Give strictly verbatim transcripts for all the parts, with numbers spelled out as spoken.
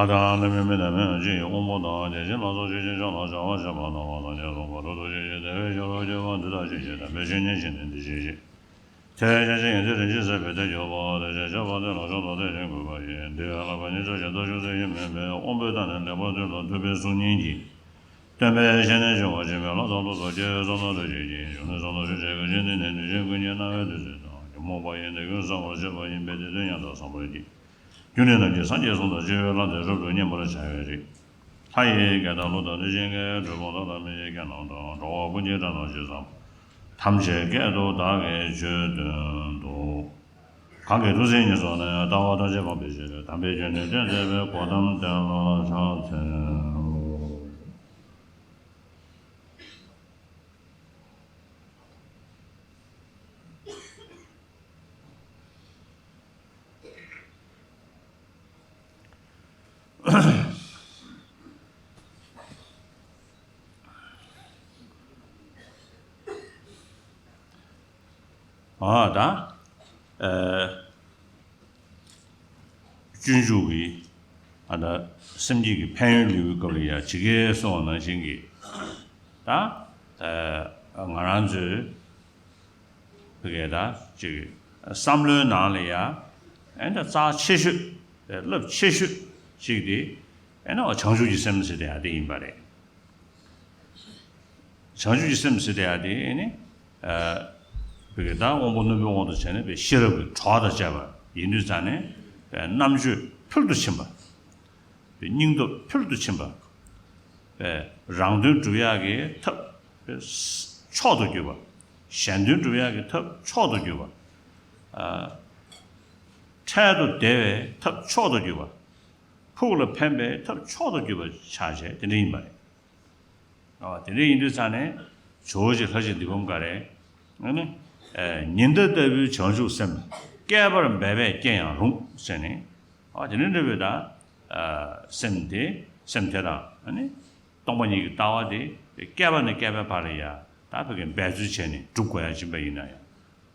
ལྷ་དང་ལྷ་མིན་མི་དང་མི་ཡང་ཅི་ཡི་དབང་པོ་དང་། དེ་བཞིན་ལ་སོགས་ཆོས་ཅན་ཕྱོགས་ལ་བྱ་བ་བྱེད་པ་དང་། སངས་རྒྱས་ལུང་པ་རབ་ཏུ་ཞི་ཞིང་བདེ་བའི་ཤེས་རབ་སྐྱེ་བ་འདི་དག་ཇི་སྙེད་ཅིག་དམ་པའི་ཆོས་ཉན་བཞིན་དུ་འདི་སྐད་ཅེས། ཐེག་ཆེན་ཞིང་ཡོངས་སུ་རིན་ཆེན་ཟབ་པའི་ཐེག་མཆོག་པོ། དེ་ཕྱིར་ཕྱག་འཚལ་ལོ་ཞེས་བསྟོད་དེ་བཞེངས་དགོས་པ་ཡིན། འདི་ཡང་བསླབ་པ་ཉིད་ཆོས་ཀྱི་མཐའ་ཆོད་ཚུལ་ཡང་མིན་པས། དབང་པོའི་མཐའ་ནས་ལེགས་པར་ཐོས་ལ་ཐོས་པའི་གཟུགས་བརྙན་གྱིས་སྟོན་པའི་བཤེས་གཉེན་བྱུང་བ་ཅིག་མིན་ལ། དང་དུ་སོ་སྐྱེའི་བསམ་པ་ཐུགས་རྗེ་ཀྱིས། གཞུང་ནས་བསམ་ཐུབ་ཤེས་བྱའི་གུས་ཅན་འདི་ནི། དུས་གཞན་ཀུན་གྱི་སྣང་བའི་བདུད་རྩི་དང་། ཉོན་མོངས་པ་ཡི་ནད་ཀུན་སེལ་བར་བྱེད་པ་ཡིན་པས། དེ་དོན་ཡང་དག་བསམ་པར་བགྱི། རྒྱུ་ནི་ནམ་མཁའི་སངས་རྒྱས་གསུང་དང་། སྤྱོད་པའི་ལྷ་དེ་རབ་ཏུ་མཉེས་པར་བྱ་བའི་རིགས། ལྷ་ཡི་སྐད་དང་ཀླུ་དང་གནོད་སྦྱིན་སྐད། གྲུལ་བུམ་དག་དང་མི་ཡི་སྐད་རྣམས་དང་། འགྲོ་བ་ཀུན་གྱི་སྒྲ་རྣམས་ཇི་ཙམ་པ། ཐམས་ཅད་སྐད་དུ་བདག་གིས་ཆོས་བསྟན་ཏོ། གང་གིས་ཐུགས་བརྩེ་ཉེར་བཟུང་ནས། ལྟ་བ་ཐམས་ཅད་སྤང་བའི་ཕྱིར། དམ་པའི་ཆོས་ནི་སྟོན་མཛད་པའི། གོའུ་ཏམ་དེ་ལ་ཕྱག་འཚལ་ལོ། ཨ་ད། ཨ། སྤྱོད་འཇུག་གི་ཨ་ད་སེམས་བསྐྱེད་ཀྱི་ཕན་ཡོན་ལེའུའི་སྐབས་ལ་ཡང་ཇི་སྐད་གསུངས་པ་ནང་བཞིན་གྱི་ད་ཨ་ང་རང་ཚོའི་བི་གའི་ད་ཅིག་བསམ་བློའི་ནང་ལ་ཡང་ཨ་ད་རྩ་ཆེ་ཤོས་རླབས་ཆེ་ཤོས་ཅིག་དེ་ཨ་ནི་བྱང་ཆུབ་ཀྱི་སེམས་ཟེར་དེ་ཡང་དེ་ཡིན་པ་རེད། བྱང་ཆུབ་ཀྱི་སེམས་ཟེར་དེ་ཡང་དེ་ནི། ཨ། བི་གའི་ད་དབང་པོ་རྣོན་པོའི་དབང་དུ་བྱས་ནས་པའི་ཤེས་རབ་ཀྱི་གྲོགས་དང་བཅས་པ་ཡིན་དུས་ཙང་ནས་པའི་རྣམ་དཔྱོད་ཕུལ་དུ་ཕྱིན་པ། པའི་སྙིང་སྟོབས་ཕུལ་དུ་ཕྱིན་པ། པའི་རང་དོན་སྒྲུབ་ཡག་གི་ཐབས་པའི་མཆོག་ཏུ་གྱུར་པ། གཞན་དོན་སྒྲུབ་ཡག་གི་ཐབས་མཆོག་ཏུ་གྱུར་པ། ཨ། འཕྲལ་དུ་བདེ་བའི་ཐབས་མཆོག་ཏུ་གྱུར་པ། ཕུགས་ལ་ཕན་པའི་ཐབས་མཆོག་ཏུ་གྱུར་པ་ཆགས་བྱས་དེ་འདྲ་ཡིན་པ་རེད། ཨ། དེ་འདྲ་ཡིན་དུས་ཙང་ནས་ཇོ་བོ་རྗེ་ལྷ་རྗེ་འདི་ཁོང་ག་རེ། ཨ་ནི། ཨ། ཉི་ཟླ་ལྟ་བུའི་བྱང་ཆུབ་སེམས། བསྐལ་པར་འབད་པས་སྐྱེ་ཡང་རུང་ཟེར་ནས། ཨ། དེ་འདྲ་འདྲ་བའི་ད། ཨ། སེམས་དེ་སེམས་དེ་དང་ཨ་ནི། སྟོང་པ་ཉིད་ཀྱི་ལྟ་བ་དེ་བསྐལ་པ་ནས་བསྐལ་པའི་བར་ལ་ཡ་ད་བོད་ཀྱི་འབད་རྩོལ་བྱས་ནས་སྒྲུབ་དགོས་ཡ་ཕྱིན་པ་ཡིན་ན་ཡང་།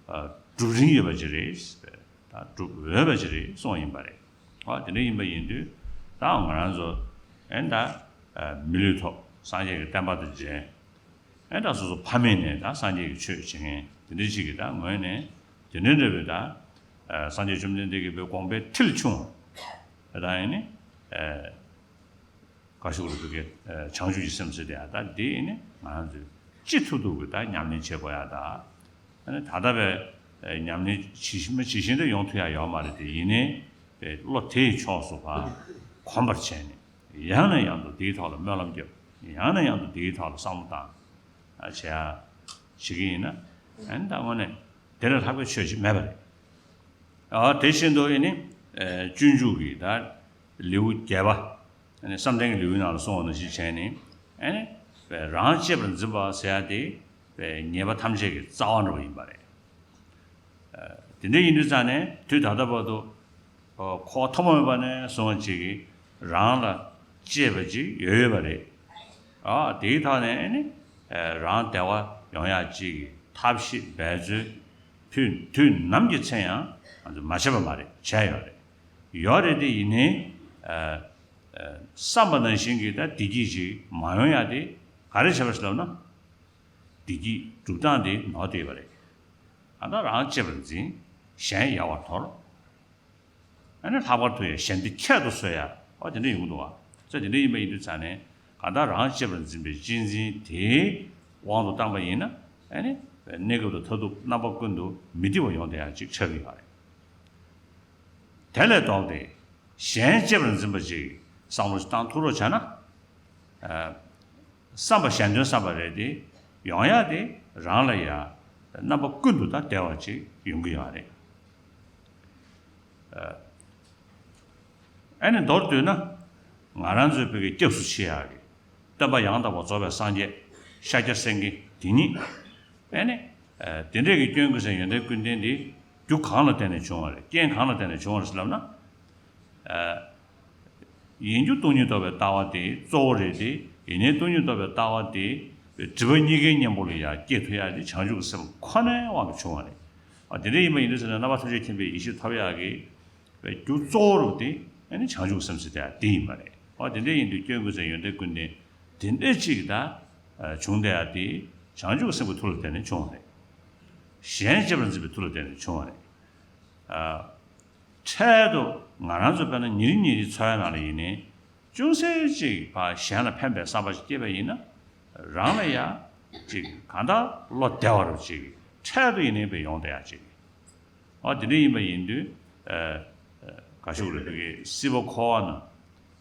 ཨ། སྒྲུབ་རིན་ཡོད་པ་ཅིག་རེད། ད་སྒྲུབ་འོས་པ་ཅིག་རེད་གསུངས་པ་ཡིན་པ་རེད། ཨ། དེ་འདྲ་ཡིན་པ་ཡིན་དུས་ད་ང་རང་ཚོ་ཨེ་ད། ཨ། མི་ལུས་ཐོབ། སངས་རྒྱས་ཀྱི་བསྟན་པ་དང་མཇལ། ཨེ་ད་སོ་སོ་ཕ་མེས་ནས་ད་སངས་རྒྱས་ཀྱི་ཆོས་བྱེད་མཁན་དེ་འདྲ་ཅིག་གི་ད་ངོས་ནས་དེ་འདྲ་འདྲ་བའི་ད། ཨ། སངས་རྒྱས་བཅོམ་ལྡན་འདས་ཀྱི་དགོངས་པའི་མཐིལ་ཕྱུང་བ། ད་ཡིན་ནི། ཨ། བཀའ་ཤོག་རུ་བོད་སྐད་བྱང་ཆུབ་ཀྱི་སེམས་ཟེར་དེ་ཡང་ད་འདི་ནི་ང་རང་ཚོས་ཅི་ཐུབ་ཐུབ་ཀྱིས་ད་ཉམས་ལེན་བྱེད་དགོས་ཡ་ད། ཨ་ནི་ད་ལྟ་བའི་ཉམས་ལེན་ཇི་བཞིན་ཇི་བཞིན་དུ་ཡོང་ཐུབ་ཡ་ཡོད་མ་རེད་དེ། ཡིན་ནའི་བློ་དེ་ཡི་ཕྱོགས་སུ་ཕར་གོམས་པར་བྱས་ནས་ཡང་ནས་ཡང་དུ་དེའི་ཐོག་ལ་སྨོན་ལམ་རྒྱབ། ཡང་ནས་ཡང་དུ་དེའི་ཐོག་ལ་བསམ་བློ་བཏང་། ཨ། བྱེད་ཡ་བྱེད་ཀྱི་ཡིན་ན་ཨ་ནི་ད་དངོས་གནས་དེ་ལས་ལྷག་པའི་ཆོས་ཅིག་མེད་པ་རེད། ཨ། དེ་བཞིན་དུ་ཨེ་ནི། ཨེ། སྤྱོད་འཇུག་གི་ད་ལེའུ་བརྒྱད་པ། ཨེ་ནི་བསམ་གཏན་གྱི་ལེའུའི་ནང་ལ་གསུངས་པ་ནང་བཞིན་བྱས་ནས། ཨེ་ནི། རང་གཅེས་པར་འཛིན་པ་ཟེར་ཡ་དེ། ཉེས་པ་ཐམས་ཅད་ཀྱི་རྩ་བ་འདྲ་བ་ཡིན་པ་རེད། ཨ། དེ་འདྲ་ཡིན་དུས་ཙང་ནས་དུས་ད་ལྟ་བར་དུ། ཨོ། འཁོར་བ་ཐོག་མ་མེད་པ་ནས་བཟུང་བ་ཅིག་གིས་རང་ལ་གཅེས་པ་ཅིག་ཡོད་ཡོད་པ་རེད། ཨ། དེའི་ཐོག་ནས་ཨེ་ནི། ཨེ། རང་བདེ་བ་ཡོང་ཡ་ཅིག་གི་ཐབས་ཤེས་འབད་རྩོལ་དུས་དུས་ནམ་གྱི་ཚེ་ཡང་ང་ཚོས་མ་བྱས་པ་མ་རེད། བྱས་ཡོད་རེད། ཡོད་རེད་དེ། ཡིན་ནའི། ཨ། ཨ། བསམ་པ་ནང་བཞིན་གྱི་ད་བདེ་སྐྱིད་ཅིག་མ་ཡོང་ཡ་དེ་ག་རེ་བྱས་པ་ཞིག་ལབ་ན། བདེ་སྐྱིད་སྒྲུབ་སྟངས་དེ་ནོར་བསྡད་པ་རེད། ཨ། ད་རང་གཅེས་པར་འཛིན། གཞན་ཡལ་བར་དོར། ཨ་ནི་ལྷག་པར་དུ་ཡང་གཞན་སྡུག་ཁྱད་དུ་གསོད་ཡ། ཨོ། དེ་འདྲ་ཡོང་གི་འདུག་བ། ས་དེ་འདྲ་ཡིན་པ་ཡིན་དུས་ཙང་ནས་གང་ལྟར་རང་གཅེས་པར་འཛིན་པའི་གཅེས་འཛིན་དེའི་དབང་དུ་བཏང་པ་ཡིན་ན། ཨ་ནི་གནས་སྐབས་དང་མཐར་ཐུག་རྣམ་པ་ཀུན་ཏུ་མི་བདེ་བ་ཡོང་བསྡད་ཡ་ཅིག་ཆགས་ཀྱི་ཡོད་རེད། དེ་ལས་ལྡོག་སྟེ་གཞན་གཅེས་པར་འཛིན་པ་ཅིག་བསམ་བློ་བཏང་ཐུབ་རོགས་བྱས་ན། ཨ། བསམ་པ་གཞན་དོན་བསམ་པ་རེད་དེ། ཡོང་ཡ་དེ་རང་ལ་ཡ་རྣམ་པ་ཀུན་ཏུ་ད་བདེ་བ་ཅིག་ཡོང་གི་ཡོད་རེད། ཨ། ཨ་ནི་མདོར་བསྡུས་ན་ང་རང་ཚོའི་བོད་ཀྱི་སྐྱབས་སུ་མཆི་ཡག་གི་སྟོན་པ་ཡང་དག་པར་རྫོགས་པའི་སངས་རྒྱས་ཤཱཀྱ་སེང་གེ་དེ་ཉིད། ཨ་ནི། ཨ། དེ་འདྲས་ཀྱི་སྐྱོན་ཀུན་ཟད་ཡོན་ཏན་ཀུན་ལྡན་དེ་རྒྱུ་གང་ལ་བརྟེན་ནས་བྱུང་བ་རེད། རྐྱེན་གང་ལ་བརྟེན་ནས་བྱུང་བ་རེད་ཟེར་ལབ་ན། ཨ། ཡིན་རྒྱུ་སྟོང་ཉིད་རྟོགས་པའི་ལྟ་བ་དེ་གཙོ་བོ་རེད་དེ། ཡིན་ནའི་སྟོང་ཉིད་རྟོགས་པའི་ལྟ་བ་དེ་སྒྲིབ་པ་གཉིས་ཀའི་གཉེན་པོ་ལ་ཡང་སྐྱེ་ཐུབ་ཡག་དེ་བྱང་ཆུབ་ཀྱི་སེམས་ཁོ་ནའི་དབང་གིས་བྱུང་བ་རེད། ཨ། དེ་འདྲ་ཡིན་པ་ཡིན་དུས་ཟེར་ན་རྣམ་པ་ཐམས་ཅད་མཁྱེན་པའི་ཡེ་ཤེས་ཐོབ་ཡག་གི་རྒྱུ་གཙོ་བོ་རུ་དེ་ ཨ་ནི་བྱང་ཆུབ་སེམས་ཟེར་དེ་ཡང་དེ་ཡིན་པ་རེད། འོ་དེ་འདྲ་ཡིན་དུས་སྐྱོན་ཀུན་ཟད་ཡོན་ཏན་ཀུན་ལྡན་དེ་འདྲ་ཅིག་ད་བྱུང་བསྡད་ཡ་དེ་བྱང་ཆུབ་སེམས་ཀྱི་མཐུ་ལ་བརྟེན་ནས་བྱུང་བ་རེད། གཞན་གཅེས་པར་འཛིན་པའི་མཐུ་ལ་བརྟེན་ནས་བྱུང་བ་རེད། འཕྲལ་དུ་ང་རང་ཚོ་དཔེར་ན་ཉིན་རེ་ཉིན་རེའི་འཚོ་བའི་ནང་ལ་ཡིན་ནའི་ཅུང་ཟད་ཅིག་ཕར་གཞན་ལ་ཕན་པའི་བསམ་པ་ཞིག་སྐྱེས་པ་ཡིན་ན་རང་ལ་ཡ་ཅིག་གང་ལྟར་བློ་བདེ་བ་རུ་ཅིག་འཕྲལ་དུ་ཡིན་ནའི་དཔེ་ཡོང་བསྡད་ཡ་ཅིག་འོ་དེ་འདྲ་ཡིན་པ་ཡིན་དུས། ཨ་ཨ་ག་ཞུ་རེད། ཕ་གི་སྲིད་པ་འཁོར་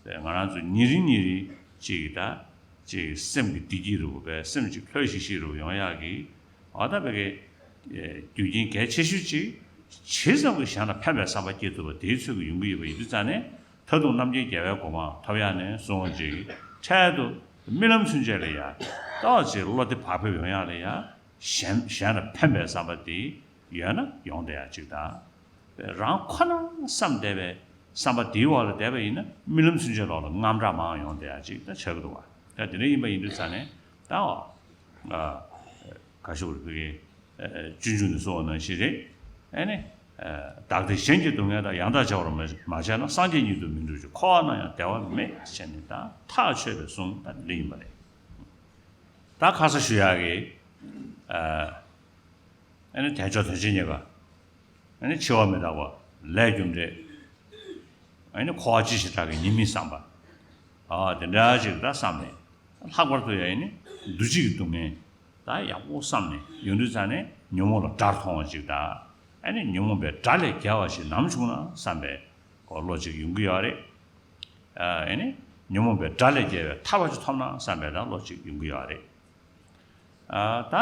བ་ན་ང་རང་ཚོ་ཉིན་རེ་ཉིན་རེ་ཅིག་ད་ཅིག་སེམས་ཀྱི་བདེ་སྐྱིད་རུ་བས་སེམས་ཅིག་ལྷོད་ཤིག་ཤིག་རུ་ཡོང་ཡག་གི་འོ་ད་ཕ་གི་རྒྱུ་རྐྱེན་གལ་ཆེ་ཤོས་ཅིག་ཇི་ཙམ་གྱིས་གཞན་ལ་ཕན་པའི་བསམ་པ་སྐྱེ་ཐུབ་པ་དེའི་ཚོད་ཀྱི་ཡོང་གི་ཡོད་པ་ཡིན་དུས་ཙང་ནས། ད་དུང་རྣམ་མཁྱེན་རྒྱལ་བའི་གོ་འཕང་ཐོབ་ཡག་ནས་བཟུང་བ་ཅིག་འཕྲལ་དུ་རྨི་ལམ་ཚུན་ཆད་ལ་ཡ་ཏོག་ཅིག་བློ་བདེ་བག་ཕེབས་ཡོང་ཡག་ལ་ཡ་གཞན་གཞན་ལ་ཕན་པའི་བསམ་པ་དེ་ཡོད་ན་ཡོང་བསྡད་ཡག་ཅིག་དང་། རང་ཁོ་ན་བསམ་བསྡད་པའི་བསམ་པ་དེའི་འོག་ལ་བསྡད་པ་ཡིན་ན་རྨི་ལམ་ཚུན་ཆད་ལོག་ལ་རྔམ་སྐྲག་མང་ཡོང་བསྡད་ཡག་ཅིག་ད་ཆགས་ཀྱི་འདུག་བ། ད་དེ་འདྲ་ཡིན་པ་ཡིན་དུས་ཙང་ནས་ད་འོ་ག་ཞུ་རེད། ཕ་གི་སྤྱོད་འཇུག་ནས་གསུངས་པ་ནང་བཞིན་རེད། ཨ་ནི། བདག་བདེ་གཞན་གྱི་སྡུག་བསྔལ་དང་། ཡང་དག་བྱ་བར་མ་བྱས་ན། སངས་རྒྱས་ཉིད་དུ་མི་འགྲུབ་ཅིང་། འཁོར་བ་ན་ཡང་བདེ་བ་མེད། ཟེར་ནས་ད་ཐག་ཆོད་པའི་གསུང་ད་འདི་ཡིན་པ་རེད། ད་ཁ་ས་ཞུ་ཡག་གི་ཨ་ནི་དལ་འབྱོར་དོན་ཆེན་རྙེད་དཀའ། ཨ་ནི་འཆི་བ་མི་རྟག་པ། ལས་རྒྱུ་འབྲས། ཨ་ནི་འཁོར་བ་ཅི་ཞིག་དག་གི་ཉི་མའི་བསམ་པ། ཨ་དེ་འདྲ་ཅིག་ད་བསམ་ནས། ལྷག་པར་དུ་ཡང་ཨ་ནི་འདུ་བྱེད་ཀྱི་སྡུག་བསྔལ་ད་ཡག་པོ་བསམ་ནས་ཡོང་དུས་ཙང་ནས་ཉོན་མོངས་ལ་དགྲར་མཐོང་བ་ཅིག་དང་། ཨ་ནི་ཉོན་མོངས་པའི་དགྲ་ལས་རྒྱལ་བ་ཞིག་ནམ་བྱུང་ན་བསམ་པའི་གོ་བློ་ཅིག་ཡོང་གི་ཡོད་རེད། ཨ་ནི་ཉོན་མོངས་པའི་དགྲ་ལས་རྒྱལ་བའི་ཐར་པ་ཅིག་ཐོབ་ན་བསམ་པའི་ད་བློ་ཅིག་ཡོང་གི་ཡོད་རེད། ཨ་ད།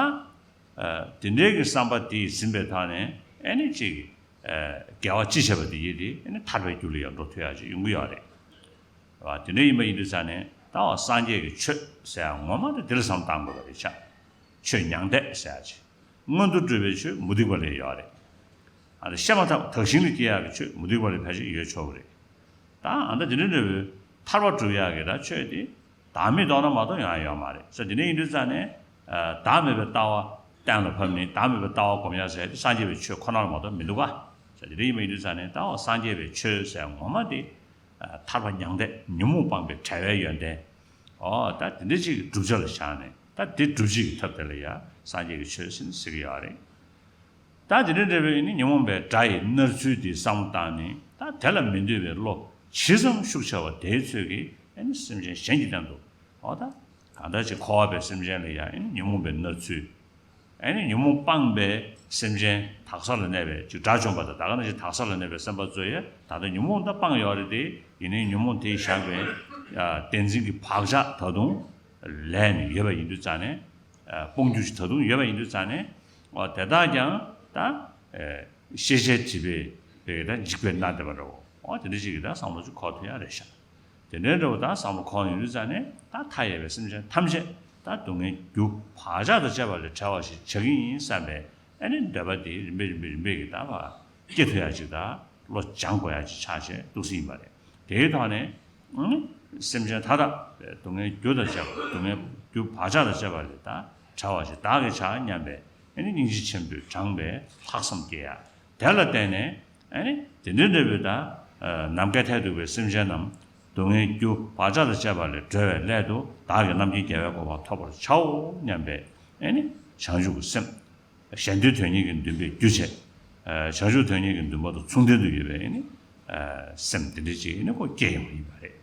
ཨ་དེ་འདྲའི་གི་བསམ་པ་དེ་ཟིན་པའི་ཐོག་ནས་ཨ་ནི་ཅིག་ཨ་དགེ་བ་ཅི་བྱས་པ་དེ་ཡིན་ཏེ་ཨ་ནི་ཐར་པའི་རྒྱུ་ལ་ཡང་འགྲོ་ཐུབ་ཡག་ཅིག་ཡོང་གི་ཡོད་རེད། བ་དེ་འདྲ་ཡིན་པ་ཡིན་དུས་ཙང་ནས་ད་འོ་སངས་རྒྱས་ཀྱི་ཆོས་ཟེར་ཡག་ངོ་མ་དེ་དེ་ལ་བསམ་བཏང་དགོས་པ་རེད་ཤག་ཆོས་མྱང་འདས་ཟེར་ཡག་ཅིག་སྔོན་དུ་འགྲོ་བའི་ཆོས་མུ་སྟེགས་པ་ལ་ཡོད་རེད། ཨ་ནི་བཤད་མ་ཐག་དག་ཞིང་ལ་སྐྱེ་ཡག་གི་ཆོས་མུ་སྟེགས་པ་ལ་ཕལ་ཆེར་ཡོད་ཆོག་གི་རེད། ད་ཨ་ནི་དེ་འདྲ་འདྲ་བོའི་ཐར་པ་སྒྲུབ་ཡག་གི་ད་ཆོས་དེ་བདག་མེད་རྟོགས་ན་མ་གཏོགས་ཡང་ཡོད་མ་རེད་ཟེར། དེ་འདྲ་ཡིན་དུས་ཙང་ནས་ཨ་བདག་མེད་པའི་ལྟ་བ་གཏན་ལ་ཕབ་ནས་བདག་མེད་པའི་ལྟ་བ་སྒོམ་ཡག་ཟེར་དེ་སངས་རྒྱས་པའི་ཆོས་ཁོ་ན་ལ་མ་གཏོགས་མི་འདུག་ག་ཟེར། དེ་འདྲ་ཡིན་པ་ཡིན་དུས་ཙང་ནས་ད་འོ་སངས་རྒྱས་པའི་ཆོས་ཟེར་ངོ་མ་དེ་ཨ་ཐར་པ་མྱང་འདས་ཉོན་མོངས་སྤངས་པའི་བྲལ་བའི་ཡོན་ཏན། ཨོ་ད་དེ་འདྲ་ཅིག་གི་བསྒྲུབ་བྱ་ལ་བཞག་ནས་ད་དེ་སྒྲུབ་བྱེད་ཀྱི་ཐབས་དེ་ལ་ཡང་སངས་རྒྱས་ཀྱི་ཆོས་ཟེར་ནས་ཟེར་གྱི་ཡོད་རེད། ད་དེ་འདྲ་འདྲ་བའི་ནི་ཉོན་མོངས་པའི་དགྲ་ཡི་མནར་ཚུལ་དེ་བསམ་བློ་བཏང་ནས་ད་དེ་ལ་མི་འདོད་པའི་བློ་ཇི་ཙམ་ཤུགས་ཆེ་བ་དེའི་ཚོད་ཀྱིས་ཨ་ནི་སེམས་ཅན་གཞན་གྱི་སྟེང་དུ་ཨོ་ད་གང་ལྟར་ཅིག་འཁོར་བ་པའི་སེམས་ཅན་ལ་ཡང་ཨ་ནི་ཉོན་མོངས་པའི་མནར་ཚུལ། ཨ་ནི་ཉོན་མོངས་སྤངས་པའི་སེམས་ཅན་དག་ས་ལ་གནས་པའི་ཅིག་དགྲ་བཅོམ་པ་དང་ད་ག་ནང་བཞིན་དག་ས་ལ་གནས་པའི་སེམས་དཔའ་ཚོ་ཡང་ད་ལྟ་ཉོན་མོངས་ད་སྤངས་ཡོད་རེད་དེ་ཡིན་ནའི་ཉོན་མོངས་དེས་བཞག་པའི་ཨ་བདེན་འཛིན་གྱི་བག་ཆགས་ད་དུང་ལས་ནས་ཡོད་པ་ཡིན་དུས་ཙང་ནས་ཨ་སྤོང་རྒྱུ་ཞིག་ད་དུང་ཡོད་པ་ཡིན་དུས་ཙང་ནས་ཨ་དེ་དག་ཀྱང་ད་ཨ་ཤེས་བྱའི་སྒྲིབ་པས་པའི་ད་འཇིགས་པའི་མནར་བསྡད་པ་འདྲ་བོ་ཨ་དེ་འདྲ་ཞིག་གི་ད་བསམ་བློ་ཅིག་འཁོར་ཐུབ་ཡ་རེད་ཤག་དེ་འདྲའི་འདྲ་བོ་ད་བསམ་བློ་འཁོར་ཡོང་དུས་ཙང་ནས་ད་མཐའ་ཡས་པའི་སེམས་ཅན་ཐམས་ཅད་ད་སྡུག་བསྔལ་རྒྱུ་བག་ཆགས་དང་བཅས་པ་ལས་བྲལ་བ་ཞིག་བྱ་གི་ཡིན་བསམ་པའི་ཨ་ནི་འདོད་པ་དེ་རིམ་པས་རིམ་པས་རིམ་པས་ཀྱིས་ད་བ་སྐྱེ་ཐུབ་ཡ་ཅིག་ད་བློ་སྦྱང་དགོས་ཡ་ཅིག་ཆགས་བྱས་འདུག་སེ་ཡིན་པ་རེད། དེའི་ཐོག་ནས་ཨ་ནི་སེམས་ཅན་མཐའ་དག་སྡུག་བསྔལ་རྒྱུ་དང་བཅས་པ་སྡུག་བསྔལ་རྒྱུ་བག་ཆགས་དང་བཅས་པ་ལས་ད་བྲལ་བ་ཞིག་བདག་གིས་བྱ་སྙམ་པའི་ཨ་ནི་སྙིང་རྗེ་ཆེན་པོས་དྲངས་པའི་ལྷག་བསམ་སྐྱེ་ཡ། དེ་ལ་བརྟེན་ནས་ཨ་ནི་དེ་འདྲའི་འདྲ་བའི་ད་ནམ་མཁའི་མཐས་གཏུགས་པའི་སེམས་ཅན་རྣམས་སྡུག་བསྔལ་རྒྱུ་བག་ཆགས་དང་བཅས་པ་ལས་སྒྲོལ་བའི་སླད་དུ་བདག་གིས་རྣམ་མཁྱེན་རྒྱལ་བའི་གོ་འཕང་ཐོབ་པར་བྱའོ་སྙམ་པའི་ཨ་ནི་བྱང་ཆུབ་ཀྱི་སེམས། གཞན་དོན་དོན་གཉེར་གྱི་འདུན་པས་རྒྱུ་བྱས། བྱང་ཆུབ་དོན་གཉེར་གྱི་འདུན་པ་དང་མཚུངས་ལྡན་དུ་ཡོད་པའི་ཨ་ནི་སེམས་དེ་འདྲ་ཅིག་ཨ་ནི་ཁོ་སྐྱེ་ཡོང་བ་ཡིན་པ་རེད།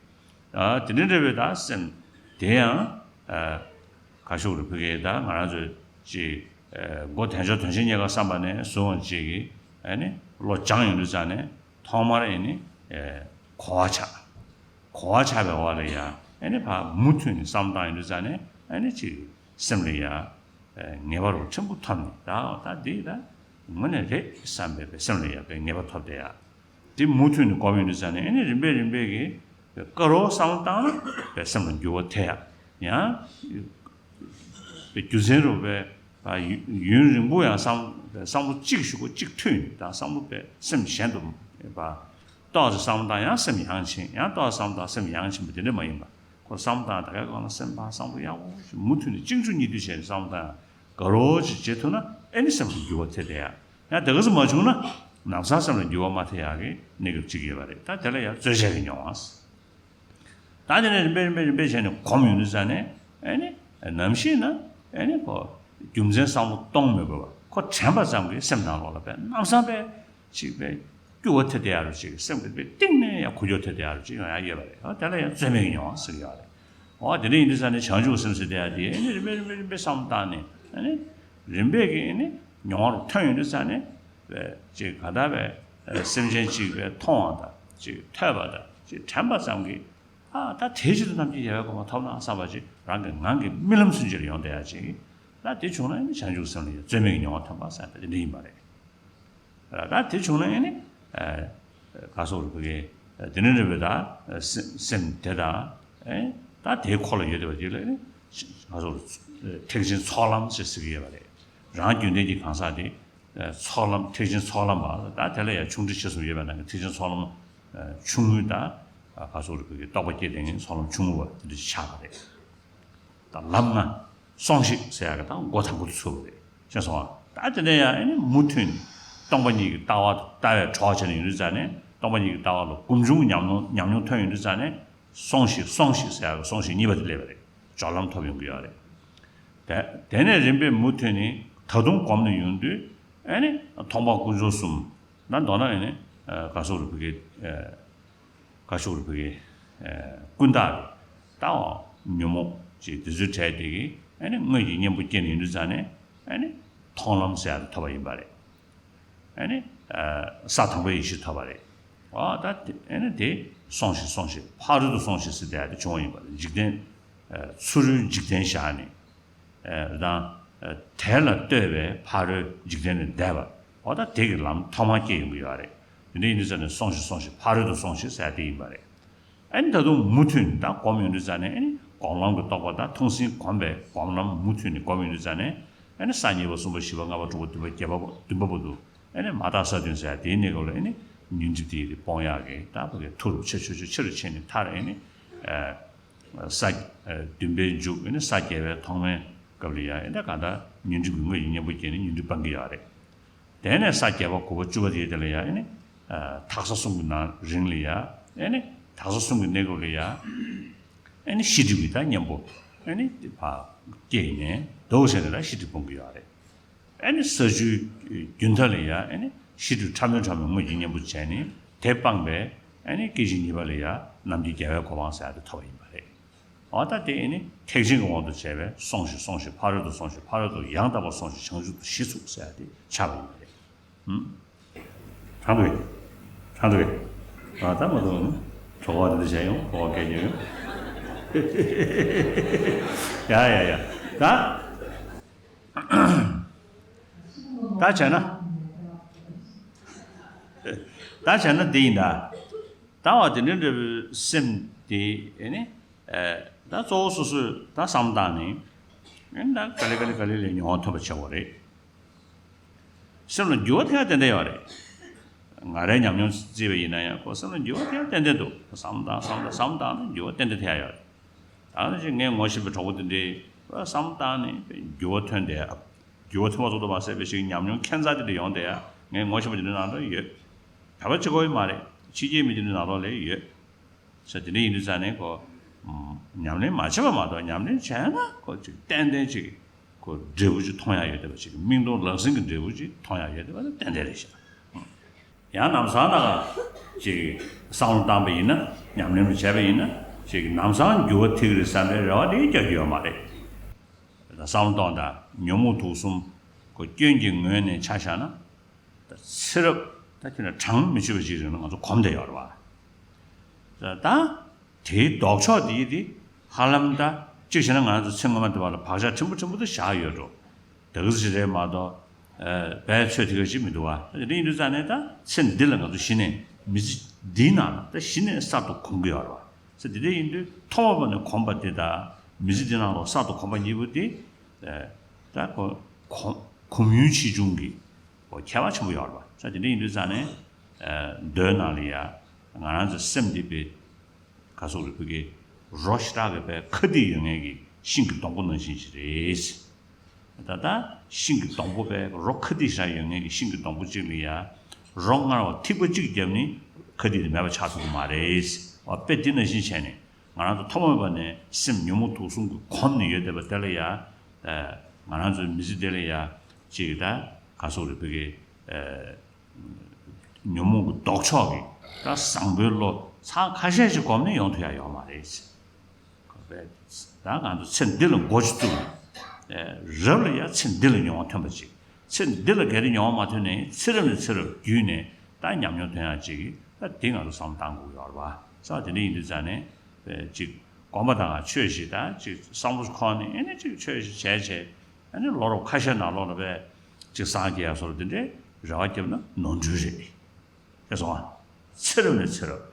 དེ་འདྲ་འདྲ་བའི་ད་སེམས་དེ་ཡང་ག་ཤོག་རེ་ཕུ་གེ་ད་ང་རང་ཚོས་ཅིག་མགོ་དལ་འབྱོར་དོན་ཆེན་རྙེད་དཀའ་བསམ་པ་ནས་བཟུང་བ་ཅིག་གིས་ཨ་ནི་བློ་སྦྱངས་ཡོང་དུས་ཙང་ནས་ཐོག་མར་ཨ་ནི་གོ་བ་ཆགས། གོ་བ་ཆགས་པའི་འོག་ལ་ཡང་ཨ་ནི་ཕར་མུ་མཐུད་ནས་བསམ་བཏང་ཡོང་དུས་ཙང་ནས་ཨ་ནི་ཅིག་སེམས་ལ་ཡང་ངེས་པ་རུ་ཆེན་པོ་ཐོབ་ནས་ད་ད་འདི་ད་དངོས་གནས་རེད་བསམ་པའི་སེམས་ལ་ཡང་ངེས་པ་ཐོབ་བསྡད་ཡ། དེ་མུ་མཐུད་ནས་སྒོམ་ཡོང་དུས་ཙང་ནས་ཨ་ནི་རིམ་པས་རིམ་པས་ཀྱིས་དཀའ་རུ་བསམ་བློ་བཏང་ན་པའི་སེམས་ལ་འགྱུར་བ་ཐེབས་ཡ། ཡང་རྒྱུ་མཚན་རུ་པའི་ཡུན་རིང་པོ་ཡང་བསམ་བསམ་བློ་གཅིག་གཞུག་གུ་གཅིག་མཐུད་ནས་ད་བསམ་བློ་པའི་སེམས་གཞན་དུ་པ་ཏོག་ཙམ་བསམ་བློ་བཏང་ཡང་སེམས་ཡང་ཕྱིན་ཡང་ཏོག་ཙམ་བསམ་བློ་བཏང་སེམས་ཡང་ཕྱིན་པ་དེ་འདྲ་མ་ཡིན་པ་ཁོ་བསམ་བློ་བཏང་ད་གའི་སྒང་ལ་སེམས་པ་བསམ་བློ་ཡག་པོ་ཞིག་མུ་མཐུད་ནས་གཅིག་མཇུག་གཉིས་མཐུད་བྱས་ནས་བསམ་བློ་བཏང་ཡང་དགའ་རོགས་ཅིག་བྱེད་ཐུབ་ན་ཨེ་ནི་སེམས་ལ་འགྱུར་བ་ཐེབས་བསྡད་ཡ། ཡང་དེ་ག་ཙམ་མ་བྱུང་ན་ ལམ་སང་སེམས་ལ་འགྱུར་བ་མ་ཐེབས་ཡག་གི་གནས་སྐབས་གཅིག་ཡོད་པ་རེད། ད་དེ་ལ་ཡང་རྩོལ་བཅས་ཀྱི་མྱོང་བ། ད་དེ་ནས་རིམ་པས་རིམ་པས་རིམ་པས་བྱས་ནས་གོམས་ཡོང་དུས་ཙ་ནས་ཨེ་ནི་ནམ་ཞིག་ན་ཨེ་ནི་ཁོ་རྒྱུ་མཚན་བསམ་བློ་གཏོང་མི་དགོས་པ། ཁོ་དྲན་པ་ཙམ་གྱིས་སེམས་ནང་ལོགས་ལ་དཔེ་ལམ་སང་དཔེ་ཅིག་དཔེ་སྐྱོ་བོ་ཐེབས་བསྡད་ཡག་རུ་ཅིག་སེམས་ཀྱི་དཔེ་གཏིང་ནས་ཡང་ཁུག་ཀྱོག་ཐེབས་བསྡད་ཡག་རུ་ཅིག་ཡང་ཡང་ཡོད་པ་རེད། ཨ་དེ་ལ་ཡང་རྩོལ་མེད་ཀྱི་མྱོང་བ་ཟེར་གྱི་ཡོད་རེད། འོ་དེ་འདྲ་ཡིན་དུས་ཙ་ནས་བྱང་ཆུབ་སེམས་ཟེར་བསྡད་ཡག་དེ་ཨེ་ནི་རིམ་པས་རིམ་པས་རིམ་པས་བསམ་བློ་བཏང་ནས་ཨེ་ནི་རིམ་པས་ཀྱི་ཨེ་ནི་མྱོང་བ་རུ་ཐོན་ཡོང་དུས་ཙ་ནས་དཔེ་ཅིག་ག་ད་དཔེ་སེམས་ཅན་གཅིག་དཔེ་མཐོང་བ་དང་ཅིག་ཐོས་པ་དང་ཅིག་དྲན་པ་ཙམ་གྱིས། ཨ་ད་དེའི་ཕྱིར་དུ་ནམ་མཁའི་རྒྱལ་བའི་གོ་འཕང་ཐོབ་ན་བསམ་པ་ཅིག་རང་གི་ངང་གིས་རྨི་ལམ་ཚུན་ཆད་ལ་ཡོང་བསྡད་ཡག་ཅིག་ད་དེ་བྱུང་ན་ཨེ་ནི་བྱང་ཆུབ་སེམས་ལ་ཡང་རྩོལ་མེད་ཀྱི་མྱོང་བ་ཐོན་པ་ཟེར་ད་དེ་འདྲ་ཡིན་པ་རེད། ད་དེ་བྱུང་ན་ཨེ་ནི་ག་སོགས་རུ་བུ་གའི་དེ་ནི་རེ་བའི་ད་སེམས་དེ་དང་ད་དེའི་འཁོར་ལ་ཡོད་བསྡད་པ་དེ་ལ་ཨེ་ནི་ག་སོགས་རུ་ཐེག་ཆེན་ཚོགས་ལམ་ཞེས་ཟེར་གྱི་ཡོད་པ་རེད། རང་རྒྱུད་ལྡན་གྱི་གང་ཟག་དེ་ཚོགས་ལམ་ཐེག་ཆེན་ཚོགས་ལམ་པ་ད་དེ་ལ་ཡང་ཆུང་འབྲིང་ཆེ་གསུམ་ཡོད་པའི་ནང་གི་ཐེག་ཆེན་ཚོགས་ལམ་ཆུང་ངུའི་ད་ག་སོགས་རུ་བུ་གའི་རྟོགས་པ་སྐྱེས་ཏེ་ཚོགས་ལམ་ཆུང་ངུ་བ་དེ་འདྲ་ཞིག་ཆགས་པ་རེད། ད་ལམ་ལྔ་སོང་ཞིག་ཟེར་ཡག་གི་ད་མགོ་དང་པོ་དེ་ཚུད་པ་རེད། ཤེས་སོང་ཨ། ད་དེ་ནས་ཡང་ཨེ་ནི་མུ་མཐུད་ནས་སྟོང་པ་ཉིད་ཀྱི་ལྟ་བ་ལྟ་བའི་གྲོགས་བྱས་ནས་ཡོང་དུས་ཙ་ནས་སྟོང་པ་ཉིད་ཀྱི་ལྟ་བ་ལ་སྒོམ་བྱུང་གི་ཉམས་མྱོང་ཉམས་མྱོང་ཐོན་ཡོང་དུས་ཙ་ནས་སོང་ཞིག་སོང་ཞིག་ཟེར་ཡག་གི་སོང་ཞིག་གཉིས་པ་དེ་སླེབས་པ་རེད། སྦྱོར་ལམ་ཐོབ་ཡོང་གི་ཡོད་རེད། དེ་དེ་ནས་རིམ་པས་མུ་མཐུད་ནས་ད་དུང་སྒོམ་ནས་ཡོང་དུས་ཨེ་ནི་མཐོང་སྤང་ཀུན་རྫོབ་གསུམ་ད་མདོར་ན་ཨེ་ནི་ག་སོགས་རུ་བུ་གའི་ག་ཤོག་རུ་བུ་གའི་ཀུན་བརྟགས་ཀྱི་ལྟ་བ་ཉོན་མོངས་ཀྱི་དེ་ཚོའི་གྲས་དེ་གིས་ཨེ་ནི་དངོས་ཀྱི་གཉེན་པོ་སྐྱེས་ནས་ཡོང་དུས་ཙ་ནས་ཨེ་ནི་མཐོང་ལམ་ཟེར་ཡག་དེ་ཐོབ་པ་ཡིན་པ་རེད། ཨེ་ནི་ས་དང་པོའི་ཡེ་ཤེས་ཐོབ་པ་རེད། འོ་ད་དེ་ཨེ་ནི་དེ་སོང་ཞིག་སོང་ཞིག་ཕ་རོལ་ཏུ་སོང་ཞིག་ཟེར་བསྡད་ཡག་དེ་བྱུང་བ་ཡིན་པ་རེད། འཇིག་རྟེན་ཚུ་རོལ་འཇིག་རྟེན་བཞག་ནས། དང་། དེ་ལ་ལྟོས་པའི་ཕ་རོལ་འཇིག་རྟེན་ལས་འདས་པ། འོ་ད་དེ་གི་ལམ་ཐོག་མར་སྐྱེ་ཡོང་གི་ཡོད་རེད། དེ་འདྲ་ཡིན་དུས་ཙ་ནས་སོང་ཞིག་སོང་ཞིག་ཕ་རོལ་ཏུ་སོང་ཞིག་ཟེར་དེ་ཡིན་པ་རེད། ཨ་ནི་ད་དུང་མུ་མཐུད་ནས་ད་སྒོམ་ཡོང་དུས་ཙ་ནས་ཨ་ནི་སྒོམ་ལམ་གྱི་རྟོགས་པ་ད་ཐུགས་ཟིན་གོམས་པའི་སྒོམ་ལམ་མུ་མཐུད་ནས་སྒོམ་ཡོང་དུས་ཙ་ནས་ཨ་ནི་ས་གཉིས་པ་གསུམ་པ་བཞི་པ་ལྔ་པ་དྲུག་པ་བདུན་པ་བརྒྱད་པ་བདུན་པ་བར་དུ་ཨ་ནི་མ་དག་ས་བདུན་ཟེར་དེའི་གནས་སྐབས་ལ་ཨ་ནི་ཉོན་སྒྲིབ་དེ་སྤོང་ཡག་གི་ད་ཕ་གི་མཐོ་རུ་ཆེ་ཆེ་ཆེ་ཆེ་རུ་ཕྱིན་ནས་མཐར་ཨ་ནི། ས་བདུན་པའི་མཇུག་ནི་ས་བརྒྱད་པའི་ཐོག་མའི་སྐབས་ལ་ཡང་ཨེ་ད་གང་ལྟར་ཉོན་སྒྲིབ་ཀྱི་དངོས་ཀྱི་གཉེན་པོ་སྐྱེས་ནས་ཉོན་སྒྲིབ་སྤང་གི་ཡོད་རེད། དེ་ནས་ས་བརྒྱད་པ་དགུ་པ་བཅུ་པ་དེའི་དེ་ལ་ཡང་ཨེ་ནི་དག་ས་གསུམ་གྱི་ནང་རིང་ལ་ཡང་ཨེ་ནི་དག་ས་གསུམ་གྱི་གནས་སྐབས་ལ་ཡང་ཨེ་ནི་ཤེས་སྒྲིབ་ཀྱི་ད་གཉེན་པོ་ཨེ་ནི་ཕར་སྐྱེས་ནས་འདུག་ཟེར་ནས་ད་ཤེས་སྒྲིབ་སྤོང་གི་ཡོད་རེད། ཨ་ནི་ས་བཅུའི་རྒྱུན་མཐའ་ལ་ཡང་ཨ་ནི་ཤེས་སྒྲིབ་ཕྲ་མོའི་ཕྲ་མོའི་དངོས་ཀྱི་གཉེན་པོ་བྱས་ནས་དེ་སྤངས་པས་ཨ་ནི་སྐད་ཅིག་གཉིས་པ་ལ་ཡང་རྣམ་མཁྱེན་རྒྱལ་བའི་གོ་འཕང་ཟེར་ཡག་དེ་ཐོབ་པ་ཡིན་པ་རེད། འོ་ད་དེ་ཨ་ནི་ཐེག་ཆེན་གྱི་དབང་དུ་བྱས་པས་སོང་ཞིག་སོང་ཞིག་ཕ་རོལ་ཏུ་སོང་ཞིག་ཕ་རོལ་ཏུ་ཡང་དག་པར་སོང་ཞིག་བྱང་ཆུབ་ཏུ་གཞི་ཚུགས་ཟེར་ཡག་དེ་ཆགས་པ་ཡིན་པ་རེད། ཧུམ། དྲང་འདུག་གས། དྲང་འདུག་གས། ཨ་ད་མ་གཏོགས་གྲོགས་པོ་འདི་འདྲ་བྱས་ཡོང་གྲོགས་པོ་སྐད་ཉོས་ཡོང་། ཡ་ཡ་ཡ། ད། ད་བྱས་ན། ད་བྱས་ན་འདི་ཡིན་ད། ད་བ་དེ་འདྲ་འདྲ་བའི་སེམས་དེ་ཨེ་ནི། ད་གཙོ་བོ་སོ་སོས་ད་བསམ་བཏང་ནས་ཨེ་ནི་ད་ག་ལེ་ག་ལེ་ག་ལེ་ལས་མྱོང་བ་ཐོན་པ་བྱ་བ་རེད། སེམས་ལ་འགྱུར་བ་ཐེབས་ཡ་ཏན་ཏན་ཡོད་རེད། ང་རའི་ཉམས་མྱོང་བརྩིས་པ་ཡིན་ན་ཡང་ཁོ་སེམས་ལ་འགྱུར་བ་ཐེབས་ཡ་ཏན་ཏན་འདུག་བསམ་བཏང་བསམ་བཏང་བསམ་བཏང་ནས་འགྱུར་བ་ཏན་ཏན་ཐེབས་ཡ་ཡོད་རེད། ད་ནི་ཅིག་ངས་ངོ་ཤེས་པའི་གྲོགས་པོ་དེ་འདྲའི་བསམ་བཏང་ནས་འགྱུར་བ་ཐོན་བསྡད་ཡ། འགྱུར་བ་ཐོན་པ་ཙམ་དུ་མ་ཟད་པའི་ཅིག་ཉམས་མྱོང་ཁྱད་མཚར་དེ་འདྲ་ཡོང་བསྡད་ཡ་ངས་ངོ་ཤེས་པ་དེ་འདྲའི་ནང་ལ་ཡོད། བོད་པ་གཅིག་པོ་ཡིན་མ་རེད། ཕྱི་རྒྱལ་མི་དེ་འདྲའི་ནང་ལོགས་ལ་ཡོད། ས་དེ་འདྲ་ཡིན་དུས་ཙང་ནས་ཁོ། ཉམས་ལེན་མ་བྱས་པ་མ་གཏོགས་ཉམས་ལེན་བྱས་ན་ཁོ་ཅིག་ཏན་ཏན་ཅིག་ཁོ་འབྲས་བུ་ཅིག་མཐོང་ཡག་ཡོད་བསྡད་པ་ཅིག་མིག་མཐོང་ལག་ཟིན་གྱི་འབྲས་བུ་ཅིག་མཐོང་ཡག་ཡོད་བསྡད་པ་ནི་ཏན་ཏན་རེད་ཤག་ཡང་ལམ་སང་ད་ག་ཅིག་བསམ་བློ་བཏང་པ་ཡིན་ན་ཉམས་ལེན་མ་བྱས་པ་ཡིན་ན་ཅིག་ལམ་སང་འགྱུར་བ་ཐེབས་ཀྱི་རེད་བསམ་པའི་རེ་བ་དེ་རྒྱག་རྒྱུ་ཡོད་མ་རེད། ད་བསམ་བློ་གཏོང་དང་ཉོན་མོངས་དུག་གསུམ་ཁོ་སྐྱོན་གྱི་ངོས་ནས་ཆ་བཞག་ན། ད་ཚེ་རབས་ད་ཁྱོད་ན་གྲངས་མི་ཆོད་པ་ཅིག་རིང་ལ་ང་ཚོ་གོམས་བསྡད་ཡོད་རེད་བ། ད་དེའི་ལྡོག་ཕྱོགས་དེ་ཡི་དེ་ཧ་ལམ་ད་གཅིག་བྱས་ན་ང་ཚོ་ཚེ་སྔོན་མ་དེ་བ་ལ་བག་ཆགས་ཕྲན་བུ་ཕྲན་བུ་དུ་བཞག་ཡོད་འགྲོ། དེ་ག་ཚོད་ཅིག་རེད་མ་གཏོགས་བའི་ཚོད་དེ་ག་ཅིག་མི་འདུག་བ། དེ་འདྲ་ཡིན་དུས་ཙང་ནས་ད་ཚེ་འདི་ལ་ང་ཚོ་གཞི་ནས་མི་ཚེ་འདིའི་ནང་ལ་ད་གཞི་ནས་གསར་དུ་གོམས་ཀྱི་ཡོད་རེད་བ། ཚེ་འདི་འདྲ་ཡིན་དུས་ཐོག་མ་བར་ནས་གོམས་པ་དེ་དང་མི་ཚེ་འདི་ནང་ལ་གསར་དུ་གོམས་པ་གཉིས་པོ་དེ་ད་གོམས་ཡུན་ཆེ་ཆུང་གི་ཁྱད་པར་ཆེན་པོ་ཡོད་རེད་བ། ས་དེ་འདྲ་ཡིན་དུས་ཙང་ནས་མདོའི་ནང་ལ་ཡ་ང་རང་ཚོའི་སེམས་འདི་དཔེ་ག་སོགས་རེད་བོད་ཀྱི་རོ་ཞེ་དྲག་གི་དཔེ་ཁ་གཏད་ཡོད་མཁན་གྱི་ཤིང་གི་སྡོང་པོ་ནང་བཞིན་ཞིག་རེད། ད་ལྟ་ཤིང་གི་སྡོང་པོ་དཔེ་རོ་ཁ་གཏད་ཞིག་ཡོད་མཁན་གྱི་ཤིང་གི་སྡོང་པོ་གཅིག་ལ་ཡ་ རོ་མངར་བ་ཐིགས་པ་གཅིག་བརྒྱབ་ནས་ཁ་ཐིག་དེ་མེད་པ་ཆགས་ཐུབ་ཀྱི་མ་རེད། འོ་དཔེ་དེ་ནང་བཞིན་བྱས་ནས་ང་རང་ཚོ་ཐོག་མ་མེད་པ་ནས་སེམས་ཉོན་མོངས་དུག་གསུམ་གྱིས་གོམས་ནས་ཡོད་བསྡད་པ་དེ་ལ་ཡ། ང་རང་ཚོའི་མི་ཚེ་དེ་ལ་ཡ་ཅིག་ད་ག་སོག་རེད་བོད་ཀྱི་ཉོན་མོངས་ཀྱི་ལྡོག་ཕྱོགས་ཀྱི་ད་བཟང་པོའི་བློ་ཚང་ཁ་ཤས་ཤིག་གོམས་ནས་ཡོང་ཐུབ་ཡ་ཡོད་མ་རེད། ད་ང་ཚོ་ཚེ་འདི་ལ་མགོ་ཅིག་བཙུགས་ནས་རབ་ལ་ཡ་ཚེ་འདི་ལ་མྱོང་བ་ཐོན་པ་ཅིག་ཚེ་འདི་ལ་གལ་ཏེ་མྱོང་བ་མ་ཐོན་ནས་ཚེ་རབས་ནས་ཚེ་རབས་བརྒྱུད་ནས་ད་ཉམས་མྱོང་ཐོན་ཡ་ཅིག་ད་འདི་ང་ཚོ་བསམ་བློ་བཏང་དགོས་ཡོད་རེད་བ། ས་དེ་འདྲ་ཡིན་དུས་ཙང་ནས་ཅིག་སྒོམ་པ་དང་ཆོས་ཤིག་ད་ཅིག་བསམ་བློ་འཁོར་ནས་ཨེ་ནས་ཅིག་ཆོས་ཤིག་བྱས་བྱས། ཨ་ནི་ལོ་རབས་ཁ་ཤས་ནང་ལོགས་ལ་བས་ཅིག་སངས་རྒྱས་ཡ་སོགས་འདི་འདྲའི་རེ་བ་བརྒྱབ་ན་ནོར་འཁྲུལ་རེད། ཤེས་སོང་ང་། ཚེ་རབས་ནས་ཚེ་རབས།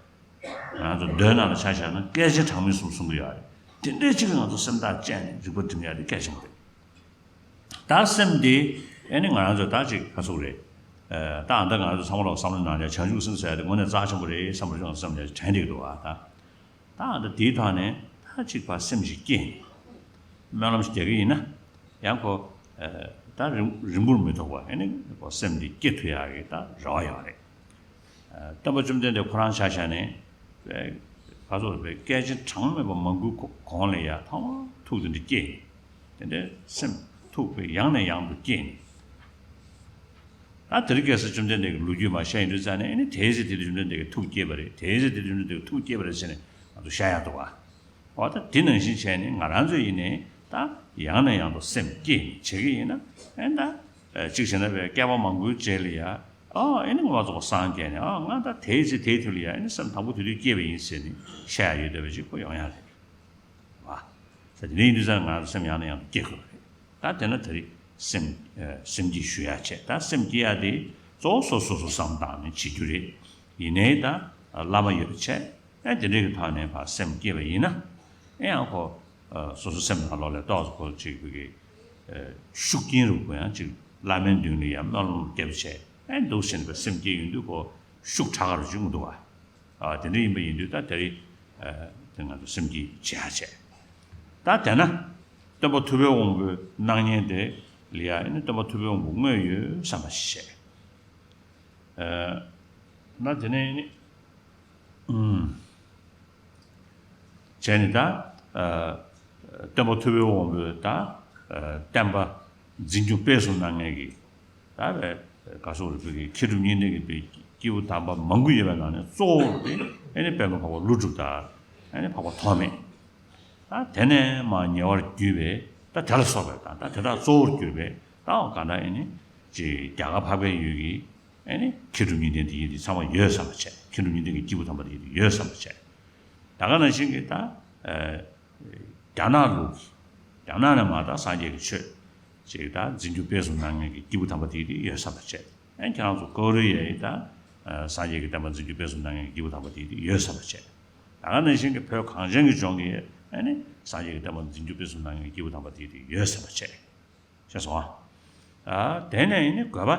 ང་ཚོ་མདོའི་ནང་ལ་ཆ་བཞག་ན་སྐད་ཅིག་གྲངས་མེད་གསུམ་གསུང་གི་ཡོད་རེད། དེ་འདྲའི་ཅིག་ང་ཚོ་སེམས་ཐག་བཅད་ནས་རིག་པ་སྒྲིམ་ཡ་དེ་གལ་ཆེན་པོ་རེད། ད་སེམས་འདི་ཨ་ནི་ང་རང་ཚོ་ད་ཅིག་ག་ཟུག་རེད། ད་ཨ་ད་ང་ཚོ་ཚང་མ་ལོག་བསམ་བློ་ནང་ལ་བྱང་ཆུབ་སེམས་ཟེར་ཡ་དེ་དངོས་གནས་རྩ་ཆེན་པོ་རེད་བསམ་པ་ཅུང་ཙམ་ནས་དྲན་བསྡད་འདུག་བ་ད། ད་ཨ་ད་དེའི་ཐོག་ནས་ད་ཅིག་ཕར་སེམས་ཤིག་སྐྱེས་ནས་སྨོན་ལམ་ཞིག་རྒྱག་གི་ཡིན་ན་ཡང་ཁོ་ད་རིང་རིང་པོར་མི་ཐོགས་པ་ཨ་ནི་ཁོ་སེམས་འདི་སྐྱེ་ཐུབ་ཡག་གི་ད་རེ་བ་ཡོད་རེད། སྟོན་པ་བཅོམ་ལྡན་འདས་ཁོ་རང་ཆ་བཞག་ནས་ཕར་ཚུར་བའི་སྐད་ཅིག་གྲངས་མེད་པ་མང་པོའི་གོང་ལ་ཡ་ཐོག་མར་ཐུགས་དེ་འདྲ་སྐྱེས་ནས་དེ་འདྲའི་སེམས་ཐུགས་པའི་ཡང་ནས་ཡང་དུ་སྐྱེས་ནས། ད་དེ་རིང་ཁ་སང་བཅོམ་ལྡན་འདས་ཀྱི་ལོ་རྒྱུས་མར་བཤད་ཡོང་དུས་ཙང་ནས་ཨ་ནི་དེའི་ཚེ་དེ་དུས་བཅོམ་ལྡན་འདས་ཀྱི་ཐུགས་བསྐྱེད་པ་རེད། དེའི་ཚེ་དེ་དུས་བཅོམ་ལྡན་འདས་ཀྱི་ཐུགས་བསྐྱེད་པ་རེད་ཟེར་ནས་ང་ཚོ་བཤད་ཡག་འདུག་བ། འོ་ད་དེ་ནང་བཞིན་བྱས་ནས་ང་རང་ཚོ་ཡིན་ནའི་ད་ཡང་ནས་ཡང་དུ་སེམས་བསྐྱེད་ནས་བྱེད་ཀྱི་ཡིན་ན་ཨ་ནི་ད་གཅིག་བྱས་ན་བས་བསྐལ་པ་མང་པོའི་རྗེས་ལ་ཡ་ཨ་ཨ་ནི་ངོ་མ་རྫོགས་པ་སངས་རྒྱས་ནས་ཨ་ང་ད་དེའི་ཚེ་དེའི་དུས་ལ་ཡ་ཨ་ནི་སེམས་དང་པོ་དེ་དུས་བསྐྱེད་པ་ཡིན་ཟེར་ནས་བཤད་ཡག་ཡོད་བསྡད་པ་ཞིག་ཁོ་ཡོང་ཡག་རེད། བ། ས་དེ་འདྲ་ཡིན་དུས་ཙང་ང་ཚོ་སེམས་ཡང་ནས་ཡང་དུ་སྐྱེ་དགོས་པ་རེད། ད་དེ་ན་ད་རེས་སེམས་ཨ་སེམས་བསྐྱེད་ཞུ་ཡག་བྱས། ད་སེམས་བསྐྱེད་ཡག་དེ་གཙོ་བོ་སོ་སོ་སོ་བསམ་བཏང་ནས་བྱེད་རྒྱུ་རེད། ཡིན་ནའི་ད་བླ་མ་ཡོད་པ་བྱས་ཨ་དེ་འདྲ་གི་ཐོག་ནས་ཕར་སེམས་བསྐྱེད་པ་ཡིན་ན་ཨེ་ཡང་ཁོ་སོ་སོ་སེམས་ནང་ལོགས་ལ་ཏོག་ཙམ་ཁོ་ཅིག་གི་ཤུགས་རྐྱེན་རུ་ཁོ་ཡང་ཅིག་བླ་མའི་མདུན་ལ་ཡང་སྨོན་ལམ་བརྒྱབ་བྱས་ཨེ་འདུག་ཟེར་ནས་སེམས་བསྐྱེད་ཡོང་དུས་ཁོ་ཤུགས་དྲག་ག་རུ་བྱུང་འདུག་བ། ཨ་དེ་འདྲ་ཡིན་པ་ཡིན་དུས་ད་དེ་རིང་ཨ་དེ་ང་ཚོ་སེམས་བསྐྱེད་བྱེད་ཡག་བྱས། ད་དེ་ན་སྟོན་པ་ཐུབ་པའི་དབང་པོའི་སྣང་བརྙན་དེ་ལ་ཡ་ཨ་ནི་སྟོན་པ་ཐུབ་པའི་དབང་པོ་དངོས་ཡོད་བསམ་པ་ཞིག་བྱས། ཨ་ན་དེ་ནས་ཨ་ནི་ཨུམ། བྱས་ནས་ད་ཨ་སྟོན་པ་ཐུབ་པའི་དབང་པོའི་ད་ཨ་བསྟན་པ་འཛིན་སྐྱོང་སྤེལ་གསུམ་གནང་མཁན་གྱི་ད་བས་ག་སོགས་རེད་བོད་ཀྱི་མཁས་གྲུབ་གཉིས་ལྡན་གྱི་བའི་སྐྱེས་བུ་དམ་པ་མང་པོ་ཡོད་པའི་ནང་ནས་གཙོ་བོ་དེ་ཨ་ནི་པདྨ་འཕགས་པ་ཀླུ་སྒྲུབ་དང་ཨ་ནི་འཕགས་པ་ཐོགས་མེད། ད་དེ་ནས་མར་ཉེ་བར་བརྒྱུད་པའི་ད་དེ་ལ་སོགས་པའི་ད་ད་དེ་དག་གཙོ་བོར་གྱུར་པའི་ད་འོ་ག་འདྲ་ཨ་ནི་ཅིག་རྒྱ་གར་འཕགས་པའི་ཡུལ་གྱི་ཨ་ནི་མཁས་གྲུབ་གཉིས་ལྡན་དེ་ཡིན་དེ་ཚང་མ་ཡོད་བསམ་པ་བྱས། མཁས་གྲུབ་གཉིས་ལྡན་གྱི་སྐྱེས་བུ་དམ་པ་དེ་ཡིན་དེ་ཡོད་བསམ་པ་བྱས། ད་ག་ནང་བཞིན་གྱི་ད་ཨ་རྒྱ་ནག་ལུགས་རྒྱ་ནག་ནས་མར་ད་སངས་རྒྱས་ཀྱི་ཆོས་ཅིག་ད་འཛིན་སྐྱོང་སྤེལ་གསུམ་གནང་མཁན་གྱི་སྐྱེས་བུ་དམ་པ་དེ་དེ་ཡོད་བསམ་པ་བྱས། ཨ་ཁྱེད་རང་ཚོ་ཀོ་རི་ཡའི་ད་ཨ་སངས་རྒྱས་ཀྱི་བསྟན་པ་འཛིན་སྐྱོང་སྤེལ་གསུམ་གནང་མཁན་གྱི་སྐྱེས་བུ་དམ་པ་དེ་དེ་ཡོད་བསམ་པ་བྱས། ད་ག་ནང་བཞིན་གྱི་བོད་གངས་ཅན་གྱི་ལྗོངས་ཀྱི་ཨ་ནི་སངས་རྒྱས་ཀྱི་བསྟན་པ་འཛིན་སྐྱོང་སྤེལ་གསུམ་གནང་མཁན་གྱི་སྐྱེས་བུ་དམ་པ་དེ་དེ་ཡོད་བསམ་པ་བྱས། ཤེས་སོང་ཨ། ཨ་དེ་ནས་ཨ་ནི་དགོས་པ་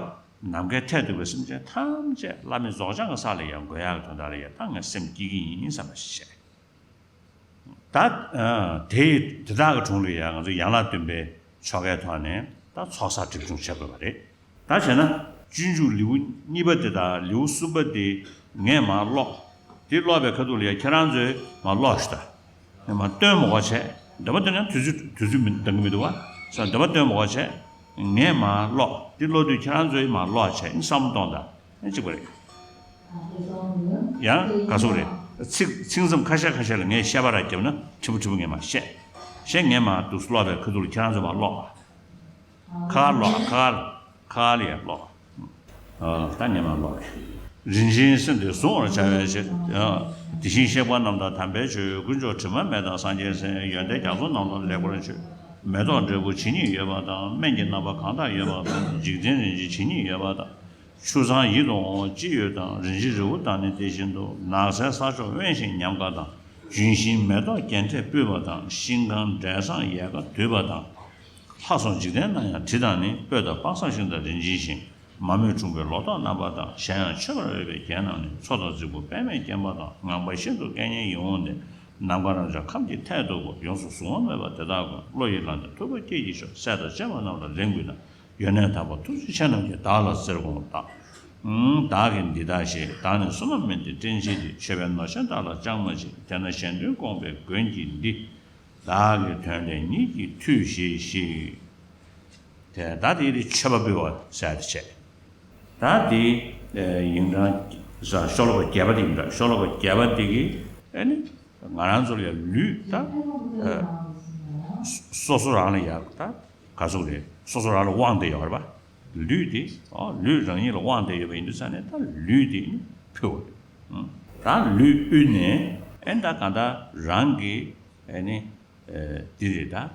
ནམ་མཁའི་མཐས་གཏུགས་པའི་སེམས་ཅན་ཐམས་ཅད་བླ་མེད་རྫོགས་བྱང་གི་ས་ལ་ཡང་འགོད་ཡག་གི་དོན་དག་ལ་ཡང་ད་ངས་སེམས་བསྐྱེད་ཀྱི་ཡིན་བསམ་པ་ཞིག་བྱས། ད་ཨ་དེ་ཡི་དེ་དག་གི་དྲུང་ལ་ཡང་ང་ཚོ་ཡན་ལག་བདུན་པའི་ཆོ་གའི་ཐོག་ནས་ད་ཚོགས་བསགས་སྒྲིབ་སྦྱོང་བྱེད་དགོས་པ་རེད། ད་བྱས་ན་སྤྱོད་འཇུག་ལེའུ་གཉིས་པ་དེ་དང་ལེའུ་གསུམ་པ་དེ་ངས་མར་ཀློག་དེ་ཀློག་པའི་ཁ་ཐུག་ལ་ཡང་ཁྱེད་རང་ཚོས་མར་ཀློག་ཞུ་ད། ངས་མར་སྟོན་མོ་ག་བྱས། འདོན་པ་སྟོན་ཡང་དུས་ཚོད་དུས་ཚོད་མི་འདང་གི་མི་འདུག་བ། ས་འདོན་པ་སྟོན་མོ་ག་བྱས། ངས་མར་ཀློག་དེ་ཀློག་དུས་ཁྱེད་རང་ཚོས་མར་ཀློག་བྱས་ཨིན་བསམ་བློ་གཏོང་ད། ཨེ་གཅིག་པ་རེད། ཡང་ག་སོགས་རེད། ཚིག་ཚིག་མཚམས་ཁ་ཤས་ཁ་ཤས་ལ་ངས་བཤད་པ་ར་བརྒྱབ་ན་ཁྲི་པོ་ཁྲི་པོ་ངས་མར་བཤད། བཤད་ངས་མར་དུས་སུ་ཀློག་པའི་ཁ་ཐུག་ལ་ཁྱེད་རང་ཚོས་མར་ཀློག་པ། ཁ་ལ་ཁ་ལ་ཁ་ལ་ཡར་ཀློག་ཨ་ད་ངས་མར་ཀློག་རེད། རིན་ཆེན་སེམས་དེ་གཟུང་བར་བྱ་བའི་ཕྱིར། དེ་བཞིན་གཤེགས་པ་རྣམས་དང་དམ་པའི་ཆོས། དཀོན་མཆོག་དྲི་མ་མེད་དང་སངས་རྒྱས་སེམས། ཡོན་ཏན་རྒྱ་མཚོ་རྣམས་ལ་ལེགས་པར་མཆོད། མེ་ཏོག་འབྲས་བུ་ཇི་སྙེད་ཡོད་པ་དང་། སྨན་གྱི་རྣམ་པ་གང་དག་ཡོད་པ་དང་། འཇིག་རྟེན་རིན་ཆེན་ཇི་སྙེད་ཡོད་པ་དང་། ཆུ་གཙང་ཡིད་དུ་འོང་བ་ཅི་ཡོད་དང་། རིན་ཆེན་རི་བོ་དང་ནི་དེ་བཞིན་དུ། ནགས་ཚལ་ས་ཕྱོགས་དབེན་ཞིང་ཉམས་དགའ་དང་། ལྗོན་ཤིང་མེ་ཏོག་རྒྱན་སྤྲས་སྤུད་པ་དང་། ཤིང་གང་འབྲས་བཟང་ཡལ་ག་དུད་པ་དང་། ལྷ་སོགས་འཇིག་རྟེན་ན་ཡང་དྲི་དང་ནི། སྤོས་དང་དཔག་བསམ་ཤིང་དང་རིན་ཆེན་ཤིང་། མ་རྨོས་འཁྲུངས་པའི་ལོ་ཏོག་རྣམ་པ་དང་། གཞན་ཡང་མཆོད་པར་འོས་པའི་རྒྱན་རྣམས་ནི། མཚོ་དང་རྫིང་བུ་པདྨས་བརྒྱན་པ་དང་། ངང་པ་ཤིན་ཏུ་སྐད་སྙན་ཡིད་འོང་སྟེ། ནམ་མཁའ་རབ་འབྱམས་ཁམས་ཀྱི་མཐས་གཏུགས་པ། ཡོངས་སུ་གཟུང་བ་མེད་པ་དེ་དག་ཀུན། བློ་ཡིས་བླངས་ཏེ་ཐུབ་པ་སྐྱེས་ཀྱི་ཤོག་སྲས་དང་བཅས་པ་རྣམས་ལ་ལན་བགྱིས་ན། ཡོན་གནས་དམ་པ་ཐུགས་རྗེ་ཆེ་རྣམས་ཀྱིས། བདག་ལ་བརྩེར་དགོངས་དག་མ་ བདག་གིས་འདི་ལྟར་བཤད། བདག་ནི་བསོད་ནམས་དམན་ཏེ་སྐྲན་ཆེ་སྟེ། ཆོས་པའི་ནོར་གཞན་བདག་ལ་བཅང་མ་མཆིས། དེས་ན་གཞན་དོན་སྐོང་བའི་མགོན་གྱིས་འདི། བདག་གི་དོན་ལས་ཉིད་ཀྱིས་ཐུད་བཞེས་ཤིག་དེ་ད་དེ་དེ་མཆོད་པ་འབུལ་བ་ཟེར་ཡ་དེ་བྱས། ད་དེ་ཡིན་གྲངས་ཤོ་ལོ་ཀ་བརྒྱད་པ་དེ་ཡིན་གྲངས་ཤོ་ལོ་ཀ་བརྒྱད་པ་དེ་གི་ཨ་ནི་ང་རང་ཚོ་ལ་ལུས་ད་སོ་སོ་རང་ལ་ཡག་ད་ག་ཚོད་རེད། སོ་སོ་རང་ལ་དབང་དེ་ཡོད་རེད་པ། ལུས་དེ་ཨོ་ལུས་རང་ཉིད་ལ་དབང་དེ་ཡོད་པ་ཡིན་དུས་ཙང་ནས་ད་ལུས་དེ་ནི་ཕུལ་བ་རེད། ད་ལུས་དབུལ་ནས་ཨ་ནི་ད་གང་ལྟར་རང་གི་ཨ་ནི། འདི་རེད་ད།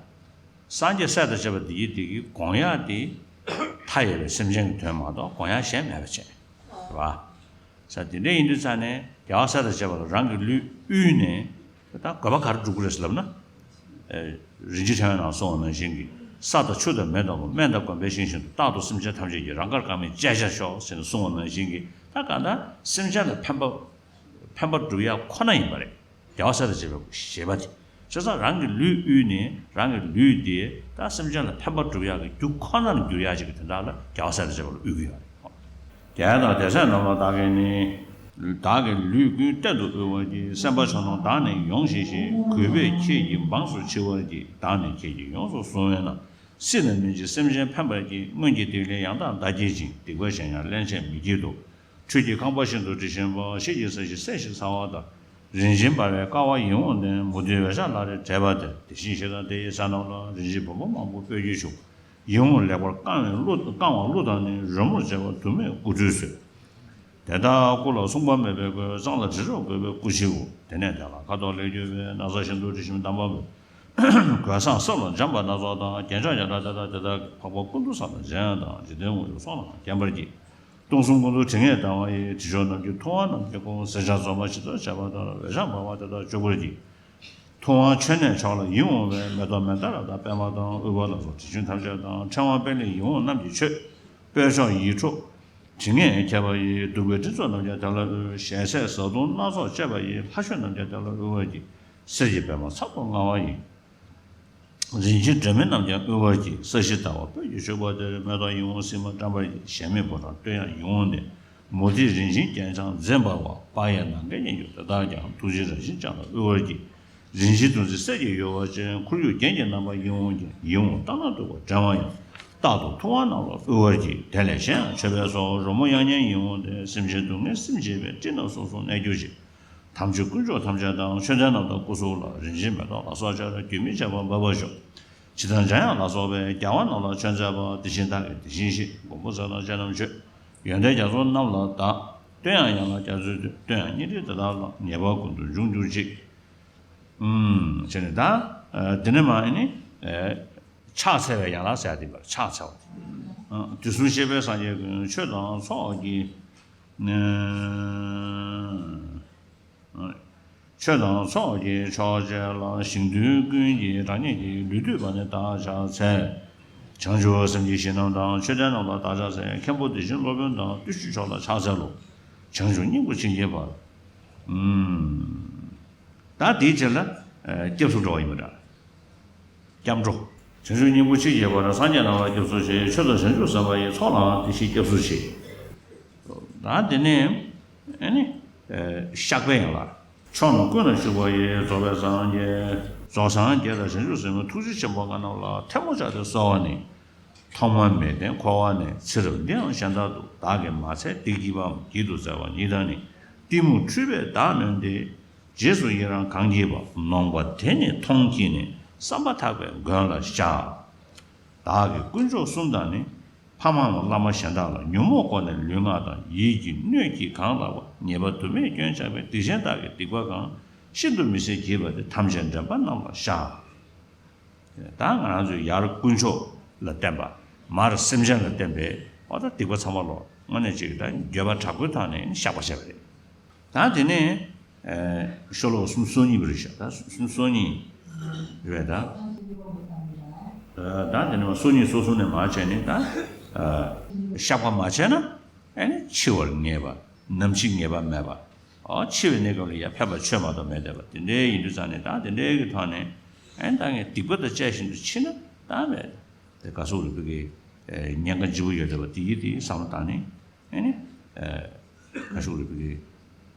སངས་རྒྱས་སྲས་དང་བཅས་པ་འདི་ཡི་འདི་གི་དགོངས་ཡག་འདི་མཐའ་ཡས་པའི་སེམས་ཅན་གྱི་དོན་མ་གཏོགས་དགོངས་ཡག་གཞན་མེད་པ་བྱས། རེད་བ། ས་དེ་འདྲ་ཡིན་དུས་ཙང་ནས་རྒྱལ་བ་སྲས་དང་བཅས་པ་ལ་རང་གི་ལུས་དབུལ་ནས་ད་དགོས་པ་ག་རེ་སྒྲུབ་ཀྱི་རེད་ཟེར་ལབ་ན། རིན་ཆེན་ཕྲེང་བའི་ནང་གསུངས་པ་ནང་བཞིན་གྱི་ས་དང་ཆུ་དང་མེ་དང་རླུང་སྨན་དང་གོམ་པའི་ཤིང་བཞིན་དུ་རྟག་ཏུ་སེམས་ཅན་ཐམས་ཅད་ཀྱི་རང་དགར་དཀར་མེ་བཅད་བྱར་ཤོག་ཟེར་ནས་གསུངས་པ་ནང་བཞིན་གྱི་ད་གང་ལྟར་སེམས་ཅན་ལ་ཕན་པ་ཕན་པ་སྒྲུབ་ཡག་ཁོ་ན་ཡིན་པ་རེད། རྒྱལ་བ་སྲས་དང་བཅས་པའི་བཞེད་པ་དེ། བྱས་ཙང་རང་གི་ལུས་དབུལ་ནས་རང་གི་ལུས་དེ་ད་སེམས་ཅན་ལ་ཕན་པ་སྒྲུབ་ཡག་གི་རྒྱུ་ཁོ་ནར་འགྱུར་ཡག་ཅིག་གི་དོན་དག་ལ་རྒྱལ་བ་སྲས་དང་བཅས་པ་ལ་དབུལ་གྱི་ཡོད་རེད། དེ་དང་དེ་ཚེ་རྣམས་ལ་བདག་གིས་ནི། བདག་གི་ལུས་ཀུན་གཏན་དུ་དབུལ་བར་བགྱི། སེམས་དཔའ་ཆོས་རྣམས་བདག་ནི་ཡོངས་ཤེས་ཤིང་། གུས་པས་ཁྱེད་ཀྱི་འབངས་སུ་མཆི་བར་བགྱི། བདག་ནི་ཁྱེད་ཀྱིས་ཡོངས་སུ་བཟུང་བས་ན། སྲིད་ན་མི་འཇིགས་སེམས་ཅན་ཕན་པར་བགྱི། སྔོན་གྱི་སྡིག་ལས་ཡང་དག་འདའ་བགྱིད་ཅིང་། སྡིག་པ་གཞན་ཡང་སླན་ཆད་མི་བགྱིད་དོ། ཁྲུས་ཀྱི་ཁང་པ་ཤིན་ཏུ་དྲི་ཞིམ་པ། ཤེལ་གྱི་ས་གཞི་སྲད་ཞིང་ཚ་བ་དང་། རིན་ཆེན་འབར་བའི་ཀ་བ་ཡིད་འོང་ལྡན། མུ་ཏིག་འོད་ཞགས་ལ་རེ་བྲེས་པ་དེར། དེ་བཞིན་གཤེགས་དང་དེ་ཡི་སྲས་རྣམས་ལ། རིན་ཆེན་བུམ་པ་མང་པོ་སྤོས་ཀྱིས་བྱུགས། ཡིད་འོང་ལེགས་པར་བཀང་བའི་གླུ་བཀང་བ་གླུ་དང་ནི། རོལ་མོར་བཅས་པ་དུ་མས་སྐུ་ཁྲུས་གསོལ། དེ་དག་སྐུ་ལ་མཚུངས་པ་མེད་པའི་སྒོས། བསང་ལ་དྲི་རོ་བསྐོལ་བའི་སྐུ་ཕྱིའོ། དེ་ནས་དེ་ལ་ཁ་དོག་ལེགས་བསྒྱུར་བའི། ན་བཟའ་ཤིན་ཏུ་དྲི་ཞིམ་དམ་པ་འབུལ། གོས་བཟང་སྲབ་ལ་འཇམ་པ་སྣ་ཚོགས་དང་། རྒྱན་ཆ་ཡང་དག་དེ་དག་དེ་དག་གི། འཕགས་པ་ཀུན་ཏུ་བཟང་དང་མཛེས་ཡང་དང་། འཇིག་རྟེན་དངོས་གྲུབ་སོགས་ལའང་བརྒྱན་པར་བགྱི། སྟོང་གསུམ་ཀུན་ཏུ་དྲི་ངད་ལྡང་བ་ཡི། དྲི་མཆོག་རྣམས་ཀྱི་ཐུབ་དབང་རྣམས་ཀྱིས་བསྐོར། ཟས་སྦྱངས་བཙོ་མ་ཇི་ལྟར་བྱ་བ་ལྟར། འོད་ཞགས་འབར་བ་དེ་དག་བྱུག་པར་བགྱི། ཐུབ་དབང་མཆོད་གནས་མཆོག་ལ་ཡིད་འོང་བའི། མེ་ཏོག་མན་དཱ་ར་དང་པདྨ་དང་། དབུལ་བ་ལ་སོགས་དྲི་ཆུའི་ཐམས་ཅད་དང་། ཕྲེང་བ་པད་ལི་ཡིད་འོང་རྣམས་ཀྱིས་མཆོད། སྤོས་མཆོག་ཡིད་འཕྲོག་དྲི་ངད་ཁྱབ་པ་ཡི། བདུག་པའི་སྤྲིན་ཚོགས་རྣམས་ཀྱང་དེ་ལ་དབུལ། ཞལ་ཟས་བཟའ་བཏུང་སྣ་ཚོགས་སྤྱད་པ་ཡི། ལྷ་བཤོས་རྣམས་ཀྱང་དེ་ལ་དབུལ་བར་བགྱི། གསེར་གྱི་པདྨ་ཚལ་དུ་མངའ་བ་ཡི། རིན་ཆེན་སྒྲོན་མེ་རྣམས་ཀྱང་དབུལ་བར་བགྱི། ས་གཞི་ཟླ་བ་སྤོས་ཀྱིས་བྱུགས་པ་དེར། མེ་ཏོག་ཡིད་འོང་སིལ་མ་བཀྲམ་པ་ཡི། གཞལ་མེད་ཕོ་བྲང་སྟོད་དབྱངས་ཡིད་འོང་ལྡན། མུ་ཏིག་རིན་ཆེན་རྒྱན་འཕྱང་མཛེས་འབར་བ། དཔག་ཡས་ནམ་མཁའི་དབྱིངས་སུ་དེ་དག་ཀྱང་། ཐུགས་རྗེའི་རང་བཞིན་ཅན་ལ་དབུལ་བར་བགྱི། རིན་ཆེན་བདུད་རྩི་གསེར་གྱི་ཡུ་བ་ཅན། ཁོར་ཡུག་རྒྱན་གྱི་རྣམ་པ་ཡིད་འོང་ལྡན། ཡིད་འོང་ལྟ་ན་སྡུག་པ་བྲལ་བ་ཡང་། རྟག་ཏུ་ཐུབ་དབང་རྣམས་ལ་དབུལ་བར་བགྱི། དེ་ལས་གཞན་ཡང་མཆོད་པའི་ཚོགས། རོལ་མོ་དབྱངས་སྙན་ཡིད་འོང་ལྡན། སེམས་ཅན་སྡུག་བསྔལ་སེམས་བརྗེད་པའི། སྤྲིན་རྣམས་སོ་སོར་གནས་གྱུར་ཅིག། དམ་ཆོས་དཀོན་མཆོག་ཐམས་ཅད་དང་། མཆོད་རྟེན་རྣམས་དང་སྐུ་གཟུགས་ལ། རིན་ཆེན་མེ་ཏོག་ལ་སོགས་བྱ་ར། རྒྱུན་མི་འཆད་པར་འབབ་པར་ཤོག། ཇི་ལྟར་འཇམ་དབྱངས་ལ་སོགས་པས། རྒྱལ་བ་རྣམས་ལ་མཆོད་མཛད་པ། དེ་བཞིན་བདག་གིས་དེ་བཞིན་གཤེགས། མགོན་པོ་ཚེ་དང་བཅས་རྣམས་མཆོད། ཡོན་ཏན་རྒྱ་མཚོ་རྣམས་ལ་བདག། བསྟོད་དབྱངས་ཡན་ལག་རྒྱ་མཚོའི་མཐུས། བསྟོད་དབྱངས་སྙན་སྒྲོན་དེ་དག་ལ། ངེས་པར་ཀུན་ཏུ་འབྱུང་གྱུར་ཅིག། ཨུམ། བྱས་ནས་ད། ཨ། འདི་ནས་མར་ཨ་ནི། ཨ། ཕྱག་འཚལ་བའི་ཡན་ལག་ཟེར་ཡ་དེ་ཡིན་པ་རེད། ཕྱག་འཚལ་བ་དེ། ཨ། དུས་གསུམ་གཤེགས་པའི་སངས་རྒྱས་ཀུན། ཆོས་དང་ཚོགས་ཀྱི། ཨ། ཆོས་དང་ཚོགས་ཀྱི་མཆོག་བཅས་ལ། ཞིང་དུས་ཀུན་གྱི་གྲངས་སྙེད་ཀྱི། ལུས་བཏུད་པ་ནི་བདག་ཕྱག་འཚལ། བྱང་ཆུབ་སེམས་ཀྱི་གཞི་རྣམས་དང་། མཆོད་རྟེན་རྣམས་ལ་བདག་ཕྱག་འཚལ། མཁན་པོ་དེ་བཞིན་སློབ་དཔོན་དང་། བརྟུལ་ཞུགས་མཆོག་ལ་ཕྱག་འཚལ་ལོ། བྱང་ཆུབ་སྙིང་པོ་ཕྱིན་གྱི་བར། ཨུམ། ད་དེའི་རྗེས་ལ། ཨ། སྐྱབས་སུ་འགྲོ་བ་ཡིན་པ་འདྲ། སྐྱབས་འགྲོ། བྱང་ཆུབ་སྙིང་པོ་ཕྱིན་གྱི་བར། སངས་རྒྱས་རྣམས་ལ་སྐྱབས་སུ་མཆི། ཆོས་དང་བྱང་ཆུབ་སེམས་དཔའ་ཡི། ཚོགས་ལའང་དེ་བཞིན་སྐྱབས་སུ་མཆི། ད་དེ་ནས་ཨ་ནི། ཨ། བཤགས་པའི་ཡན་ལག། ཕྱོགས་རྣམས་ཀུན་ལ་བཞུགས་པ་ཡི། རྫོགས་པའི་སངས་རྒྱས། རྫོགས་སངས་རྒྱས་དང་བྱང་ཆུབ་སེམས་དཔའི་ཐུགས་རྗེ་ཆེན་པོ་ལྔ་རྣམས་ལ་ཐལ་མོ་སྦྱར་ཏེ་གསོལ་བ་ནི། ཐོག་མ་མེད་དེ་འཁོར་བ་ནས། ཚེ་རབས་འདིའང་གཞན་དག་ཏུ། བདག་གིས་མ་འཚལ་སྡིག་བགྱིས་པའམ། བགྱིད་དུ་སྩལ་བ་ཉིད་དང་ནི། གཏི་མུག་འཁྲུལ་པས་བདག་ནོན་ཏེ། རྗེས་སུ་ཡི་རང་གང་བགྱིས་པ། ནོངས་པ་དེ་ནི་མཐོང་བགྱིས་ནས། བསམ་པ་ཐག་པས་མགོན་ལ་བཤགས། བདག་གིས་དཀོན་མཆོག་གསུམ་དང་ནི། ཕ་མའམ་བླ་མ་གཞན་དག་ལ། ཉོན་མོངས་སྒོ་ནས་ལུས་ངག་དང་། ཡིད་ཀྱི་སྣོད་ཀྱིས་གང་བརླག་པ། ཉེས་པ་དུ་མས་སྐྱོན་བཅགས་པའི། སྡིག་ཅན་བདག་གིས་སྡིག་པ་གང་། ཤིན་ཏུ་མི་བཟད་བགྱིས་པ་དེ། ཐམས་ཅད་འདྲེན་པ་རྣམས་ལ་བཤགས། ད་ང་རང་ཚོས་ཡར་དཀོན་མཆོག་ལ་བརྟེན་པ། མར་སེམས་ཅན་ལ་བརྟེན་པའི་འོ་ད་སྡིག་པ་ཚང་མ་ལོག། དངོས་གནས་ཅིག་ད་འགྱོད་པ་དྲག་པོའི་ཐོག་ནས་བཤགས་པ་བྱས་པ་རེད། ད་དེ་ནས་ཨ་ཤོ་ལོ་ཀ་སུམ་ཅུ་སོ་གཉིས་པ་རེད་ཤག། ད་སུམ་ཅུ་སོ་གཉིས་རེད་པས་ད། ད་དེ་ནས་མར་སོ་གཉིས་སོ་གསུམ་ནས་མར་བྱས་ནས་ད་ཨ་བཤགས་པ་མ་བྱས་ན། ཨ་ནི་འཆི་བར་ངེས་པ། ནམ་འཆི་ངེས་པ་མེད་པ། ཨོ་འཆི་བའི་གནས་སྐབས་ལ་ཡང་ཕན་པ་ཆོས་མ་གཏོགས་མེད་བསྡད་པ་དེ་འདྲའི་ཡིན་དུས་ཙང་ནས། ད་དེ་འདྲའི་གི་ཐོག་ནས་ཨ་ནི་ད་ངས་སྡིག་པ་དང་བཅས་བཞིན་དུ་འཆི་ན་ད་མེད་དེ་ག་སོག་རིག་པའི་གི་ཉེན་ཁ་ལྗིད་པོ་ཡོད་བསྡད་པ་དེ་ཡིན་དེ་བསམ་བློ་བཏང་ནས། ཨ་ནི་ ཨ་ཁ་ཤུག་རེད་པའི་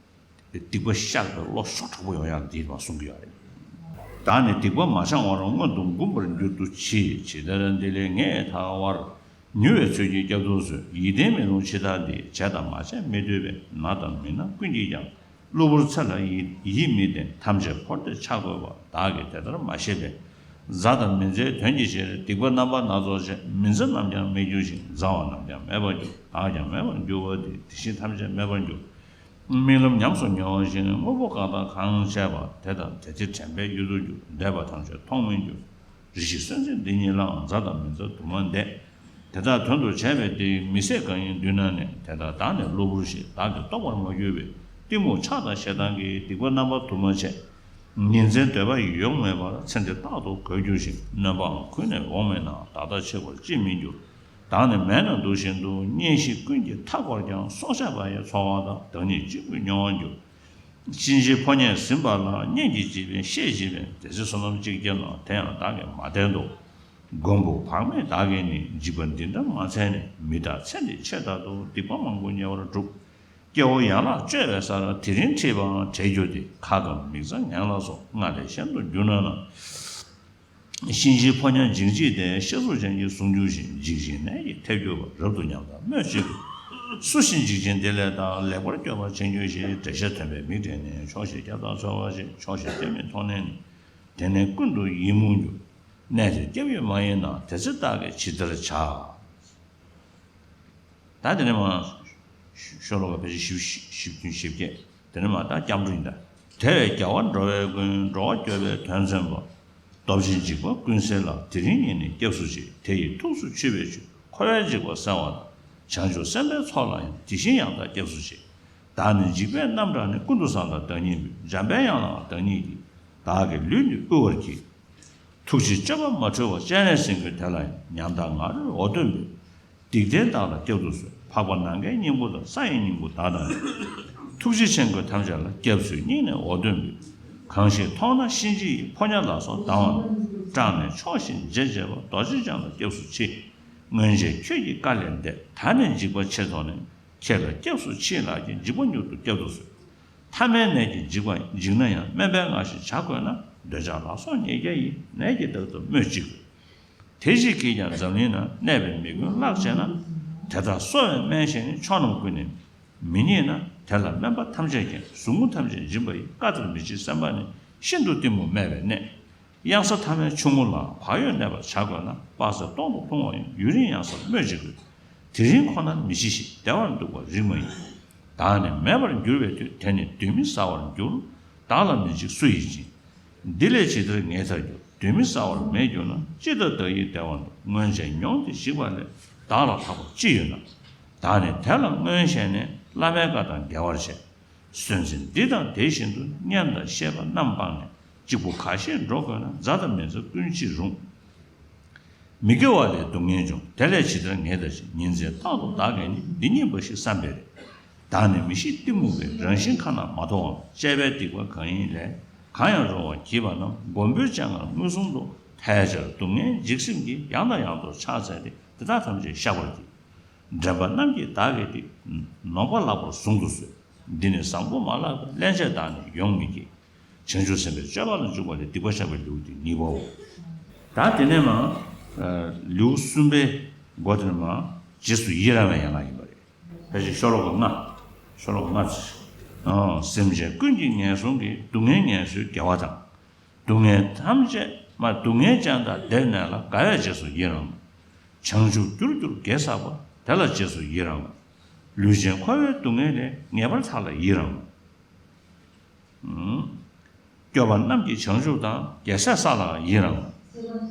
སྡིག་པ་བཤགས་པའི་བློ་ཤུགས་དྲག་པོ་ཡོང་ཡག་འདི་མ་གསུང་གི་ཡོད་རེད། བདག་ནི་སྡིག་པ་མ་བྱང་བར། སྔོན་དུ་འགུམ་པར་འགྱུར་དུ་མཆི། ཇི་ལྟར་འདི་ལས་ངས་ཐར་བར། མྱུར་བའི་ཚུལ་གྱིས་སྐྱབས་སུ་གསོལ། ཡིད་བརྟན་མི་རུང་འཆི་བདག་འདི། བྱས་དང་མ་བྱས་མི་ལྟོས་པའི། ནགས་དང་མི་སྣང་ཀུན་གྱིས་ཀྱང་། གློ་བུར་ཚེ་ལ་ཡིད་ཡིད་མི་བརྟན། ཐམས་ཅད་འཁོར་འདས་ཆ་བགོས་པ། བདག་གིས་དེ་ལྟར་མ་ཤེས་པས། མཛའ་དང་མི་མཛའི་དོན་གྱི་ཕྱིར། སྡིག་པ་རྣམ་པ་སྣ་ཚོགས་བྱས། མི་མཛའ་རྣམས་ཀྱང་མི་འགྱུར་ཞིང་། མཛའ་བ་རྣམས་ཀྱང་མེད་པར་འགྱུར། བདག་ཀྱང་མེད་པར་འགྱུར་བ་སྟེ། དེ་བཞིན་ཐམས་ཅད་མེད་པར་འགྱུར། རྨི་ལམ་ཉམས་སུ་མྱོང་ཞིང་། དངོས་པོ་གང་དང་གང་བྱས་པ། དེ་དང་དེ་ཚེ་དྲན་པའི་ཡུལ་དུ་འགྱུར། འདས་པ་ཐམས་ཅད་མཐོང་མི་འགྱུར། རེ་ཞིག་གསོན་ཚེ་འདི་ཉིད་ལའང་། མཛའ་དང་མི་མཛའ་དུ་མ་འདས། དེ་དག་དོན་དུ་བྱས་པའི་དེ། མི་ཟད་གང་ཡིན་མདུན་ན་ནི། དེ་དག་བདག་ནི་གློ་བུར་ཞིག། བདག་གིས་རྟོགས་པར་མ་གྱུར་པའི། གཏི་མུག་ཆགས་དང་ཞེ་སྡང་གིས། སྡིག་པ་རྣམ་པ་དུ་མ་བྱས། ཉིན་མཚན་སྡོད་པ་ཡོང་མེད་པར། ཚེ་འདི་རྟག་ཏུ་གོད་འགྱུར་ཞིང་། སྣོན་པའང་ཁུར་ནས་འོང་མེད་ན། བདག་ལྟ་ཕྱི་བར་ཅིས་མི་འགྱུར། བདག་ནི་མལ་ན་འདུག་བཞིན་དུ། གཉེན་བཤེས་ཀུན་གྱིས་མཐའ་བསྐོར་ཀྱང་། སྲོག་ཆགས་པ་ཡི་འཚོ་བ་དང་། བདག་ཉིད་གཅིག་པུས་མྱོང་བར་འགྱུར། གཤིན་རྗེའི་ཕོ་ཉས་ཟིན་པ་ལ། གཉེན་གྱིས་བྱིས་པས་བཤད་བྱིས་པས། དེ་ཚེ་བསོད་ནམས་གཅིག་བསྐྱེད་ལ། དེ་ཡང་བདག་གིས་མ་བསྟེན་ཏོ། མགོན་པོ་བག་མེད་བདག་གིས་ནི། འཇིགས་པ་འདི་འདྲ་མ་འཚལ་ནས། མི་རྟག་ཚེ་འདི་ཆེས་ཐག་ཏུ། སྡིག་པ་མང་པོ་ཉེ་བར་བསྒྲུབས། སྐྱེ་བོ་ཡན་ལག་གཅོད་པའི་སར། དེ་རིང་ཁྲིད་པའང་བྲལ་གྱུར་ཏེ། ཁ་སྐམ་མིག་གཙང་ངན་ལ་སོགས། སྔར་ལས་གཞན་དུ་འགྱུར་ན་ན། གཤིན་རྗེའི་ཕོ་ཉ་འཇིགས་བྱེད་དེ། ཤ་ཚུགས་ཅན་གྱིས་བཟུང་འགྱུར་ཞིང་། འཇིགས་ཤིང་ནད་ཀྱིས་ཐེབས་གྱུར་པ། རབ་ཏུ་ཉམས་དང་སྨོས་ཅི་དགོས། སུ་ཞིག་འཇིགས་ཤིང་འདི་ལས་བཏང་། ལེགས་པར་སྐྱོབ་པར་བྱེད་འགྱུར་ཞིང་། འགྲེལ་བཤད་ཐོན་པའི་མིག་བགྲད་ནས། ཆོག་ཤེས་སྐྱབས་དང་འཚོལ་བར་བྱེད། ཆོག་ཤེས་སྐྱབས་མེད་མཐོང་ནས་ནི། དེ་ནས་ཀུན་ཏུ་ཡི་མུག་འགྱུར། གནས་དེར་སྐྱབས་ཡུལ་མ་ཡིན་ན། དེ་ཚེ་བདག་གིས་ཇི་ལྟར་བྱ། ད་དེ་ནས་མར་ཤོ་ལོ་ཀ་ཕལ་ཆེར་བཞི་བཅུ་ཞེ་བདུན་ཞེ་བརྒྱད། དེ་ནས་མར་ད་སྐྱབས་འགྲོ་ཡིན་ད། དེ་བས་རྒྱལ་བ་འགྲོ་བའི་མགོན། འགྲོ་བ་སྐྱོབ་པའི་དོན་མཚོན་པ། སྟོབས་ཆེན་འཇིགས་པ་ཀུན་སེལ་ལ། དེ་རིང་ཉིད་ནས་སྐྱབས་སུ་མཆི། དེ་ཡི་ཐུགས་སུ་ཆུད་པའི་ཕྱིར། འཁོར་བའི་འཇིགས་པ་བསལ་བ་དང་། བྱང་ཆུབ་སེམས་དཔའི་ཚོགས་ལ་ཡང་། དེ་བཞིན་ཡང་དག་སྐྱབས་སུ་མཆི། བདག་ནི་འཇིགས་པའི་རྣམ་གྲངས་ནི། ཀུན་ཏུ་བཟང་དང་བདག་ཉིད་འབུལ། འཇམ་པའི་དབྱངས་ལའང་བདག་ཉིད་ཀྱིས། བདག་གི་ལུས་འདི་དབུལ་བར་བགྱི། ཐུགས་རྗེའི་སྤྱོད་པ་མ་འཁྲུལ་བ། སྤྱན་རས་གཟིགས་མགོན་དེ་ལ་ཡང་། ཉམ་ཐག་ང་རོས་འོ་དོད་འབོད། སྡིག་ལྡན་བདག་ལ་སྐྱབས་སུ་གསོལ། འཕགས་པ་ནམ་མཁའི་སྙིང་པོ་དང་། ས་ཡི་སྙིང་པོ་བདག་དང་ནི། ཐུགས་རྗེ་ཆེན་པོས་ཐམས་ཅད་ལ། སྐྱབས་སུ་སྙིང་ནས་འོ་དོད་འབོད། གང་ཞིག་མཐོང་ན་གཤིན་རྗེ་ཡི། ཕོ་ཉ་ལ་སོགས་སྡང་བ་རྣམས། སྐྲག་ནས་ཕྱོགས་བཞིན་བྱེལ་བྱེལ་བ། རྡོ་རྗེ་འཆང་ལ་སྐྱབས་སུ་མཆི། སྔོན་ཆད་ཁྱོད་ཀྱིས་བཀའ་ལས་འདས། ད་ནི་འཇིགས་པ་ཆེ་དོགས་ནས། ཁྱེད་ལ་སྐྱབས་སུ་མཆི་ལགས་ཀྱིས། འཇིགས་པ་མྱུར་དུ་བསྐྱབ་ཏུ་གསོལ། ཐ་མལ་ནད་ཀྱིས་འཇིགས་པ་འཇིགས་ན་ཡང་། སྨན་པའི་སྔགས་ཤིག་བྱ་དགོས་ན། འདོད་ཆགས་ལ་སོགས་ཉེས་བརྒྱ་ཡི། ནད་ཀྱིས་བདག་ཏུ་སྨོས་ཅི་དགོས། དེ་ཞིག་གིས་ཀྱང་འཛམ་གླིང་ན། གནས་པའི་མི་མགོན་བརླག་བྱས་ན། དེ་དག་གསོ་བའི་སྨན་གཞན་ནི། ཕྱོགས་རྣམས་ཀུན་ནས་མི་རྙེད་ན། དེ་ལ་སྨན་པ་ཐམས་ཅད་མཁྱེན། ཟུག་རྔུ་ཐམས་ཅད་འབྱིན་པ་ཡི། བཀའ་ལྟར་མི་བྱེད་སེམས་དཔའ་ནི། ཤིན་ཏུ་གཏི་མུག་མེད་པའི་གནས། གཡང་ས་ཐ་མའི་ཆུ་ངུ་ལ། བག་ཡོད་གནས་པར་བྱ་དགོས་ན། དཔག་ཚད་སྟོང་དུ་ལྷུང་བ་ཡི། ཡུན་རིང་གཡང་སར་སྨོས་ཅི་དགོས། དེ་རིང་ཁོ་ནར་མི་འཆི་ཞིང་། བདེ་བར་འདུག་པར་རིགས་མ་ཡིན། བདག་ནི་མེད་པར་འགྱུར་བའི་དུས། དེ་ནི་གདོན་མི་ཟ་བར་འགྱུར། བདག་ལ་མི་འཇིགས་སུ་ཡིས་འཇིགས། འདི་ལས་ཇི་ལྟར་ངེས་ཐར་འགྱུར། གདོན་མི་ཟ་བར་མེད་གྱུར་ན། ཅི་ལྟར་བདག་ཡིད་བདེ་བར་འདུག། སྔོན་ཆད་མྱོང་སྟེ་འཇིགས་པ་ལས། བདག་ལ་ལྷག་པ་ཅི་ཡོད་ན། བདག་ནི་དེ་ལ་མངོན་ཞེན་ནས། བླ་མའི་བཀའ་དང་འགལ་བར་བྱས། སུན་འབྱིན་འདི་དང་དེ་བཞིན་དུ། སྙམ་དང་ཤེས་པ་རྣམ་སྤངས་ནས། གཅིག་པུ་ཁ་ཞེས་འགྲོ་དགོས་ན། མཛའ་དང་མི་མཛའ་ཀུན་འཆི་རུང་། མི་དགེ་བ་ལས་སྡུག་བསྔལ་འབྱུང་། དེ་ལས་ཇི་ལྟར་ངེས་ཐར་ཞེས། ཉིན་མཚན་རྟག་ཏུ་བདག་གིས་ནི། འདི་ཉིད་འབའ་ཞིག་བསམ་པས་རེ། བདག་ནི་མི་ཤེས་གཏི་མུག་གིས། རང་བཞིན་ཁ་ན་མ་ཐོ་བའམ། བཅས་པའི་སྡིག་པ་གང་ཡིན་ལས། གང་ཡང་རུང་བར་བགྱིས་པ་རྣམས། མགོན་པོའི་སྤྱན་སྔར་མངོན་སུམ་དུ། ཕལ་ཆེར་སྡུག་བསྔལ་འཇིགས་སེམས་ཀྱིས། ཡང་དང་ཡང་དུ་ཕྱག་འཚལ་ཏེ། དེ་དག་ཐམས་ཅད་བཤགས་པར་བགྱི། འདྲེན་པ་རྣམས་ཀྱིས་བདག་གི་སྡིག། ནོངས་པ་ལགས་པར་གཟུང་དུ་གསོལ། འདི་ནི་བཟང་པོ་མ་ལགས་པའི། སླན་ཆད་བདག་ནི་ཡོང་མི་བགྱིད། བྱང་ཆུབ་སེམས་དཔའི་སྤྱོད་པ་ལ་འཇུག་པ་ལས། སྡིག་པ་བཤགས་པའི་ལེའུ་སྟེ་གཉིས་པའོ། ད་དེ་ནས་མར་ལེའུ་གསུམ་པའི་མགོ་དེ་ནས་མར་རྗེས་སུ་ཡི་རང་བའི་ཡན་ལག་ཡིན་པ་རེད། ཕལ་ཆེར་ཤོ་ལོ་ཀ་ལྔ། ཤོ་ལོ་ཀ་ལྔ་ཙམ། སེམས་ཅན་ཀུན་གྱི་ངན་སོང་གི། སྡུག་བསྔལ་ངལ་གསོའི་དགེ་བ་དང་། སྡུག་བསྔལ་ཐམས་ཅད་མ། སྡུག་བསྔལ་ཅན་དག་བདེར་གནས་ལ། དགའ་བས་རྗེས་སུ་ཡི་རང་ངོ་། བྱང་ཆུབ་རྒྱུར་གྱུར་དགེ་བསགས་པ། དེ་ལ་རྗེས་སུ་ཡི་རང་ངོ་། ལུས་ཅན་འཁོར་བའི་སྡུག་བསྔལ་ལས། ངེས་པར་ཐར་ལ་ཡི་རང་ངོ་། སྐྱོབ་པ་རྣམས་ཀྱི་བྱང་ཆུབ་དང་། རྒྱལ་སྲས་ས་ལའང་ཡི་རང་ངོ་།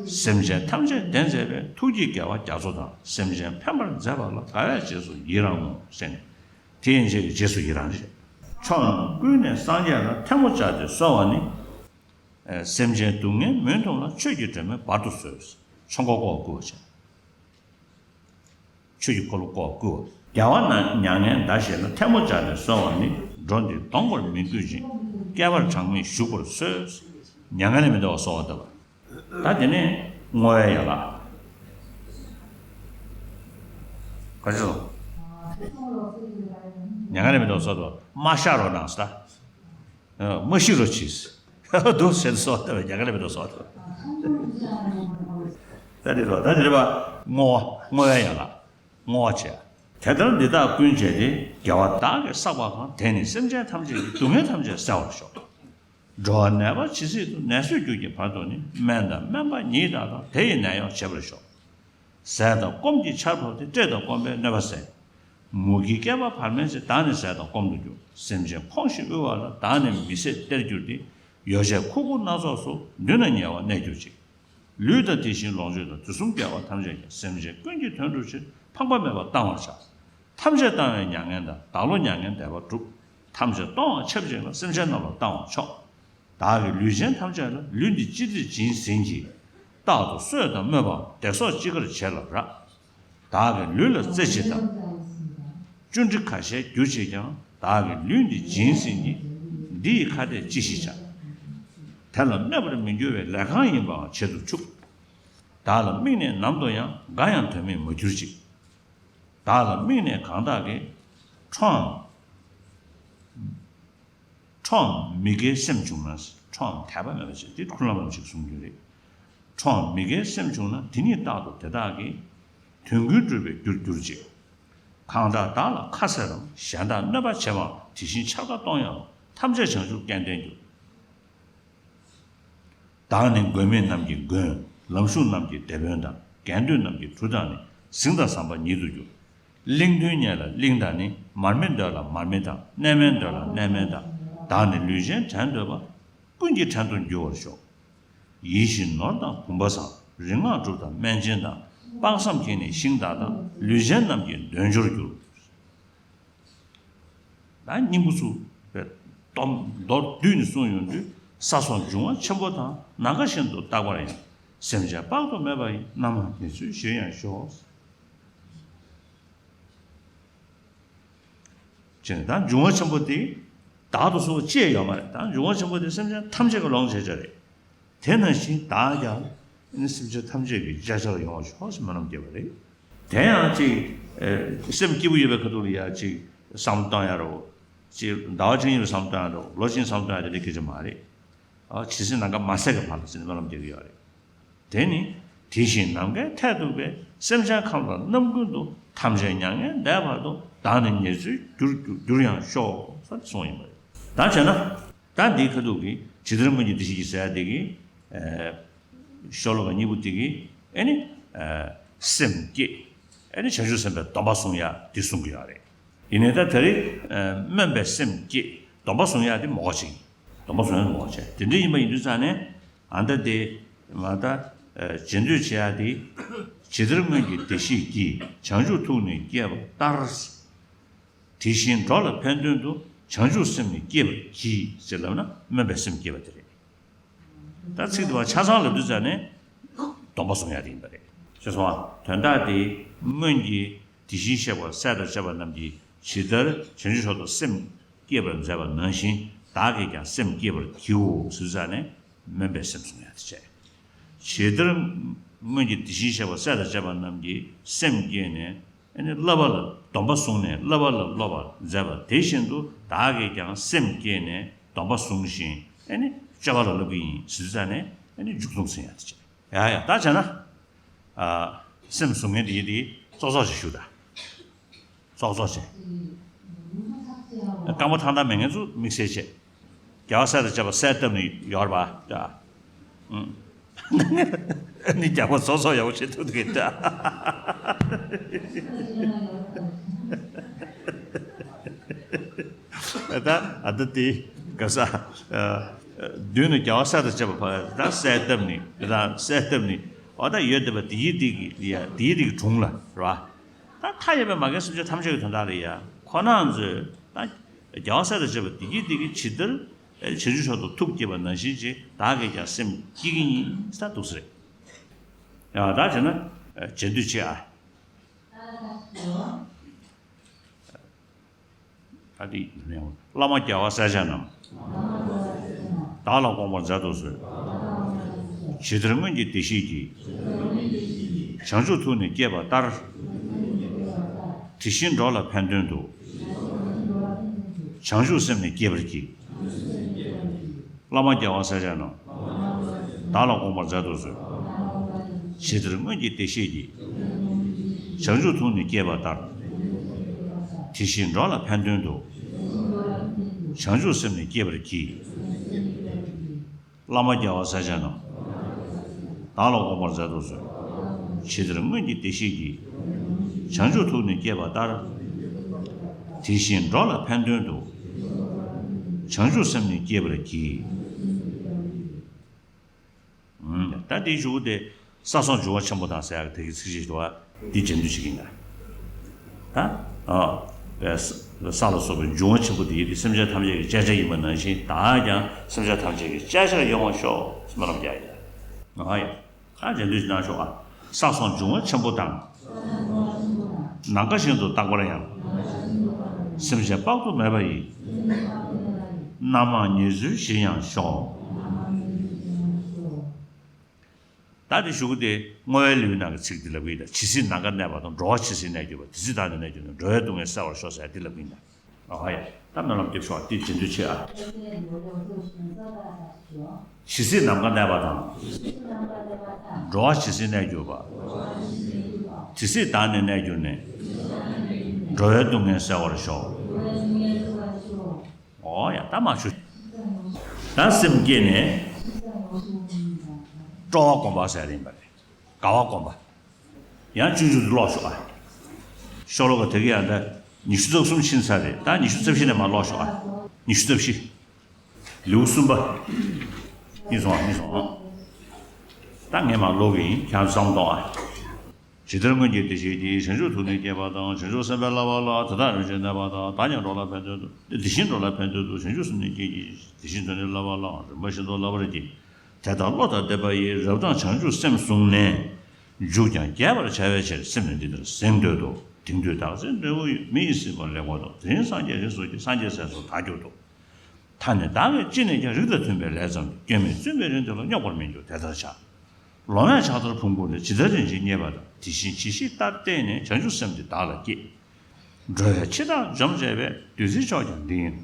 སེམས་ཅན་ཐམས་ཅད་བདེ་མཛད་པའི། ཐུགས་ཀྱི་དགེ་བ་རྒྱ་མཚོ་དང་། སེམས་ཅན་ཕན་པར་མཛད་པ་ལ། དགའ་བས་རྗེས་སུ་ཡི་རང་ངོ་། ཟེར་ནས་དེ་ཡན་ཆད་ཀྱི་རྗེས་སུ་ཡི་རང་བྱེད། ཕྱོགས་རྣམས་ཀུན་ནས་སངས་རྒྱས་ལ། ཐལ་མོ་སྦྱར་ཏེ་གསོལ་བ་ནི། སེམས་ཅན་སྡུག་བསྔལ་མུན་འཐུམས་ལ། ཆོས་ཀྱི་སྒྲོན་མེ་སྦར་དུ་གསོལ། ཆོས་འཁོར་བསྐོར་བར་བྱ། ཆོས་ཀྱི་འཁོར་ལོ་བསྐོར་བར་བསྐུལ་བ། རྒྱལ་བ་ན་མྱ་ངན་འདའ་ཞེས་ལ། ཐལ་མོ་སྦྱར་ནས་གསོལ་བ་ནི། འགྲོ་འདི་ལྡོག་པར་མི་འགྱུར་ཞིང་། བསྐལ་པར་གྲངས་མེད་བཞུགས་པར་གསོལ། མྱ་ངན་ལས་མི་འདའ་བར་གསོལ་བ་བཏབ་པ། ད་དེ་ནས་བསྔོ་བའི་ཡན་ལག་ག་ཅི་སོང་། ཉན་ག་ལེ་མི་འདུག་སོ་དོ། མ་ཤ་རོ་ནང་སྟ། མ་ཤི་རོ་ཆིས། འདུག་ཟེར་སོ་དོ། ཉན་ག་ལེ་མི་འདུག་སོ་དོ། ད་འདི་རོ་ད་འདི་རེད་པ། བསྔོ་བ་བསྔོ་བའི་ཡན་ལག་བསྔོ་བ་བྱས། དེ་ལྟར་འདི་དག་ཀུན་བྱས་ཏེ། རྒྱལ་བ་བདག་གིས་བསགས་པ་གང་། དེས་ནི་སེམས་ཅན་ཐམས་ཅད་ཀྱི། སྡུག་བསྔལ་ཐམས་ཅད་བསལ་བར་ཤོག། འགྲོ་བ་ནད་པ་ཇི་སྲིད་དུ། ནད་སོས་གྱུར་གྱི་བར་དུ་ནི། སྨན་དང་སྨན་པ་ཉིད་དག་དང་། དེ་ཡི་ནད་གཡོག་བྱེད་པར་ཤོག། ཟས་དང་སྐོམ་གྱི་ཆར་ཕབ་སྟེ། བཀྲེས་དང་སྐོམ་པའི་གནོད་པ་བསལ། མུ་གེའི་བསྐལ་པ་བར་མའི་ཚེ། བདག་ནི་ཟས་དང་སྐོམ་དུ་གྱུར། སེམས་ཅན་ཕོངས་ཤིང་དབུལ་བ་ལ། བདག་ནི་མི་བཟད་གཏེར་གྱུར་ཏེ། ཡོ་བྱད་ཁུར་ཁུར་སྣ་ཚོགས་སུ། མདུན་ན་ཉེ་བར་གནས་གྱུར་ཅིག། ལུས་དང་དེ་བཞིན་ལོངས་སྤྱོད་དང་། དུས་གསུམ་རྒྱལ་བ་ཐམས་ཅད་ཀྱང་། སེམས་ཅན་ཀུན་གྱི་དོན་སྒྲུབ་ཕྱིར། ཕངས་པ་མེད་པར་བཏང་བར་བྱ། ཐམས་ཅད་བཏང་བས་མྱ་ངན་འདའ། བདག་བློ་མྱ་ངན་འདས་པ་སྒྲུབ། ཐམས་ཅད་གཏོང་བ་ཆབས་ཅིག་ལ། སེམས་ཅན་རྣམས་ལ་བཏང་བ་མཆོག། བདག་གིས་ལུས་ཅན་ཐམས་ཅད་ལ། ལུས་འདི་ཅི་བདེར་བྱིན་ཟིན་གྱིས། རྟག་ཏུ་གསོས་དང་སྨོད་པའམ། བདེ་སོགས་ཅི་དགར་བྱེད་ལ་རག། བདག་གི་ལུས་ལ་རྩེ་གཅིག་དང་། བཅུ་དྲུག་ཁ་ཤས་རྒྱུ་བྱེད་ཀྱང་། བདག་གི་ལུས་འདི་བྱིན་ཟིན་གྱིས། འདི་ཡི་ཁ་ཏས་ཅི་ཞིག་བྱ། དེ་ལ་གནོད་པར་མི་འགྱུར་བའི། ལས་གང་ཡིན་པའང་བྱེད་དུ་ཆུག། བདག་ལ་དམིགས་ནས་ནམ་དུ་ཡང་། འགའ་ཡང་དོན་མེད་མ་གྱུར་ཅིག། བདག་ལ་དམིགས་ནས་གང་དག་གིས། ཁྲོའམ་ཁྲོའམ་མི་དགེའི་སེམས་བྱུང་ན། ཁྲོའམ་དད་པ་མེད་པ་ཞིག་དེ་ཁུར་ལམ་ལམ་ཞིག་གསུང་རྒྱུ་རེད། ཁྲོའམ་མི་དགེའི་སེམས་བྱུང་ན། དེ་ཉིད་རྟག་ཏུ་དེ་དག་གི། དོན་ཀུན་འགྲུབ་པའི་རྒྱུར་གྱུར་ཅིག། གང་དག་བདག་ལ་ཁ་ཟེར་རམ། གཞན་དག་གནོད་པ་བྱེད་པའམ། དེ་བཞིན་ཕྱག་རྒྱ་གཏོང་ཡང་། ཐམས་ཅད་བྱང་ཆུབ་སྐལ་ལྡན་གྱུར། བདག་ནི་མགོན་མེད་རྣམས་ཀྱི་མགོན། ལམ་ཞུགས་རྣམས་ཀྱི་སྡེ་དཔོན་དང་། འགལ་འདུ་རྣམས་ཀྱི་གྲུ་དང་ནི། གཟིངས་དང་ཟམ་པ་ཉིད་དུ་གྱུར། གླིང་མཐུན་ཉེ་ལ་གླིང་དང་ནི། མར་མེ་འདོད་ལ་མར་མེ་དང་། གནས་མལ་འདོད་ལ་གནས་མལ་དང་། བདག་ནི་ལུས་ཅན་བྲན་འདོད་པ། ཀུན་གྱི་བྲན་དུ་འགྱུར་བར་ཤོག། ཡིད་བཞིན་ནོར་དང་བུམ་པ་བཟང་། རིག་སྔགས་གྲུབ་དང་སྨན་ཆེན་དང་། དཔག་བསམ་མཁྱེན་ནས་ཤིང་དག་དང་། ལུས་ཅན་རྣམས་ཀྱི་འདོད་འཇོར་འགྱུར། ད་སྙིང་པོ་ཚུ་བའི་སྡོམ་མདོར་བསྡུས་ནས་གསུངས་ཡོང་དུས། ས་སོགས་འབྱུང་བ་ཆེན་པོ་དང་། ནམ་མཁའ་བཞིན་དུ་རྟག་པར་ཡང་། སེམས་ཅན་དཔག་ཏུ་མེད་པ་ཡི། རྣམ་མང་དེ་ཚུལ་བཞིར་ཡང་ཤོག། ཅེས་ནས། ད་འབྱུང་བ་ཆེན་པོ་དེ་བདག་ཏུ་གསུངས་པ་ཅི་ཡང་ཡོད་མ་རེད། ད་འབྱུང་བ་ཆེན་པོ་དེ་སེམས་ཅན་ཐམས་ཅད་ཀྱི་ལོངས་སྤྱོད་ཅིག་རེད། དེ་ནང་བཞིན་བདག་ཀྱང་ནི་སེམས་ཅན་ཐམས་ཅད་ཀྱི་བྱ་བྱེད་ལ་ཡོང་བར་ཤོག་ཅེས་སྨོན་ལམ་བརྒྱབ་པ་རེད། དེ་ཡང་ཅིག་ཨེ་སེམས་སྐྱིད་པོ་ཡོད་པའི་ཁ་ཐུག་ལ་ཡ་ཅིག་བསམ་བློ་གཏོང་ཡ་རོ། ཅིག་ཟླ་བ་གཅིག་གཉིས་ལ་བསམ་བློ་གཏོང་ཡ་རོ། ལོ་གཅིག་བསམ་བློ་གཏོང་ཡ་དེ་འདྲ་སྐད་ཆ་མ་རེད། ཨ་ཇི་སྲིད་ནམ་མཁའ་མ་ཟད་ཀྱི་བར་ལ་ཟེར་ནས་སྨོན་ལམ་རྒྱག་གི་ཡོད་རེད། དེ་ནི་དེ་བཞིན་ནམ་མཁའི་མཐས་གཏུགས་པའི། སེམས་ཅན་ཁམས་དང་རྣམ་ཀུན་ཏུ། ཐམས་ཅད་མྱ་ངན་འདས་བར་དུ། བདག་ནི་ཉེར་འཚོའི་རྒྱུར་གྱུར་གྱུར་ཡང་ཤོག་ཟེར་གསུངས་ཡིན་པ་རེད། ད་བྱས་ན། ད་འདིའི་ཁ་ཐུག་གི་ཇི་ལྟར་སྔོན་གྱི་བདེ་གཤེགས་ཀྱིས་ཟེར་ཡ་དེ་གི་ཨ་ཤོ་ལོ་ཀ་གཉིས་པོ་དེ་གི་ཨ་ནི་ཨ་སེམས་བསྐྱེད། ཨ་ནི་བྱང་ཆུབ་སེམས་དཔའི་སྡོམ་པ་བཟུང་ཡ་དེ་གསུང་གི་ཡོད་རེད། ཡིན་ནའི་ད་དེ་རིང་ཨ་སྨོན་པའི་སེམས་བསྐྱེད་སྡོམ་པ་བཟུང་ཡ་དེ་མོ་ག་ཅིག་སྡོམ་པ་བཟུང་ཡ་དེ་མོ་ག་ཅིག་དེ་འདྲ་ཡིན་པ་ཡིན་དུས་ཙང་ནས། ཨ་ད་དེ་མ་ད་ཨ་རྗེས་ཟློས་བྱེད་ཡ་དེ། ཇི་ལྟར་སྔོན་གྱི་བདེ་གཤེགས་ཀྱིས། བྱང་ཆུབ་ཐུགས་ནི་བསྐྱེད་པ་ལྟར། དེ་བཞིན་འགྲོ་ལ་ཕན་དོན་དུ། བྱང་ཆུབ་སེམས་ནི་བསྐྱེད་པར་བགྱི། ཅེས་ལབ་ན་སྨོན་པའི་སེམས་བསྐྱེད་པ་དེ་རེད། ད་ཚིག་དེ་བ་ཆ་ཚང་ལབ་དུས་ཙང་ནས་སྡོམ་པ་བཟུང་ཡ་དེ་ཡིན་པ་རེད། ཤེས་སོང་ཨ། དོན་དག་དེ་སྔོན་གྱི་དེ་བཞིན་གཤེགས་པ་སྲས་དང་བཅས་པ་རྣམས་ཀྱིས་ཇི་ལྟར་བྱང་ཆུབ་མཆོག་ཏུ་སེམས་བསྐྱེད་པར་མཛད་པ་ནང་བཞིན་བདག་གིས་ཀྱང་སེམས་བསྐྱེད་པར་བགྱིའོ་ཟེར་དུས་ཙང་ནས་སྨོན་པའི་སེམས་བཟུང་ཡ་དེ་བྱས། ཇི་ལྟར་སྔོན་གྱི་དེ་བཞིན་གཤེགས་པ་སྲས་དང་བཅས་པ་རྣམས་ཀྱིས་སེམས་བསྐྱེད་ནས། ཨ་ནི་བསླབ་པ་ལ་སྡོམ་པ་བཟུང་ནས་བསླབ་པ་ལ་སློབ་པར་མཛད་པ་དེ་བཞིན་དུ་བདག་གིས་ཀྱང་སེམས་བསྐྱེད་ནས་སྡོམ་པ་བཟུང་ཞིང་ཨ་ནི་སྤྱོད་པ་ལ་བསླབ་ཀྱི་ཡིན་ཟེར་དུས་ཙང་ནས་ཨ་ནི་མཇུག་སྡོམ་ཟིན་ཡ་དེ་བྱས། ཡ་ཡ་ད་བྱས་ན། ཨ་སེམས་བཟུང་མཁན་དེ་ཡིན་དེ་ཙོག་ཙོག་ཅིག་ཞུ་ད། ཙོག་ཙོག་བྱས། རྐང་པ་ཐང་ཐང་མེད་མཁན་ཚོ་དམིགས་བསལ་བྱས། རྒྱལ་བ་སྲས་དང་བཅས་པ་གསལ་བཏབ་ནས་ཡོད་རེད་པ། ཨ་ཨུམ། ནི་རྒྱལ་པོ་ཙོག་ཙོག་ཡག་པོ་བྱེད་ཐུབ་འདུག་གི་ད། ད་ཨ་ད་དེ་ག་ས་ཨ་མདུན་ནས་རྒྱལ་བ་སྲས་དང་བཅས་པ་ཕར་ད་གསལ་བཏབ་ནས་ད་གསལ་བཏབ་ནས་འོ་ད་ཡོད་བསྡད་པ་དེ་ཡི་དེ་གི་ཡ་དེ་ཡི་དེ་གི་དྲུང་ལ་རེད་པ། ད་མཐའ་ཡས་པའི་མ་རྒན་སེམས་ཅན་ཐམས་ཅད་ཀྱི་དོན་དག་ལ་ཡ་ཁོ་རང་ཚོས་ད་རྒྱལ་བ་སྲས་དང་བཅས་པ་བདེ་སྐྱིད་བདེ་སྐྱིད་ཇི་ལྟར་བྱང་ཆུབ་མཆོག་ཏུ་ཐུགས་བསྐྱེད་པ་ནང་བཞིན་ཅིག་བདག་གིས་ཀྱང་སེམས་བསྐྱེད་ཀྱི་ཡིན་ཟེར་འདུག་ཟེར། ཡང་ད་བྱས་ན་རྗེས་ཟློས་བྱེད་ཨ། ད་འདི་བླ་མ་རྒྱལ་བ་སྲས་ཆེན་རྣམས། བདག་ལ་དགོངས་པར་མཛད་དུ་གསོལ། ཇི་ལྟར་སྔོན་གྱི་བདེ་གཤེགས་ཀྱིས། བྱང་ཆུབ་ཐུགས་ནི་བསྐྱེད་པ་ལྟར། དེ་བཞིན་འགྲོ་ལ་ཕན་དོན་དུ། བྱང་ཆུབ་སེམས་ནི་བསྐྱེད་པར་བགྱི། བླ་མ་རྒྱལ་བ་སྲས་བཅས་རྣམས། བདག་ལ་དགོངས་པར་མཛད་དུ་གསོལ། ཇི་ལྟར་སྔོན་གྱི་བདེ་གཤེགས་ཀྱིས། བྱང་ཆུབ་ཐུགས་ནི་བསྐྱེད་པ་ལྟར། དེ་བཞིན་འགྲོ་ལ་ཕན་དོན་དུ། བྱང་ཆུབ་སེམས་ནི་བསྐྱེད་པར་བགྱི། བླ་མ་རྒྱལ་བ་སྲས་བཅས་རྣམས། བདག་ལ་དགོངས་པར་མཛད་དུ་གསོལ། ཇི་ལྟར་སྔོན་གྱི་བདེ་གཤེགས་ཀྱིས། བྱང་ཆུབ་ཐུགས་ནི་བསྐྱེད་པ་ལྟར། དེ་བཞིན་འགྲོ་ལ་ཕན་དོན་དུ། བྱང་ཆུབ་སེམས་ནི་བསྐྱེད་པར་བགྱི། ད་དེའི་གཞུག་གུ་དེ་ས་སོགས་འབྱུང་བ་ཆེན་པོ་དང་ཟེར་ཡག་དེ་གི་ཚིགས་བཅད་དུ་བ་འདི་རྗེས་ཟློས་བྱེད་ཀྱི་ཡིན་ད། ད་ཨ་ས་ལ་སོགས་པའི་འབྱུང་བ་ཆེན་པོ་དེ་ཡིན་ཏེ། སེམས་ཅན་ཐམས་ཅད་ཀྱི་གཅེས་བྱ་ཡིན་པ་ནང་བཞིན། བདག་ཀྱང་སེམས་ཅན་ཐམས་ཅད་ཀྱི་གཅེས་བྱར་ཡོང་བར་ཤོག་ཟེར་སྨོན་ལམ་རྒྱག་ཡ། ཨ་ཡ། ཁ་རྗེས་ཟློས་གནང་ཤོག་ཨ། ས་སོགས་འབྱུང་བ་ཆེན་པོ་དང་། ནམ་མཁའ་བཞིན་དུ་རྟག་པར་ཡང་། སེམས་ཅན་དཔག་ཏུ་མེད་པ་ཡི། རྣམ་མང་ཉེར་འཚོའི་གཞིར་ཡང་ཤོག། ད་དེ་གཞུག་གུ་དེ་བསྔོ་བའི་ལེའུའི་ནང་གི་ཚིག་འདི་ལབ་ཀྱི་ཡིན་ད། ཇི་སྲིད་ནམ་མཁར་གནས་པ་དང་། འགྲོ་བ་ཇི་སྲིད་གནས་གྱུར་པ། དེ་སྲིད་བདག་ནི་གནས་གྱུར་ནས། འགྲོ་བའི་སྡུག་བསྔལ་བསལ་བར་ཤོག་ཟེར་འདི་ལབ་ཀྱི་ཡིན་ད། ཨ་ཡ། ད་སྨོན་ལམ་རྒྱབ་ཤོག་ཨ། འདི་རྗེས་ཟློས་བྱེད་ཨ། ཇི་སྲིད་ནམ་མཁར་གནས་པ་དང་། འགྲོ་བ་ཇི་སྲིད་གནས་གྱུར་པ། དེ་སྲིད་བདག་ནི་གནས་གྱུར་ནས། འགྲོ་བའི་སྡུག་བསྔལ་བསལ་བར་ཤོག། ཨོ་ཡ། ད་མ་ཞུ། ད་སེམས་བསྐྱེད་ནས་སྤྲོ་བ་སྒོམ་པ་ཟེར་ཡ་ཡིན་པ་རེད། དགའ་བ་སྒོམ་པ། ཡང་སྤྱོད་འཇུག་ཏུ་ཀློག་ཤོག་ཨ། ཤོ་ལོ་ཀ་དེ་ག་ཡང་ད་ཉི་ཤུ་རྩ་གསུམ་ཕྱིན་ཚར་རེད། ད་ཉི་ཤུ་རྩ་བཞི་ནས་མར་ཀློག་ཤོག་ཨ། ཉི་ཤུ་རྩ་བཞི། ལེའུ་གསུམ་པ། གཉིད་སོང་ཨ། གཉིད་སོང་ཨ། ད་ངས་མར་ཀློག་གི་ཡིན། ཁྱེད་ཚོ་བསམ་གཏོང་ཨ། ཇི་ལྟར་སྔོན་གྱི་བདེ་གཤེགས་ཀྱིས། བྱང་ཆུབ་ཐུགས་ནི་བསྐྱེད་པ་དང་། བྱང་ཆུབ་སེམས་དཔའི་བསླབ་པ་ལ། དེ་དག་རིམ་བཞིན་གནས་པ་དང་། བདག་ཀྱང་འགྲོ་ལ་ཕན་དོན་དུ། དེ་བཞིན་འགྲོ་ལ་ཕན་དོན་དུ། བྱང་ཆུབ་སེམས་ནི་བསྐྱེད་བགྱི། དེ་བཞིན་དུ་ནི་བསླབ་པ་ལའང་རིམ་པ་བཞིན་དུ་བསླབ་པར་བགྱི། དེ་ལྟར་བློ་དང་ལྡན་པ་ཡིས། རབ་དང་བྱང་ཆུབ་སེམས་བཟུང་ནས། མཇུག་ཀྱང་རྒྱས་པར་བྱ་བའི་ཕྱིར། སེམས་ནི་འདི་ལྟར་གཟེངས་བསྟོད་དོ། དེང་དུས་བདག་འཛིན་འབྲས་བུ་ཡོད། མི་ཡི་སྲིད་པ་ལེགས་པར་ཐོབ། དེ་རིང་སངས་རྒྱས་རིགས་སུ་སྐྱེས། སངས་རྒྱས་སྲས་སུ་བདག་གྱུར་ཏོ། ཐ་ནི་བདག་གིས་ཅི་ནས་ཀྱང་། རིགས་དང་མཐུན་པའི་ལས་བརྩམས་ཏེ། སྐྱོན་མེད་བཙུན་པའི་རིགས་འདི་ལ། སྙོགས་པར་མི་འགྱུར་དེ་ལྟར་བྱ། ལོང་བས་ཕྱག་འཚལ་ཕུང་པོ་ལས། ཇི་ལྟར་རིན་ཆེན་རྙེད་པ་དང་། དེ་བཞིན་ཇི་ཞིག་ལྟར་བསྟེན་ནས། བྱང་ཆུབ་སེམས་འདི་བདག་ལ་བསྐྱེད། འགྲོ་བའི་འཆི་བདག་འཇོམས་བྱེད་པའི། བདུད་རྩིའི་མཆོག་ཀྱང་འདི་ཡིན་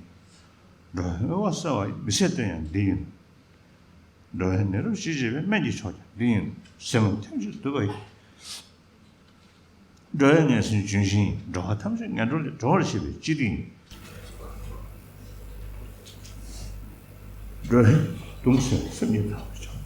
ནོ། འགྲོ་བའི་མུན་པ་སེལ་བ་ཡི། མི་ཚེའི་དོན་ཡང་འདི་ཡིན་ནོ། འགྲོ་བའི་ནད་རབ་ཞི་བྱེད་པའི། སྨན་གྱི་མཆོག་ཀྱང་འདི་ཡིན་ནོ། སེམས་ལ་ཐིམ་ཕྱིར་འདུད་པ་ཡིས། འགྲོ་བའི་ངན་སེམས་ལྗོན་ཤིང་ཡིན། འགྲོ་བ་ཐམས་ཅད་ངན་འགྲོ་ལས། སྒྲོལ་བར་བྱེད་པའི་སྤྱི་དེ་ཡིན། འགྲོ་བའི་གདུང་སེལ་སེམས་ཉིད་དག་པའི་མཆོག།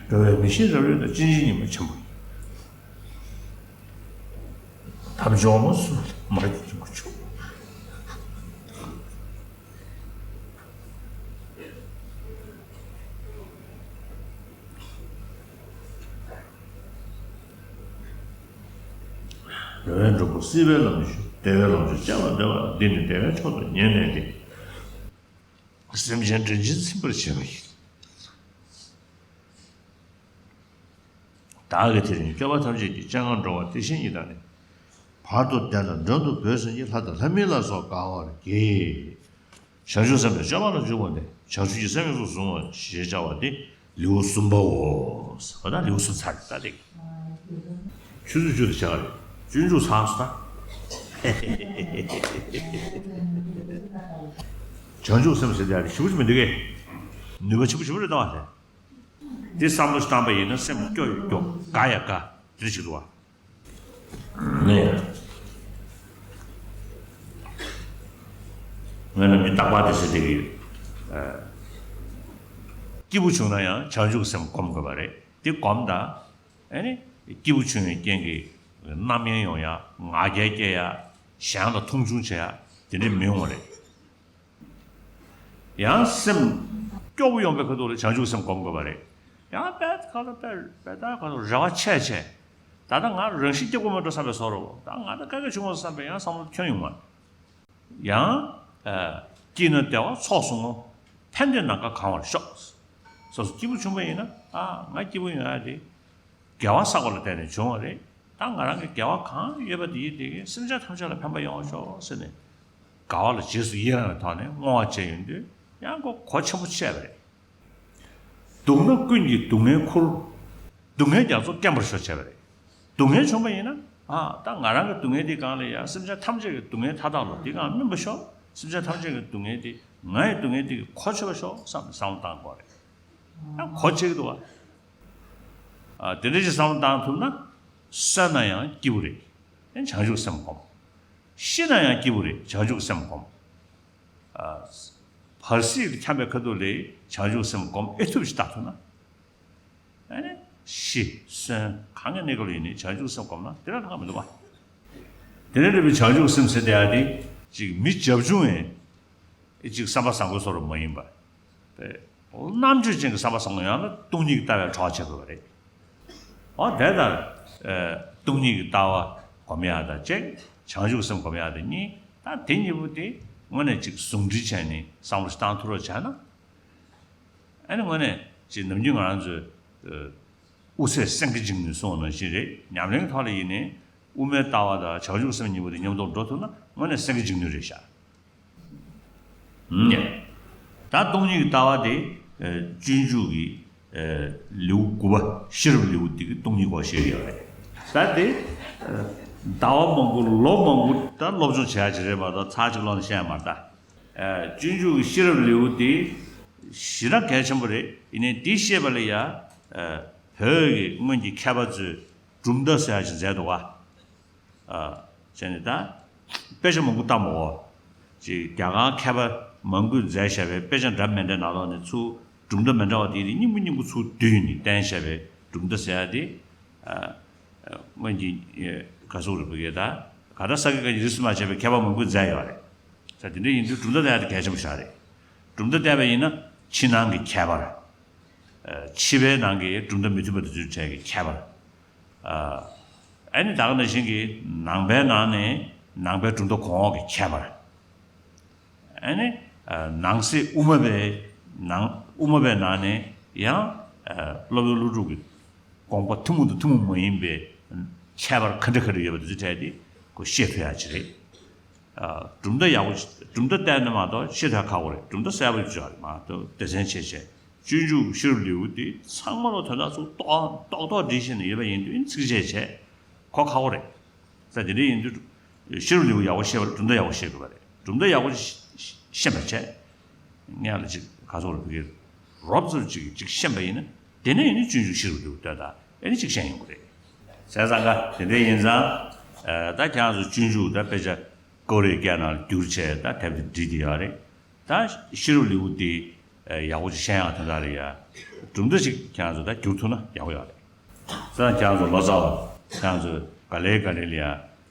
འགྲོ་བའི་མི་ཤེས་རབ་གཡོས་དང་། སྐྱེ་འཆིའི་ཉི་མ་ཆེན་པོ་ཡིན། ཐམས་ཅད་འོག་མ་སུ་མར་གྱི་འབྱུང་པོ་མཆོག། འགྲོ་བའི་འགྲོ་ཀུན་སྲིད་པའི་ལམ་ཞུགས། བདེ་བའི་ལོངས་སྤྱོད་སྤྱད་པར་འདོད་པ། འདི་ནི་བདེ་བའི་མཆོག་ཏུ་ངེས་གནས་ཏེ། སེམས་ཅན་འདྲེན་ཅིང་ཚིམ་པར་བྱེད་པ་ཡིན། བདག་གིས་དེ་རིང་སྐྱོབ་པ་ཐམས་ཅད་ཀྱི། སྤྱན་སྔར་འགྲོ་བ་བདེ་གཤེགས་ཉིད་དང་ནི། བར་དུ་བདེ་དང་མགྲོན་དུ་བོས་ཟིན་གྱི། ལྷ་དང་ལྷ་མིན་ལ་སོགས་དགའ་བར་བགྱི། བྱང་ཆུབ་སེམས་དཔའི་སྤྱོད་པ་ལ་འཇུག་པ་ནི། བྱང་ཆུབ་ཀྱི་སེམས་ཡོངས་སུ་བཟུང་བ་ཞེས་བྱ་བ་འདི་ལེའུ་གསུམ་པའོ། ཟེར་བ་དང་ལེའུ་གསུམ་ཚར་རེད་ད་དེ། ཆུ་ཚོད་བཅུ་དང་ཕྱེད་ཀ་རེད། སྤྱོད་འཇུག་ཚར་སོང་ད། བྱང་ཆུབ་སེམས་ཟེར་དེ་ཞེ་པོ་ཅིག་མི་འདུག་གས། ནུས་པ་ཆེན་པོ་ཞེ་པོ་རེད་ད་བ་དེ། འདི་བསམ་བློ་ཞིག་བཏང་པ་ཡིན་ན་སེམས་སྐྱོ་ཡི་སྐྱོ། དགའ་ཡ་དགའ། དེ་འདྲ་ཞིག་འདུག་བ། ངས་ནམ་རྒྱུན་རྟག་པར་དེ་ཟེར་བསྡད་ཀྱི་ཡོད། ཨ། སྐྱིད་པོ་བྱུང་ན་ཡང་བྱང་ཆུབ་སེམས་སྒོམ་དགོས་པ་རེད། དེ་སྒོམ་ད། ཨ་ནི་སྐྱིད་པོ་བྱུང་བའི་རྐྱེན་གྱིས་རྣམ་གཡེང་ཡོང་ཡ། ང་རྒྱལ་སྐྱེ་ཡ། གཞན་ལ་མཐོང་ཆུང་བྱེད་ཡ། དེ་འདྲ་མི་ཡོང་བ་རེད། ཡང་སེམས་སྐྱོ་བོ་ཡོང་པའི་ཁ་ཐུག་ལ་བྱང་ཆུབ་སེམས་སྒོམ་དགོས་པ་རེད། ཡང་དཔེ་ཁ་ལ་དཔེ་དཔེ་ལྟ་ཁ་ཐུག་རེ་བ་ཆེ་ཆེ། ད་ལྟ་ང་རང་བཞིན་སྐྱིད་པོ་མ་འགྲོ་བསམ་པའི་བཟོ་འདྲ་བོ། ད་ང་ད་དཀའ་ངལ་བྱུང་བ་བསམ་པའི་ཡང་བསམ་བློ་ཁྱོན་ཡོང་མ། ཡང་། ཨ། སྐྱིད་ན་བདེ་བ་ཚོགས་སུ་བསྔོ། ཕན་བདེ་ནམ་མཁའ་གང་བར་ཤོག། སོ་སོ་སྐྱིད་པོ་བྱུང་བ་ཡིན་ན། ཨ། ང་སྐྱིད་པོ་ཡོང་ཡ་དེ་དགེ་བ་བསགས་པ་ལ་བརྟེན་ནས་བྱུང་བ་རེད། ད་ང་རང་གི་དགེ་བ་གང་ཡོད་པ་དེ་ཡིས་དེ་གིས་སེམས་ཅན་ཐམས་ཅད་ལ་ཕན་པ་ཡོང་བ་ཤོག་ཟེར་ནས་དགའ་བ་ལ་རྗེས་སུ་ཡི་རང་བའི་ཐོག་ནས་བསྔོ་བ་བྱས་ཡོང་དུས། ཡང་ཁོ་གོ་ཆེན་པོ་བྱས་པ་རེད། སྡུག་ན་ཀུན་གྱི་སྡུག་བསྔལ་ཁུར། སྡུག་བསྔལ་རྒྱ་མཚོ་སྐེམ་པར་ཤོག་བྱས་པ་རེད། སྡུག་བསྔལ་བྱུང་བ་ཡིན་ན། ཨ། ད་ང་རང་གི་སྡུག་བསྔལ་འདི་སྒང་ལ་ཡ་སེམས་ཅན་ཐམས་ཅད་ཀྱི་སྡུག་བསྔལ་མཐའ་དག་ལ་འདི་སྒང་སྨིན་པར་ཤོག་སེམས་ཅན་ཐམས་ཅད་ཀྱི་སྡུག་བསྔལ་འདི་ང་ཡི་སྡུག་བསྔལ་འདི་གིས་གོ་ཆོད་པར་ཤོག་བསམ་ནས་བསམ་བློ་བཏང་དགོས་རེད། ཡང་གོ་ཆོད་ཀྱི་འདུག་བ། ཨ། དེ་འདྲ་ཞིག་བསམ་བློ་བཏང་ཐུབ་ན། གསོན་ན་ཡང་སྐྱིད་པོ་རེད། ཡང་བྱང་ཆུབ་སེམས་སྒོམ། ཤི་ན་ཡང་སྐྱིད་པོ་རེད། བྱང་ཆུབ་སེམས་སྒོམ། ཨ། བར་སྲིད་དུ་འཁྱམས་པའི་ཁ་ཐུག་ལ་བྱང་ཆུབ་སེམས་སྒོམ་ཨེ་ཐུབ་ཞིག་བལྟ་ཐུབ་ན། ཨ་ནི་ཤི་གསོན་གང་གི་གནས་སྐབས་ལ་ཡིན་ནའི་བྱང་ཆུབ་སེམས་སྒོམ་ན་དེ་ལས་ལྷག་མི་འདུག་བ། དེ་ནས་འདྲ་བའི་བྱང་ཆུབ་སེམས་ཟེར་དེ་ཡང་དེ་ཅིག་མི་བྱབ་ཆུང་ཡིན། ཅིག་བསམ་པ་བཟང་པོའི་བཟོ་འདྲ་མ་ཡིན་པ། རྣམ་དཔྱོད་ཅན་གྱི་བསམ་པ་བཟང་པོ་ཡོང་ན་སྟོང་ཉིད་ཀྱི་ལྟ་བའི་གྲོགས་བྱེད་དགོས་པ་རེད། འོ་དེ་ལྟར། ཨ། སྟོང་ཉིད་ཀྱི་ལྟ་བ་སྒོམ་ཡག་དང་གཅིག་བྱང་ཆུབ་སེམས་སྒོམ་ཡག་དེ་གཉིས། ད་དེ་གཉིས་པོ་དེ་དངོས་གནས་ཅིག་ཟུང་འབྲེལ་བྱས་ནས་བསམ་བློ་ཞིག་བཏང་ཐུབ་རོགས་བྱས་ན། ཨ་ནི་དངོས་གནས་ཅིག་ནམ་རྒྱུན་ང་རང་ཚོས། ཨ། དབུ་ཚད་སེང་གེ་འཇིགས་ནུས་གསུངས་པ་ནང་བཞིན་རེད། ཉམས་ལེན་གྱི་ཐོག་ལ་ཡིན་ནའི་དབུ་མའི་ལྟ་བ་དང་བྱང་ཆུབ་སེམས་གཉིས་པོ་དེ་མཉམ་དུ་འགྲོ་ཐུབ་ན་དངོས་གནས་སེང་གེ་འཇིགས་ནུས་རེད་ཤག་ཨུམ། ད་སྟོང་ཉིད་ཀྱི་ལྟ་བ་དེ། ཨ། སྤྱོད་འཇུག་གི། ཨ། ལེའུ་དགུ་པ་ཤེས་རབ་ལེའུ་དེ་གི་སྟོང་ཉིད་སྐོར་བཤད་ཡོད་རེད། ད་དེ། ཨ། ཟླ་བ་མང་པོ་ལོ་མང་པོ་ད་སློབ་སྦྱོང་བྱེད་ཡག་ཅིག་རེད་མ་གཏོགས་ཚར་གཅིག་ཀློག་ནས་ཤེས་ཡག་མ་རེད་ད། ཨ། སྤྱོད་འཇུག་གི་ཤེས་རབ་ལེའུ་དེ་ཞེ་དྲག་གལ་ཆེན་པོ་རེད། ཡིན་ནའི་དེ་ཤེས་པ་ལ་ཡ། ཨ། བོད་ཀྱི་སྔོན་གྱི་མཁས་པ་ཚོས་གྲུབ་མཐའ་ཟེར་ཡག་ཅིག་མཛད་འདུག་ག་ཨ། བྱས་ནས་ད་དཔེ་ཆ་མང་པོ་བཏང་བ་འོ། ཅིག་རྒྱ་གར་མཁས་པ་མང་པོས་མཛད་བཞག་པའི་དཔེ་ཆ་འདྲ་མི་འདྲ་ནང་ལོགས་ནས་ཚུར་གྲུབ་མཐའ་མི་འདྲ་བ་དེ་རིགས་སྙིང་པོ་སྙིང་པོ་ཚུར་བསྡུས་ནས་བསྟན་བཞག་པའི་གྲུབ་མཐའ་ཟེར་ཡག་དེ། ཨ། སྔོན་གྱི། ཨ། ག་ཟེར་དགོས་རེད། བོད་སྐད་ད་ག་ད་ས་དགེ་བཀའ་རྙིང་རིས་སུ་མ་ཆད་པའི་མཁས་པ་མང་པོས་མཛད་ཡོད་རེད། ད་དེ་འདྲ་ཡིན་དུས་གྲུབ་མཐའ་བསྟན་ཡག་དེ་གལ་ཆེན་པོ་ཞིག་རེད། གྲུབ་མཐའ་བསྟན་པ་ཡིན་ན་ཕྱི་ནང་གི་ཁྱད་པར། ཨ། ཕྱི་པའི་ནང་གི་གྲུབ་མཐའ་མི་མཐུན་པ་དེ་ཚོའི་གྲས་ཀྱི་ཁྱད་པར། ཨ། ཨ་ནི་ད་ག་ནང་བཞིན་གྱི་ནང་པའི་ནང་ནས་ནང་པའི་གྲུབ་མཐའ་གོང་འོག་གི་ཁྱད་པར། ཨ་ནི། ཨ། ནང་གསེས་དབུ་མ་པའི་ནང་། དབུ་མ་པའི་ནང་ནས་ཡང་། ཨ། སློབ་དཔོན་ཀླུ་སྒྲུབ་ཀྱི་དགོངས་པ་ཐུན་མོང་དང་ཐུན་མོང་མ་ཡིན་པའི་ཁྱད་པར་ག་འདྲ་ག་འདྲ་ཡོད་པ་དེ་ཚོའི་གྲས་དེ་ཁོ་ཤེས་ཐུབ་ཡག་ཅིག་རེད། ཨ། གྲུབ་མཐའ་ཡག་པོ། གྲུབ་མཐའ་བསྟན་ན་མ་གཏོགས་ཤེས་ཐུབ་ཁག་པོ་རེད། གྲུབ་མཐའ་གསལ་པོ་ཡོད་ཅིག་རེད་མ་གཏོགས་སྡེ་ཚན་ཕྱེ་བྱས། སྤྱོད་འཇུག་ཤེས་རབ་ལེའུ་དེ་ཚང་མ་ལ་དོན་དག་ཚུར་རྡོག་རྡོག་རྡོག་སྒྲིལ་བྱས་ནས་ཡོད་པ་ཡིན་དུས་ཚིགས་བཅད་བྱས་གོ་ཁག་པོ་རེད། ས་དེ་འདྲ་ཡིན་དུས་ཤེས་རབ་ལེའུ་ཡག་པོ་ཤེས་པ་ལ་གྲུབ་མཐའ་ཡག་པོ་ཤེས་དགོས་པ་རེད། གྲུབ་མཐའ་ཡག་པོ་ཤེས་པ་བྱས། སྔོན་ལ་ཅིག་ག་ཚོད་རེད། བོད་སྐད་རོབ་ཙམ་ཅིག་ཅིག་ཤེས་པ་ཡིན་ན། དེ་ནས་ཡིན་ན་སྤྱོད་འཇུག་ཤེས་རབ་ལེའུ་ལྟོས་དང་ཨ་ནི་ཅིག་ཤེས་ཡོང་གི་རེད། བྱས་ཙང་ཀ་དེ་འདྲ་ཡིན་ཙང་། ཨ། ད་ཁྱེད་རང་ཚོ་སྤྱོད་འཇུག་ད་དཔེ་ཆ་ཀོ་རེ་སྐད་ནང་ལ་བསྒྱུར་བྱས་ད་དེབ་དེ་བྲིས་བསྡད་ཡོད་རེད། ད་ཤེས་རབ་ལེའུ་དེ་ཡག་པོ་ཅིག་ཤེས་ཡག་དོན་དག་ལ་ཡ། གྲུབ་མཐའ་ཅིག་ཁྱེད་རང་ཚོ་ད་བསྒྱུར་ཐུབ་ན་ཡག་པོ་ཡོད་རེད། ས་ཁྱེད་རང་ཚོ་ལོ་ཙཱ་བ་ཁྱེད་རང་ཚོ་ག་ལེ་ག་ལེ་ལ་ཡ་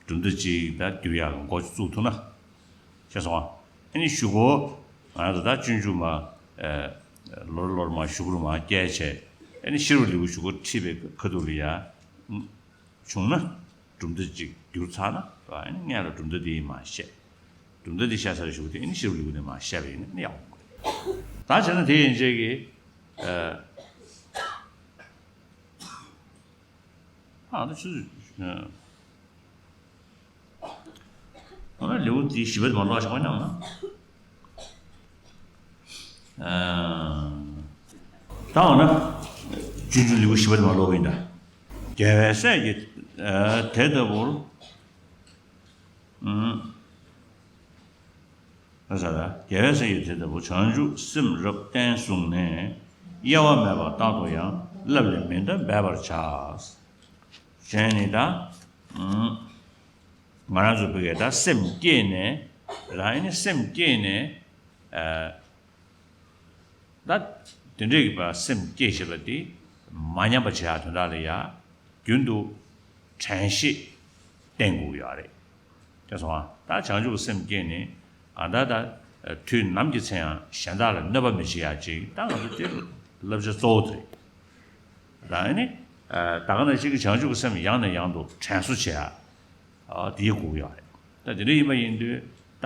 གྲུབ་མཐའ་ཅིག་ད་བསྒྱུར་ཡག་འགོ་བཙུགས་ཐུབ་ན། ཤེས་སོང་ཨ། ཨ་ནི་གཞུག་གུ་ང་རང་ཚོ་ད་སྤྱོད་འཇུག་མར། ཨ། ལོ་རེ་ལོ་རེ་མར་གཞུག་གུ་རུ་མར་བསྐྱལ་བྱས། ཨ་ནི་ཤེས་རབ་ལེའུ་གཞུག་གུ་ཁྲིད་པའི་ཁ་ཐུག་ལ་ཡ། བྱུང་ན། གྲུབ་མཐའ་གཅིག་བསྒྱུར་ཚར་ན། ཨ་ནི་སྔོན་ལ་གྲུབ་མཐའ་དེ་མར་བཤད། གྲུབ་མཐའ་དེ་བཤད་ཚར་བའི་གཞུག་དེ་ཨ་ནི་ཤེས་རབ་ལེའུ་ནས་མར་བཤད་པ་ཡིན་ན་ཨ་ནི་ཡག་པོ་རེད། ད་བྱས་ན་དེ་ཡན་ཆད་ཀྱི། ཨ། ཨ་ད་ཆུ་ཚོད། ཨ། འོ་ན་ལེའུ་དེ་བཞི་པ་དེ་མར་ཀློག་བཞག་པ་ཡིན་ན། ཨ། ད་འོ་ན་སྤྱོད་འཇུག་ལེའུ་བཞི་པ་དེ་མར་ཀློག་གི་ཡིན་ད། རྒྱལ་བའི་སྲས་ཀྱིས། ཨ། དེ་ལྟ་བུར། ཨུམ། ལ་ས་ལ། རྒྱལ་བའི་སྲས་ཀྱིས་དེ་ལྟ་བུ་བྱང་ཆུབ་སེམས་རབ་བརྟན་བཟུང་ནས། གཡེལ་བ་མེད་པར་རྟག་ཏུ་ཡང་། བསླབ་ལས་མི་འདའ་འབད་པར་བྱ། ཞེས་ནི་ད། ཨུམ། ང་རང་ཚོ་བོད་སྐད་ད་སེམས་བསྐྱེད་ནས། རང་ནི་སེམས་བསྐྱེད་ནས། ཨ། ད་དེ་འདྲའི་གི་བ་སེམས་བསྐྱེད་ཞེས་པ་དེ་མ་ཉམས་པ་བྱེད་ཡག་དོན་དག་ལ་ཡ། རྒྱུན་དུ་དྲན་ཤེས་བསྟེན་དགོས་ཡོད་རེད། དེ་སོང་ང་ད་བྱང་ཆུབ་སེམས་བསྐྱེད་ནས་གང་ལྟར་ད་དུས་ནམ་གྱི་ཚེ་ཡང་གཞན་དག་ལ་གནོད་པ་མི་བྱེད་ཡག་ཅིག་ད་ང་ཚོ་དེ་བསླབ་བྱ་གཙོ་བོ་དེ་རེད། ད་ནི་ད་ག་ནང་བཞིན་གྱི་བྱང་ཆུབ་ཀྱི་སེམས་ཡང་ནས་ཡང་དུ་དྲན་གསོ་བྱེད་ཡག་ཨ། དེའི་སྒུག་ཡོད་རེད། ད་དེ་འདྲ་ཡིན་པ་ཡིན་དུས་ད་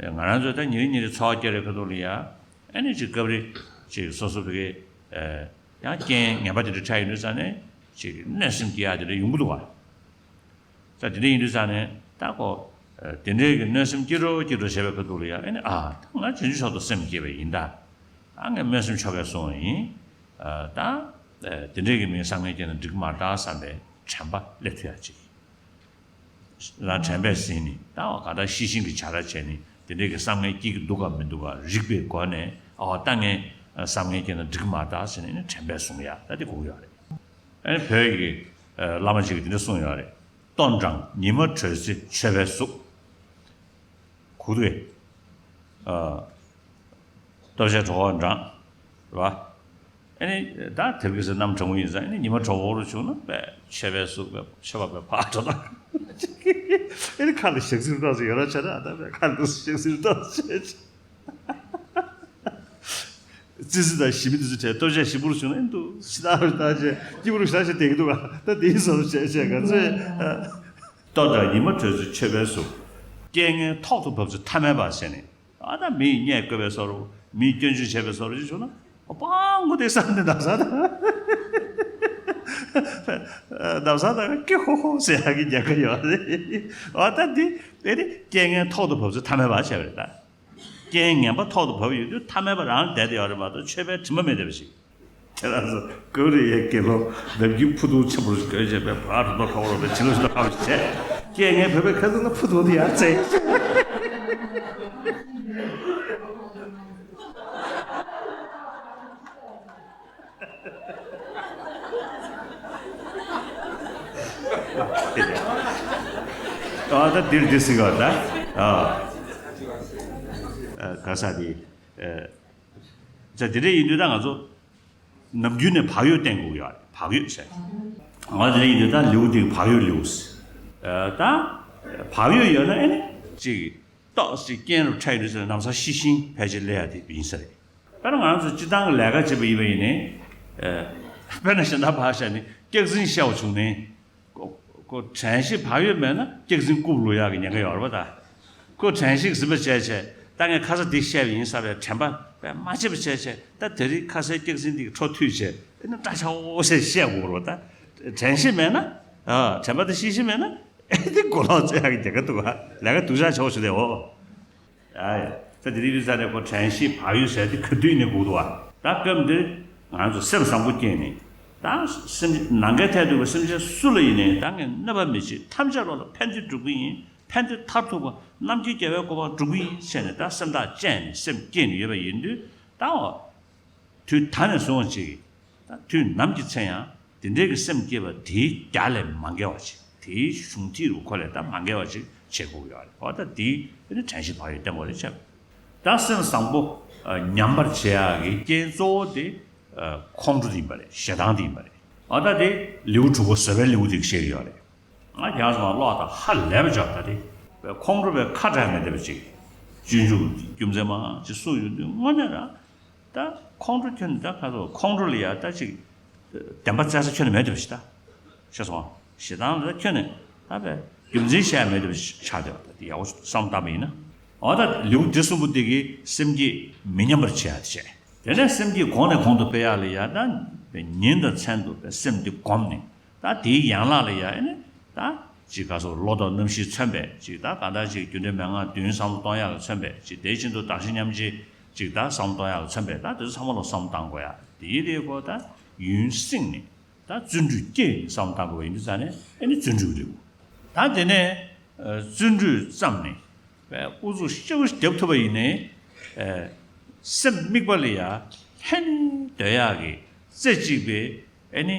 ང་རང་ཚོ་ད་ཉིན་རེ་ཉིན་རེ་འཚོ་བ་སྐྱེལ་བའི་ཁ་ཐུག་ལ་ཡ། ཨ་ནི་ཅིག་སྐབས་རེ་ཅིག་སོ་སོ་བོད་སྐད་ ཡང་རྐྱེན་ངན་པ་དེ་འདྲ་འཕྲད་ཡོང་དུས་ཙང་ནས་ཅིག་གནོད་སེམས་སྐྱེ་ཡག་དེ་འདྲ་ཡོང་གི་འདུག་བ། ད་དེ་འདྲ་ཡིན་དུས་ཙང་ནས་ད་ཁོ་དེ་འདྲའི་གི་གནོད་སེམས་སྐྱེ་འགྲོ་སྐྱེ་འགྲོ་བྱས་པའི་ཁ་ཐུག་ལ་ཡང་ཨ་ནི་ཨ་ད་ང་བྱང་ཆུབ་མཆོག་ཏུ་སེམས་བསྐྱེད་པ་ཡིན་ད། ཨ་ངས་སྨོན་སེམས་ཆོ་གས་སོང་བ་ཡིན། ད་དེ་འདྲའི་གི་མིང་བསམ་ངན་སྐྱེས་ན་འགྲིག་གི་མ་རེད་ད་བསམ་པའི་དྲན་པ་སླེབས་ཐུབ་ཡག་ཅིག་རང་དྲན་པས་ཟིན་ནས་ད་བ་ག་ད་ཤེས་བཞིན་གྱི་བྱ་ར་བྱས་ནས་དེ་འདྲའི་གི་བསམ་ངན་སྐྱེ་གི་འདུག་གམ་མི་འདུག་གམ་རིག་པའི་སྒོ་ནས་ཨ་ད་ངས་བསམ་ངན་སྐྱེས་ན་འགྲིག་གི་མ་རེད་ད་ཟེར་ནས་དྲན་པས་བཟུང་ཡག་ད་དེ་དགོས་ཀྱི་ཡོད་རེད། ཨ་ནི་བོད་ཀྱི་བླ་མ་ཅིག་གིས་དེ་འདྲ་གསུངས་ཡོད་རེད། ལྟོ་འགྲངས་ཉི་མ་དྲོས་ཚེ་མཆོད་པའི་གཟུགས། གུ་དེ། ལྟོ་ཆས་དྲོ་བ་འགྲངས། རེད་བ། ཨ་ནི་ད་དེར་གི་ཟེར་གནམ་གྲང་མོ་ཡིན་ཙང་ཨ་ནི་ཉི་མ་དྲོ་བོ་རུ་བྱུང་ན་པས་མཆོད་པའི་གཟུགས་པས་མཆོད་པ་པས་ཕར་འགྲོ་ན། ཨ་ནི་ཁ་ལ་ཞག་ཚིལ་ཏོག་ཙམ་ཡོད་ར་བྱས་ན་ད་པས་ཁ་ལ་ཞག་ཚིལ་ཏོག་ཙམ་བྱས། ཙི་ཙི་དང་ཞི་མི་དེ་ཚོ་བྲལ་ལྟོ་ཆས་ཞིམ་པོ་རུ་བྱུང་ན་ཨེ་འདུག་ཕྱི་ནང་རུ་བཏང་བྱས་སྐྱིད་པོ་རུ་ཞག་ཞག་བསྡད་ཀྱི་འདུག་ག་ད་དེའི་བཟོ་འདྲ་བྱས་བྱས་ག་ཚོད། ལྟོ་དང་ཉི་མ་དྲོས་ཚེ་མཆོད་པའི་གཟུགས། རྐྱེན་ངན་ཐོག་ཏུ་བབས་ཚེ་ཐ་མལ་པ་ཟེར་ནས་ཨ་ད་མི་ཡིས་བརྙས་བཀོད་པའི་བཟོ་འདྲ་མི་ཡིས་སྐྱོན་བརྗོད་བྱས་པའི་བཟོ་འདྲ་ཅིག་བྱུང་ན་ཨ་སྤང་མགོ་དེ་ས་འདི་ནམ་ས་དང་ནམ་ས་དང་ཀྱེ་ཧོ་ཧོ་ཟེར་ཡག་གི་ཉེན་ཁ་ཡོད་རེད། ཨ་ད་འདི་དེ་ནི་རྐྱེན་ངན་ཐོག་ཏུ་བབས་ཚེ་ཐ་མལ་པ་བྱས་པ་རེད་ད། རྐྱེན་ངན་པ་ཐོག་ཏུ་བབས་ཡོང་དུས་ཐ་མལ་པ་རང་བསྡད་དེ་ཡོད་རེད་མ་གཏོགས་ཆོས་པའི་དྲི་མ་མེད་བསྡད་པ་ཞིག་དེ་ལ་སོ་ཀོ་རི་ཡའི་དགེ་སློང་ནམ་རྒྱུན་ཕུ་ཐུང་ཆེན་པོ་ཞིག་གོན་བྱས་པའི་བར་དུ་ཁ་བོར་བའི་བྱིན་རླབས་ཤིག་ཁ་བོར་བྱས། རྐྱེན་ངན་བོད་པའི་ཁ་ཐུག་ལ་ཕུ་ཐུང་དེ་ཡར་བཙལ། ཨ་ད་འདིར་འདི་ཟིག་ག་ད་ཨ་ག་ས་དེ་ཨ་ད་དེ་འདྲ་ཡིན་དུས་ད་ང་ཚོ་ནམ་རྒྱུན་ནས་བག་ཡོད་བསྟེན་དགོས་ཡོད་རེད། བག་ཡོད་ཟེར་ང་དེ་འདྲ་ཡིན་དུས་ད་ལེའུ་འདི་བག་ཡོད་ལེའུ་ཟེར་ད་བག་ཡོད་ཡོད་ན་ཨེ་ནི་ཅིག་ཏོག་ཙམ་རྐྱེན་རུ་འཕྲད་ཡོང་དུས་ནམ་སང་ཤི་ཤིང་ཕལ་ཆེར་སླེབས་ཡ་དེ་ཡིན་ས་རེད། དཔེར་ན་ང་རང་ཚོ་སྤྱི་བཏང་གི་ལས་ཀ་བྱེད་པ་ཡིན་པ་ཡིན་ནའི། དཔེར་ན་གཞན་དག་ཕར་བཞག་ནས་སྐྱག་རྫུན་བཤད་པ་བྱུང་ནའི། ཁོ་ཁོ་དྲན་ཤེས་བག་ཡོད་མེད་ན་སྐྱག་རྫུན་རྐུབ་ལོག་ཡག་གི་ཉེན་ཁ་ཡོད་རེད་པ་ད། ཁོ་དྲན་ཤེས་ཟིན་པ་བྱས་བྱས་ད་ངས་ཁ་ས་འདི་བཤད་པ་ཡིན་བསམ་པའི་དྲན་པ་དཔེ་མ་བྱེད་པ་བྱས་བྱས་ད་དེ་རིང་ཁ་སའི་སྐྱག་རྫུན་འདི་གི་འཕྲོ་མཐུད་བྱས་ཨེ་ན་སྐྲག་ཆག་འོ་ཟེར་བཤད་དགོས་རེད་པ་ད། དྲན་ཤེས་མེད་ན། དྲན་པ་དེ་ཤེས་ཤེས་མེད་ན་ཨེ་འདི་གོ་ལོག་རྩོད་ཡག་གི་ཉེན་ཁ་འདུག་ག་ལས་ཀ་སྡུག་ཅག་ཆོག་ཆོག་དེ་འོ། ཨ་ཡ། ད་དེ་རིང་གི་ས་ནས་ཁོ་དྲན་ཤེས་བག་ཡོད་ཟེར་དེ་ག་དུས་ནས་དགོས་འདུག་བ། ད་སྐབས་འདིར་ང་ཚོ་སེམས་བཟང་པོ་སྐྱེས་ནས། ད་སེམས་ནམ་མཁའི་མཐས་གཏུགས་པའི་སེམས་ཅན་སུ་ལ་ཡིན་ནའི་ད་ངས་གནོད་པ་མི་བྱེད་ཐམས་ཅད་བློ་ལ་ཕན་བདེ་སྒྲུབ་ཀྱི་ཡིན། ཕན་བདེ་མཐར་ཐུག་པ་རྣམ་མཁྱེན་རྒྱལ་བའི་གོ་འཕང་སྒྲུབ་ཀྱི་ཡིན་ཟེར་ནས་ད་སེམས་ཐག་བཅད་ནས་སེམས་བསྐྱེད་ནས་ཡོད་པ་ཡིན་དུས་ད་འོ། དུས་ད་ནས་བཟུང་བ་ཅིག་ད་དུས་ནམ་གྱི་ཚེ་ཡང་དེ་འདྲའི་གི་སེམས་བསྐྱེད་པ་དེའི་རྒྱ་ལས་མ་འགལ་བ་ཞིག་དེའི་གཞུང་ཐིག་རུ་ཁོ་ལས་ད་མ་འགལ་བ་ཞིག་བྱེད་དགོས་ཀྱི་ཡོད་རེད། འོ་ད་དེའི་དེ་ནི་དྲན་ཤེས་བག་ཡོད་བསྟེན་དགོས་རེད་བྱས། ད་སེམས་བཟང་པོ་ཉམས་པར་བྱེད་ཡག་གི་རྐྱེན་གཙོ་བོ་དེ་ཁོང་ཁྲོ་དེ་ཡིན་པ་རེད། ཞེ་སྡང་དེ་ཡིན་པ་རེད། འོ་ད་དེ་ལེའུ་དྲུག་པ་བཟོད་པའི་ལེའུ་དེ་བཤད་ཀྱི་ཡོད་རེད། ང་རྒྱལ་སོང་བ་ཀློག་དང་ཧ་ལས་པ་འཇོག་ད་དེ་ཁོང་ཁྲོ་བའི་ཁ་བྲལ་མེད་བསྡད་པ་ཅིག་སྤྱོད་འཇུག་རྒྱུ་མཚན་མང་ཅིག་གསུངས་ཡོད་དུས་དངོས་གནས་རང་། ད་ཁོང་ཁྲོ་ཁྱོན་ནས་ད་ག་ཚོད་ཁོང་ཁྲོ་ལ་ཡ་ད་ཅིག་བདེན་པ་བཙལ་ས་ཁྱོན་ནས་མེད་འདུག་ཞེ་ད། ཤེས་སོང་ཞེ་སྡང་ལ་ད་ཁྱོན་ནས་ད་བས་རྒྱུ་མཚན་བཤད་མེད་འདུག་ཆགས་བསྡད་པ་ད་དེ་ཡག་པོ་བསམ་བཏང་པ་ཡིན་ན། འོ་ད་ལེའུ་འདི་གསུམ་པོ་འདི་གིས་སེམས་བསྐྱེད་མི་ཉམས་པར་བྱེད་ཡ་དེ་བྱས། དེ་ནས་སེམས་བསྐྱེད་གོང་ནས་གོང་དུ་སྤེལ་ཡ་ལ་ཡ་ད་ཉིན་དང་མཚན་དུ་བས་སེམས་འདི་བསྒོམས་ནས། ད་དེའི་ཡན་ལག་ལ་ཡ་ཨེ་ནི་ད་ཅིག་ག་སོགས་བློ་ལྡོག་རྣམ་བཞི་མཚོན་པས་ཅིག་ད་གང་ལྟར་ཅིག་རྒྱུ་འབྲས་མན་ངག་བདུན་བསམ་བློ་གཏོང་ཡག་ལ་མཚོན་པས་ཅིག་དེ་བཞིན་དུ་བདག་གཞན་མཉམ་བརྗེ་ཅིག་ད་བསམ་བློ་གཏོང་ཡག་ལ་མཚོན་པས་ད་དེ་ཚོ་ཚང་མ་ལ་བསམ་བློ་གཏང་དགོས་ཡ། དེའི་རིགས་པོ་ད་ཡུན་བསྲིངས་ནས་ད་བརྩོན་འགྲུས་བསྐྱེད་ནས་བསམ་བློ་གཏང་དགོས་པ་ཡིན་དུས་ཙང་ནས་ཨེ་ནི་བརྩོན་འགྲུས་རེད། ད་དེ་ནས་བརྩོན་འགྲུས་བརྩམས་ནས་ཨུ་ཚུགས་ཤུགས་རྒྱབ་ཐུབ་པ་ཡིན་ནའི་སེམས་དམིགས་པ་ལ་ཡ་ཧེ་ནས་སྡོད་ཡག་གི་རྩེ་གཅིག་པའི་ཨེ་ནི།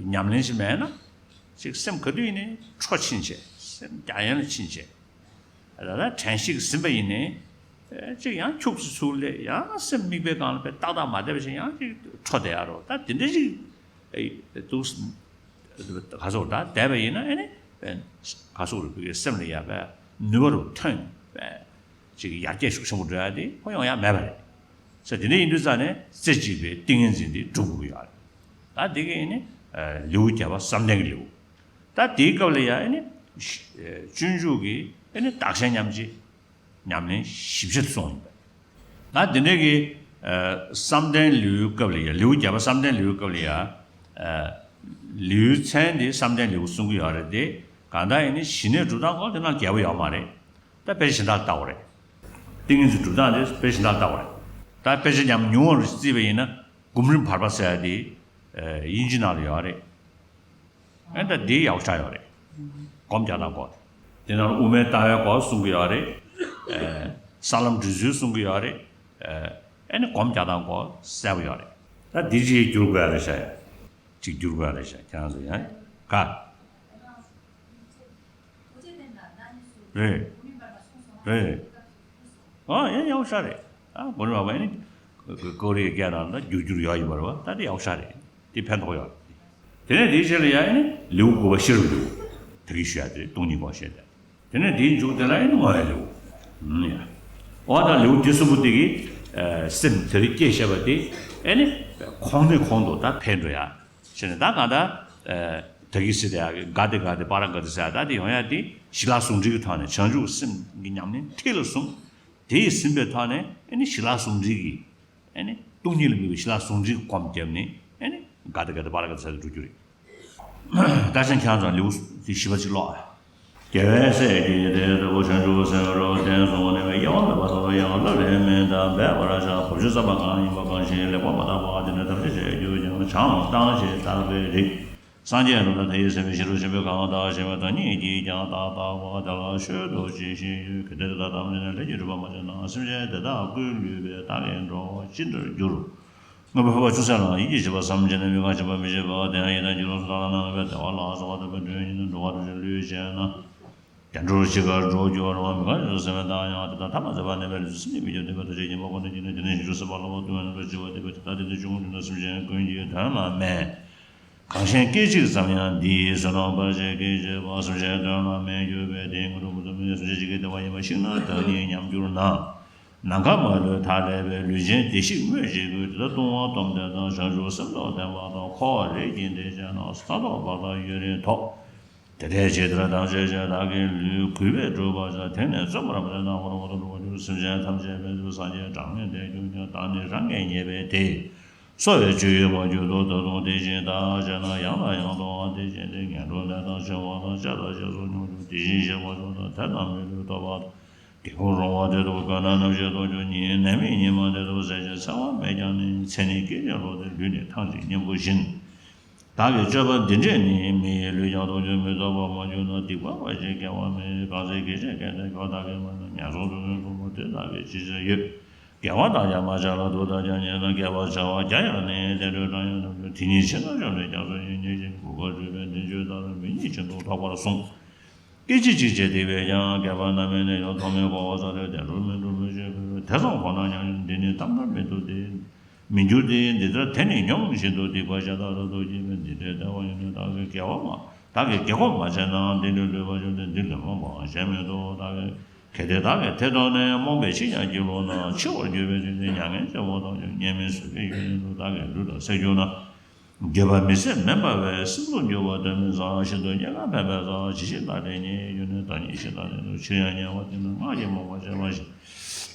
ཉམས་ལེན་ཞིག་མེད་ན། ཅིག་སེམས་ག་དུས་ཡིན་ནའི་འཕྲོ་ཕྱིན་བྱས་སེམས་རྒྱ་ཡན་ལ་ཕྱིན་བྱས། ད་ལྟ་དྲན་ཤེས་ཀྱིས་ཟིན་པ་ཡིན་ནའི། ཅིག་ཡང་འཁྱུག་སུ་ཚུར་སླེབས་ཡང་སེམས་དམིགས་པའི་སྒང་ལ་དཔེ་ཏག་ཏག་མ་བསྡད་པ་ཞིག་ཡང་ཅིག་འཕྲོ་བསྡད་ཡ་རོ་ད་དེ་འདྲ་ཞིག་འདུག་ག་སོགས་ད་བསྡད་པ་ཡིན་ན་ཨེ་ནི། ག་སོགས་རུ་བུ་གའི་སེམས་ལ་ཡ་བས་ནུས་པ་རུ་ཐོན་བས། ཅིག་ཡར་རྒྱས་ཤུགས་ཆེན་པོ་འགྲོ་ཡ་དེ་ཁོ་ཡོང་ཡ་མེད་པ་རེད། ས་དེ་འདྲ་ཡིན་དུས་ཙང་ནས་རྩེ་གཅིག་པའི་ཏིང་ངེ་འཛིན་འདི་སྒྲུབ་དགོས་ཀྱི་ཡོད་རེད། ད་དེ་ག་ཡིན་ནི་ལེའུ་བརྒྱད་པ་བསམ་གཏན་གྱི་ལེའུ། ད་དེའི་སྐབས་ལ་ཡང་ཨེ་ནི་སྤྱོད་འཇུག་གི་ཨེ་ནི་བདག་གཞན་མཉམ་བརྗེ་ཉམས་ལེན་ཞིབ་ཆ་དུ་སོང་ཡིན་པ། ད་དེ་འདྲ་གི་ བསམ་གཏན་ལེའུའི་སྐབས་ལ་ཡ། ལེའུ་བརྒྱ་པ་བསམ་གཏན་ལེའུའི་སྐབས་ལ་ཡ། ལེའུའི་མཚན་དེ་བསམ་གཏན་ལེའུ་གསུང་གི་ཡོད་རེད་དེ། གང་ལྟར་ཡིན་ན་ཞི་གནས་སྒྲུབ་སྟངས་སྐོར་དེ་ན་རྒྱས་པོ་ཡོད་མ་རེད། ད་དཔེ་གཞན་དག་ལྟ་བ་རེད། ཏིང་ངེ་འཛིན་སྒྲུབ་སྟངས་དེ་དཔེ་གཞན་དག་ལྟ་བ་རེད། ད་དཔེ་ཆ་ཉམས་ཉུང་བར་བརྩིས་པ་ཡིན་ན། སྒོམ་རིམ་བར་པ་ཟེར་ཡ་དེ་དབྱིན་ཇི་ནང་ལ་ཡོད་རེད། ཨེ་ད་འདི་ཡག་ཆགས་ཡོད་རེད། སྒོམ་རྒྱག་སྟངས་སྐོར། དེ་ནང་དབུ་མའི་ལྟ་བའི་སྐོར་གསུང་གི་ཡོད་རེད། ས་ལམ་སྒྲིག་ཚུལ་གསུང་གི་ཡོད་རེད། ཨེ་ནི་སྒོམ་རྒྱག་སྟངས་སྐོར་གསལ་པོ་ཡོད་རེད། ད་འདི་གཅིག་བསྒྱུར་དགོས་ཡ་རེད་ཤག་ཡ། གཅིག་བསྒྱུར་དགོས་ཡ་རེད་ཤག་ཁྱེད་རང་ཚོ་ཡ། ག་རེད། རེད། ཨ་ཡང་ཡག་ཤག་རེད། ཨ་གོ་རེ་བ་བ་ནི་ཀོ་རེ་སྐད་ནང་ད་བསྒྱུར་བསྒྱུར་ཡོད་ཡིན་པ་རེད་བ། ད་དེ་ཡག་ཤག་རེད། དེ་ཕན་ཐོགས་ཡོད་རེད། དེ་ནས་དེའི་རྗེས་ལ་ཡ་ནི་ལེའུ་དགུ་པ་ཤེས་རབ་ལེའུ། ད་གིན་ཞུ་ཡ་དེ་སྟོང་ཉིད་སྐོར་བཤད་དེ། དེ་ནས་དེའི་མཇུག་དེ་ལ་ཡ་ནི་བསྔོ་བའི་ལེའུ། ཨ་ད་ལེའུ་དེ་གསུམ་པོ་དེ་གིས་སེམས་དེ་རིགས་སྐྱེ་ཤེས་པ་དེ་ཨེ་ནི་གོང་ནས་གོང་དུ་ད་འཕེལ་འགྲོ་ཡ། བྱས་ནས་ད་གང་ལྟར། ད་གིན་ཟེར་དེ་ཡ་གི་ག་དེ་ག་དེ་པ་ར་ག་དེ་ཟེར་ཡ་ད་དེ་ཡོང་ཡ་དེ་ཞི་ལྷག་ཟུང་འབྲེལ་གྱི་ཐོག་ནས་བྱང་ཆུབ་སེམས་ཀྱི་ཉམས་ལེན་ཐིག་ལ་བཟུང་། དེ་ཡིས་ཟིན་པའི་ཐོག་ནས་ཨེ་ནི་ཞི་ལྷག་ཟུང་འབྲེལ་གྱི། ཨེ་ནི་སྟོང་ཉིད་ལ་དམིགས་པའི་ཞི་ལྷག་ཟུང་འབྲེལ་གྱི་སྒོམ་བརྒྱབ་ནས་ཨེ་ནི་ག་དེ་ག་དེ་པ་ར་ག་དེ་ཟེར་དེ་འགྲོ་རྒྱུ་རེད། ད་ཆ་ཁྱེད་རང་ཚོ་ལེའུ་དེ་བཞི་པ་གཅིག་ཀློག་ཨ། རྒྱལ་བའི་སྲས་ཀྱིས་དེ་ལྟ་བུ་བྱང་ཆུབ་སེམས་རབ་བརྟན་སོང་ནས་དབྱེ་བ་མེད་པར་ཐོབ་པའི་ཡང་བསླབ་པའི་མིང་དང་འབད་པར་བྱ། བབ་ཅོལ་ཟབ་པ་གང་ཡིན་པ་གང་ཞིག་ལེགས་པར་མ་བརྟགས་པ་དེ་ནི་ཐམས་ཅད་བྱས་གྱུར་ཀྱང་བྱང་བཏང་ཞེས་བཏགས་པའི་རིགས། སངས་རྒྱས་རྣམས་དང་དེ་ཡི་སྲས་མི་ཤེས་རབ་ཆེན་པོས་གང་བརྟགས་ཤེས་པ་དང་ཉིད་ཀྱིས་ཀྱང་བརྟགས་བརྟགས་པ་དེ་ལ་ཤོད་དོ་ཅེས་བཤད་ཡོད། གལ་ཏེ་དེ་དག་ཐམས་ཅད་ནི་ལས་ཀྱིས་གྲུབ་པར་མ་ཤེས་ན་སེམས་ཅན་དེ་དག་ཀུན་བསླུས་པས་བདག་གིས་འགྲོ་བ་ཅི་འདྲར་འགྱུར། མངོན་པར་འཕགས་པ་ཅུང་ཟད་ལའང་ཡིད་ཀྱིས་བྱེད་པ་བསམ་བྱས་ནས་མི་གང་ཞེན་པ་མི་བྱེད་པ་དེ་ཡང་ཡིད་དང་ངེས་པར་དུ་བདག་ལ་ནི་བདེ་བ་ལ་སོགས་པ་སྟོན་པའི་དོན་ཡིན་ནོ། འགྲོ་བ་ཐམས་ཅད་བསླུས་བྱས་ན། བདེ་འགྲོར་ཅི་དགར་འགྲོ་འགྱུར་བ་རུང་བ་མི་གང་ཞེན་པ་སེམས་དང་ཡང་དེ་དག་ཐ་མ་མཛད་པ་གནས་པའི་ལུས་སུ་སེམས་ཉིད་མི་འགྱུར་བདེན་པར་ཐག་བཅད་ཀྱི་མ་གོ་ན་ཅི་ནས་དེ་ནས་ཞི་ཁྲོ་སེམས་དཔའ་ལ་བ་སྟོན་པ་རྣམ་པར་ཕྱེ་བ་དེ་བས་དེ་ལྟར་དེ་ནི་ཆོས་ཀུན་འདུས་ན་སེམས་ཅན་ཀུན་གྱི་དོན་ལ་མེད། གང་ཞིག་སྐད་ཅིག་ཙམ་ཡང་འདིའི་བསོད་ནམས་སྤར་ཆ་སྐད་ཅེས་པ་སེམས་ཅན་དོན་ལ་མེད་གྱུར་པས་དེའི་དངོས་གྲུབ་མུ་མཐུད་མེད་སེམས་ཅན་གྱི་བདེ་བ་ཡིན་པ་ཤིང་ནགས་བདག་ཉིད་ཉམས་གྱུར་ན། ནམ་མཁའ་མ་ལུས་མཐའ་ཀླས་པའི་ལུས་ཅན་བདེ་གཤེགས་སྨོས་ཅི་དགོས། དེ་ལྟར་ལྟུང་བ་སྡོམ་དེ་དང་བྱང་ཆུབ་སེམས་མཆོག་བསྟན་པ་དང་འཁོར་བ་ལས་ཀྱིས་འདྲེན་བྱས་ན་ས་ཐོག་བར་དོ་ཡུན་རིང་ཐོབ། དེ་འདྲའི་ཕྱིར་དེ་ལ་ཐམས་ཅད་ཀྱང་བདག་གིས་ལུས་གུས་པས་སྒྲུབ་པར་བྱ། དེང་ནས་བརྩོན་པར་མ་བྱས་ན་འཁོར་བ་དུ་འགྲོ་བར་འགྱུར། སེམས་ཅན་ཐམས་ཅད་ཕན་ཚུན་སངས་རྒྱས་གྲངས་མེད་འདས་གྱུར་ཀྱང་བདག་ནི་རང་གིས་རྙེད་པས་དེ། གསོ་བའི་སྤྱོད་ཡུལ་མ་གྱུར་ཏོ། ད་དུང་དེ་བཞིན་བདག་བྱས་ན་ཡང་དང་ཡང་དུ་འང་དེ་བཞིན་ཏེ། ངན་འགྲོར་གནས་དང་འཆིང་བ་དང་བཅས་དང་བཅས་སུ་མྱོང་འགྱུར། དེ་བཞིན་གཤེགས་པ་མཆོག་དང་དེ་རྣམས་མི་ལུས་ཐོབ་པ་དང་། སྐྱེ་ཁུངས་རུང་བ་དེ་དག་དགོས་ན་ནམ་ཞིག་ཐོབ་འགྱུར་ཉིད། ནད་མེད་ཉི་མ་དེ་དག་ཟད་ཅིང་འཚེ་བ་མེད་ཀྱང་ནི། ཚེ་ནི་སྐད་ཅིག་ལོག་སྟེ་ལུས་ནི་ཐང་ཅིག་མཉེན་པོ་བཞིན། བདག་གི་སྤྱོད་པ་འདི་འདྲས་ནི། མི་ཡི་ལུས་ཀྱང་ཐོབ་འགྱུར་མི་ཐོབ་པ་མ་གྱུར་ན། སྡིག་པ་འབའ་ཞིག་དགེ་བ་མེད། གང་ཚེ་སྐད་ཅིག་གལ་ཏེ་ཁྱོད་བདག་གིས་མ་ཉན། ངན་སོང་དུ་མི་འགྲོ་བ་དེ་བདག་གིས་ཅི་བྱར་ཡོད། དགེ་བ་བདག་ཀྱང་མ་བྱ་ལ། དུག་བདག་ཀྱང་ཉེས་ན་དགེ་བ་བྱ་བ་བརྒྱ་ཡང་ནི། བདེ་འགྲོའི་གྲངས་ཡང་ཐོབ་འགྱུར། དེ་ཉིད་ཕྱིར་ན་ཆོག་ནས་ཀྱང་སུ་ཡིན། ཉེས་བྱས་ཀྱི་གོས་ཁ་བཀྲུས་པས་འདི་ཆོས་ལྟར་མི་ཉེས་ཤིང་དུ་ཐོགས་པར་གསུངས། སྐད་ཅིག་གཅིག་བྱས་ཏེ་བས་ཀྱང་། བསྐལ་པ་ན་མེད་ནས་ཀྱང་ཐོག་མེད་འཁོར་བ་ས་རུ་བདེ་འགྲོར་མི་འགྲོ་ལུས་ཅན་ཕུལ་བས། དེ་ཙམ་ཁོ་ན་མྱང་ཡུལ་འདི་ནི་ལྟར་ན་མི་ཐུབ་སྟེ། མི་འགྱུར་ཏེ། འདི་ལྟར་དེ་ནི་སྙོམས་བཞིན་དུ་སྡིག་པ་ཤ་སྟག་རབ་ཏུ་སྐྱེས་པས། འདི་འདྲའི་བདེ་བ་ཡོད་ན་བདག་གིས་དགེ་བ་མ། བདག་གིས་དགེ་སྒོ་མ་བྱས་ན། འདི་འདྲའི་ལུས་པ་ཤོར་ཏེ་འདི་ལས་མང་པོའང་བྱེད་མི་ཐུབ། བདག་གིས་གལ་ཏེ་བདག་གིས་དེ་མཐོང་ནས་རྨོངས་པས་ཕྱིས་ཀྱང་སྐྱེ་ལོ་ན། འཆི་བར་འགྱུར་བའི་དུས་ནི་མྱ་ངན་ཆེན་པོ་དང་བཅས་པ་སྙེག་མི་བཟོད་པའི་ཡུན་རིང་དུ་བདག་གི་ལུས་ལ་སྲེག་གྱུར་ན། འགྱོད་པ་མི་བཟད་མེད་པ་བས་སྲིད་མཚོར་འགྱུར་བ་གདོན་མི་ཟ། ཤིན་ཏུ་རྙེད་དཀའ་ཕན་པའི་རྩ་བ་ཇི་ཞིག་བདག་འདྲས་རྙེད། ཡུན་ནི་ཟླ་ཉི་ཤུ་རྩ་ནས་དུ་ཕྱིར་ཡང་རྙེད་པ་དེ་ནི་སྔགས་ཀྱིས་རྨོངས་པར་བྱས་པ་ཞིག།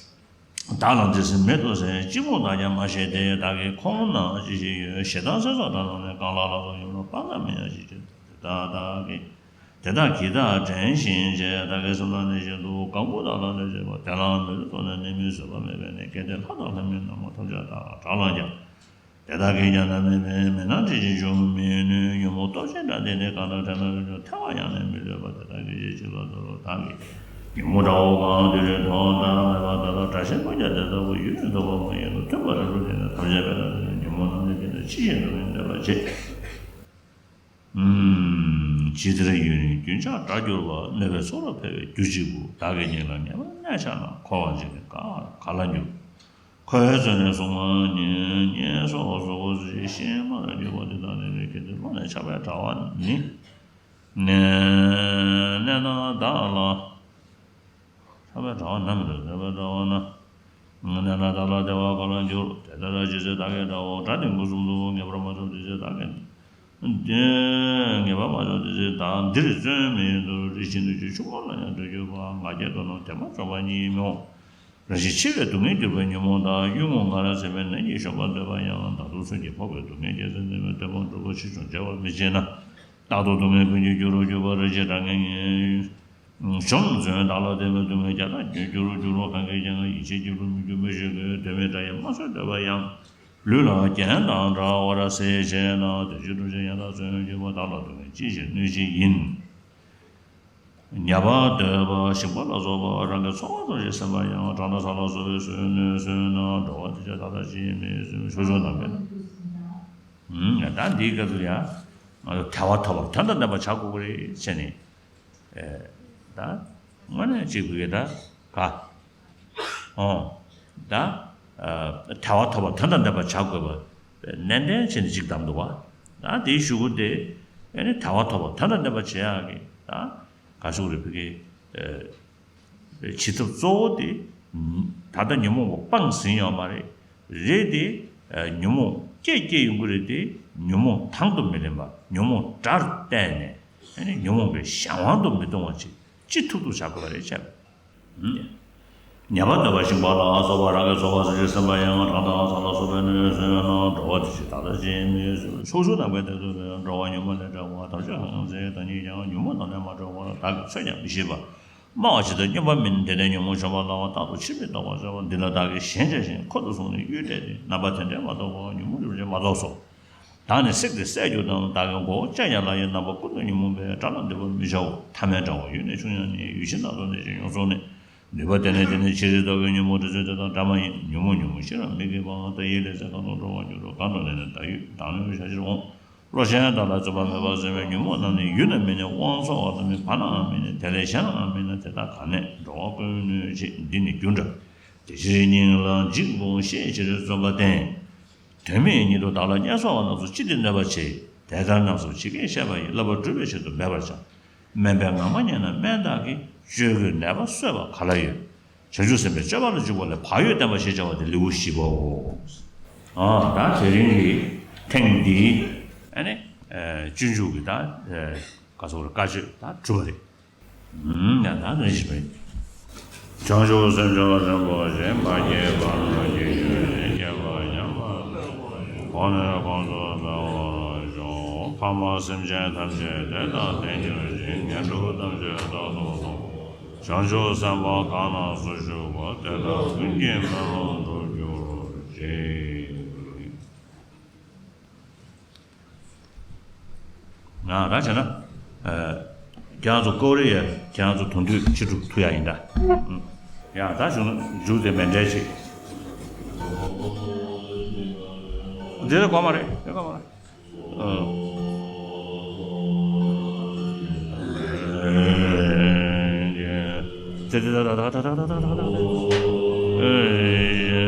བདག་ལ་དེ་སྲིད་མེད་དོ་ཟེར། གཅིག་པུ་བདག་ཀྱང་མ་ཤེས་ཏེ། བདག་གི་ཁོང་ན་ཅི་ཞིག་ཡོད། ཞེ་སྡང་སེམས་སོགས་དགྲ་རྣམས་ནི། རྐང་ལག་ལ་སོགས་ཡུམ་ལ་སྤང་བླང་མི་ཡང་ཅི་བྱེད། དེ་དག་བདག་གིས་དེ་དག་གིས་བདག་དྲན་བཞིན་བྱས། བདག་གི་སེམས་ལ་ནི་ཤིན་ཏུ་གང་བཀུར་བདག་ལ་ལེགས་བྱེད་པ། དེ་ལའང་མི་ལུས་ཐོགས་ནས་ནི་མི་བཟོད་པ་མེད་པས་ནི། གལ་ཏེ་ལྷ་དང་ལྷ་མིན་ནག་མོ་ཐམས་ཅད་བདག་ལ་དགྲར་ལངས་ཀྱང་། དེ་དག་གིས་ཀྱང་བདག་མེད་པའི་མི་སྣང་དྲི་ཞིམ་འབྱུང་མི་ནུས། ཉོན་མོངས་སྟོབས་ཆེན་དགྲ་འདི་ནི། གང་དག་དྲན་ན་ལུས་ཀྱང་ཐལ་བ་ཡང་ནི་མི་ལུས་པ། དེ་དག་གི་ཞལ་གཅིག་ལ་ད་རུང་བདག་གིས། ཉོན་མོངས་དགྲ་བོ་གང་དུས་རིང་ཐོག་མཐའ་མེད་པ་དག་དང་། དགྲ་གཤེད་ཕོ་རྒྱས་དེ་ལྟ་བུ་ཡུན་རིང་ཐོབ་པ་མ་ཡིན་ནོ། མཐུན་པར་རིང་འགྲོ་དེ་ནི་ཐམས་ཅད་པའི་དགྲ་འདི་ནི། ཉོན་མོངས་རྣམས་ནི་དེ་ནི་ཕྱི་བཞིན་དུ་ནི་འདོད་པ་བྱེད། ཇི་ལྟར་ཡུན་རིང་རྒྱུན་ཆགས་དགྲར་གྱུར་པ། གནོད་པའི་ཚོགས་རབ་འཕེལ་བའི་རྒྱུ་གཅིག་པུ། བདག་གི་སྙིང་ལ་ངེས་པར་གནས་འཆའ་ན། འཁོར་བ་འཇིག་ནི་ག་ག་ལ་འགྱུར། ཁོ་བོས་བརྩོན་ནས་བསྲུང་བ་ཉིད། གཉེན་སོགས་གཟུགས་པོ་ཚུལ་བཞིན་ཤེས་མ་ལ་འགྱུར་བ་འདི་དག་ནི། གལ་ཏེ་བློ་ནི་ཆགས་པའི་དྲ་བ་ནི། གནས་ན་བདག་ལ། ཆགས་པའི་དྲ་བ་ན་མི་འདོད་ཆགས་པའི་དྲ་བ་ན། གནས་ན་བདག་ལ་བདེ་བ་ག་ལ་འགྱུར། དེ་ལྟར་ཇི་སྲིད་བདག་གི་དགྲ་བོ། དགྲ་འདི་མགོ་གསུམ་དུ་ངེས་པར་མ་ཆོད་དེ་ཚེ། བདག་གི་དེ་ངེས་པར་མ་ཆོད་དེ་ཚེ། བདག་འདིར་བརྩོན་མི་འདོར། རི་བྱིན་དུ་ཆུ་ཆུ་མོ་ལ་ཡང་འགྲོ་གྱུར་པ། ང་རྒྱལ་དུ་ནོར་དེ་མ་ཆོག་པ་ཉིད་མི་འོང་། རེ་ཞིག་འཆི་བའི་སྡུག་བསྔལ་གྱུར་པའི་ཉོན་མོངས་དང་གཡུལ་ངོར་ང་རང་ཟད་པའི་ནད་ཀྱིས་གཞོམ་པར་འདོད་པ་ཡང་། བདག་སྡུག་ཚུལ་གྱིས་འཕགས་པའི་སྡུག་བསྔལ་རྒྱལ་མཚན་འཛིན་པའི་དོན་སྤངས་གྲོགས་པོ་ཕྱིར་བྱུང་བྱ་བ་མི་བྱེད་ན། རྟག་ཏུ་སྡུག་བསྔལ་ཀུན་གྱི་རྒྱུ་རུ་གྱུར་པ་རེ་ཞིག་དྲག་ངན་གྱིས་གཞོམ་བརྩོན་བདག་ལ་དད་པའི་སྡུག་བསྔལ་རྒྱ་ལྟར་རྒྱུ་རུ་གྱུར་པ་གང་གིས་ཀྱང་ཡིད་ཆེས་སྐྱེ་རུ་མི་འགྱུར་མི་ཞིག་གིས་དོན་མེད་དགྲ་ཡིས་དམར་གསོད་འདོད་པ་ཡང་། ལུས་ལ་རྒྱན་དང་འདྲ་བར་ཟད་བྱེད་ན། དེ་ཕྱིར་སྡུག་བྱེད་ཡང་དག་བརྩོན་གྱིས་པ། བདག་ལ་སྡུག་བསྔལ་ཅི་ཞིག་གནོད་བྱེད་ཡིན། ཉ་པ་འདོད་པ་ཞིང་པ་ལ་སོགས་པ་རང་གི་འཚོ་བ་ཙམ་ཞིག་སེམས་པ་ཡང་། བྲག་དང་ས་ལ་སོགས་པའི་སོས་ནས་ཟོས་ན། འགྲོ་བ་དེ་ཚོ་ད་ལྟ་ཅིའི་མི་ཟོས། ཕྱོགས་བཅུ་ནམ་མཁའི། ཨུམ། ད་འདིའི་སྐབས་སུ་ཡང་ང་ཚོ་དལ་བ་ཐོབ་པ་དོན་དང་ལྡན་པ་བྱ་དགོས་ཀྱི་རེད་ཟེར་ནས། ཨེ། ད་དངོས་གནས་གཅིག་པུ་གི་ད་ག་ཨོ། ད་ཨ་དལ་བ་ཐོབ་པ་དོན་དང་ལྡན་པ་བྱ་དགོས་པ་ནན་ཏན་བྱས་ནས་གཅིག་བདམས་འདུག་བ། ད་དེའི་གཞུག་གུ་དེ་ཨེ་ནི་དལ་བ་ཐོབ་པ་དོན་དང་ལྡན་པ་བྱེད་ཡག་གི་ད་ག་ཞུ་རེད་ཕ་གི། ཨེ། བྱེད་ཐབས་གཙོ་བོ་དེ་ད་ལྟ་ཉོན་མོངས་པ་སྤངས་ཟིན་ཡོད་མ་རེད། རེད་དེ། ཨེ། ཉོན་མོངས་སྐྱེ་སྐྱེ་ཡོང་གི་རེད་དེ། ཉོན་མོངས་དང་དུ་མི་ལེན་པ། ཉོན་མོངས་དགྲར་བལྟས་ནས་ཨེ་ནི་ཉོན་མོངས་པའི་གཞན་དབང་དུ་མི་གཏོང་བ་ཅིག་ཅི་ཐུབ་ཐུབ་བྱ་དགོས་པ་རེད་བྱས། ཉ་པ་འདོད་པ་ཞིང་པ་ལ་སོགས་པ་རང་གི་འཚོ་བ་ཙམ་ཞིག་སེམས་པ་ཡང་། བྲག་དང་ས་ལ་སོགས་པའི་སྣོད་ཟོས་ན། འགྲོ་བ་དེ་ཚོ་ད་ལྟ་ཅིའི་མི་ཟོས། ཕྱོགས་བཅུ་ནམ་མཁའི་མཐས་གཏུགས་པའི་འགྲོ་བ་ཉོན་མོངས་ལས་བསྒྲལ་བ། བདག་ཅག་གང་ཚེ་ད་ཉིད་ཀྱང་ཉོན་མོངས་དང་ལྡན་པར་གྲོལ་བར་བདག་གིས་ཚོད་ཀྱང་མི་ཤེས་པ། སྨྲ་བ་ཇི་ལྟར་སྨྱོན་པ་མིན། དེ་ལྟས་ཉོན་མོངས་གཞོམ་པ་སླ་བ། རྟག་ཏུ་ཕྱིར་མི་ལྡོག་པར་གསོལ་བ། འདི་ལ་བདག་གིས་ཞེན་བྱས་ཤིང་ཁོ་ཐག་བཟུང་ནས་གཡོལ་བསྡད་དེ། རྣམ་པ་དེ་འདྲས་མ་ཐོབ་བོ། ཉོན་མོངས་སྒྲིབ་པ་ཅན་མ་ཐོབ་སོ། བདག་ནི་བསྲེགས་ཏེ་བསད་གྱུར་ཏམ། བདག་གི་མགོ་བོ་བཅད་ཀྱང་སླ་ཡི། རྣམ་པ་ཀུན་ཏུ་ཉོན་མོངས་པས། དགྲ་ལ་འདུད་པར་མི་བྱའོ། ཐ་མལ་དགྲ་བོ་ཡུལ་ནས་ཕྱུང་ཡང་ནི། ཡུལ་ཅན་རྣམས་སུ་ནི་ཅི་ཡོངས་སུ་ནི། ནུས་པ་ལྡན་ནས་དེ་ནི་ཕྱིར་ལྡོག་གི། ཉོན་མོངས་དྲི་ཚོད་དེ་དག་དགྲ་མ་ཡིན། ཉོན་མོངས་ཉོན་མོངས་ཤེས་རབ་མི་སྐྱེ་བའམ། བདག་ཡིད་ལས་འཚོལ་གང་དུ་འགྲོ་བར་འགྱུར་རོ། གང་དུ་སླེབས་ནས་བདག་ཡུལ་བདག་མེད་པའི་ཞག་ཕྱིར་འོང་། བློ་གཞན་དག་ལ་བརྩོན་པ་མེད་པར་སེམས་པའི་ཉོན་མོངས་རྣམས་ནི། ཡུལ་ན་མེད་ནས་དབང་འཚོལ་བ་དང་ནི། བར་ནའང་མེད་ནས་དེ་ལས་གཞན་ལའང་མེད་ན། དེ་དག་གང་ནས་འགྲོ་བ་ཀུན་གནོད་བྱེད། འདི་ནི་རྒྱུ་འདྲ། དེ་ཕྱིར་སྙིང་ལ་འཇིགས་འོང་ཤེས་ཕྱིར་བརྩོན་པ་བསྟེན། དོན་མེད་ཉིད་དུ་བདག་ལ་བརྙས་སོགས་པ་རྣམས་སུ་ཅི་སྟེ་གནོད་པར་བྱེད། དེ་ལྟར་རྣམས་སུ་ཇི་སྐད་བཤད་པ་ཡི། བསླབ་པ་སྒྲུབ་པའི་ཆེད་དུ་འབད་པར་བྱ། སྨན་པས་ངག་མ་མཉེས་ན་སྨན་བདག་གིས། བཅོས་དགོས་ནད་པ་གསོས་པ་ག་ལ་ཡོད། བྱང་ཆུབ་སེམས་དཔའི་སྤྱོད་པ་ལ་འཇུག་པ་ལས། བག་ཡོད་བསྟེན་པ་ཞེས་བྱ་བ་སྟེ་ལེའུ་བཞི་པའོ། ཨ། ད་དེ་རིང་གི་ཐེངས་འདིའི་ཨ་ནི་ཨ་སྤྱོད་འཇུག་གི་ད་ཨ་ག་ཚོད་རེད། བཀའ་ཆོས་ད་གྲུབ་པ་རེད། ཨུམ། ཡང་ད་ནི་ཞིག་རེད། བྱང་ཆུབ་སེམས་མཆོག་རིན་པོ་ཆེ་མ་སྐྱེས་པ་རྣམས་ཀྱི་ཡུལ་ནི། སྐྱེས་པ་ཉམས་པ་གོང་ནས་གོང་དུ་འཕེལ་བར་ཤོག། ཕ་མ་སེམས་ཅན་ཐམས་ཅད་དེ་དག་དེར་གྱུར་ཅིག། ངན་འགྲོ་ཐམས་ཅད་རྟག་ཏུ་སོལ། བྱང་ཆུབ་སེམས་དཔའ་གང་རྣམས་སུ་ཞུགས་པ། དེ་དག་ཀུན་གྱི་སྨོན་ལམ་འགྲུབ་གྱུར་ཅིག། ང་ད་བྱས་ན། ཨ། ཁྱེད་རང་ཚོ་ཀོ་རི་ཡ་ཁྱེད་རང་ཚོ་དོན་དུ་ཕྱིར་འགྲོ་ཐུབ་ཡ་ཡིན་ད། ཨུ། ཡ་ད་བྱུང་ན་མཇུག་དེ་མེ་འདྲ་ཅིག། འདི་ལ་གོ་མ་རེད། དེ་གོ་མ་རེད། ཨ། དེ་དེ་ད་ད་ད་ད་ད་ད་ད་ད། ཨེ།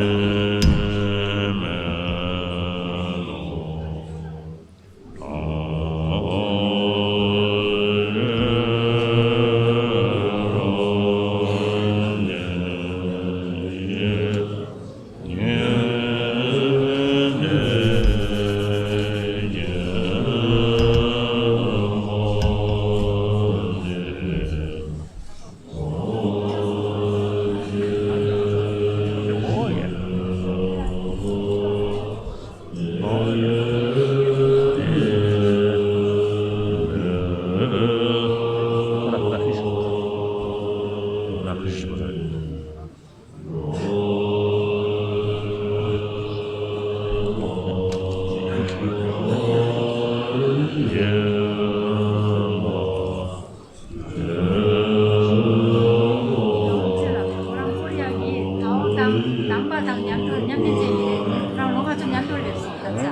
ཁོ་རང་ཀོ་རི་ཡ་གི་དྭོགས་དང་དམ་པ་དང་མཉམ་དུ་མཉམ་འབྲེལ་བྱས་ནས་རང་ལོ་ལྔ་བཅུ་མཉམ་དུ་སླེབས་སོང་ད་ཆ།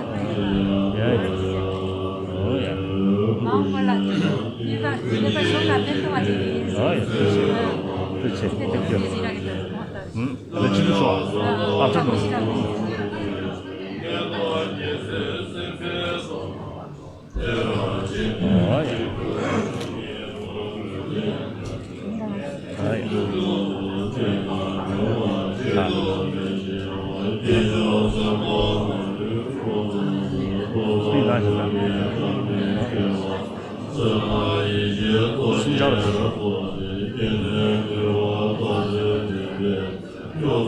ཡ་ཡ། ཨོ་ཡ། མ་འོངས་པ་ལ་ནུས་པ་ནུས་པ་ཤོག་ལ་ཕན་ཐོགས་པ་བྱེད་ཀྱི་ཡིན། ཨོ་ཡ། ཐུགས་རྗེ་ཆེ། ཐུགས་རྗེ་ཆེ། ཐུགས་རྗེ་ཆེ། ཐུགས་རྗེ་ཆེ། ཨུམ། ད་ཕྱི་དྲོ་སོང་ཨ། ཨ་ཕྱི་དྲོ། ཨོ་ཡ། ཨོ་ཡ། ཨ། སུམ་ཆར་བྱེད་རོགས།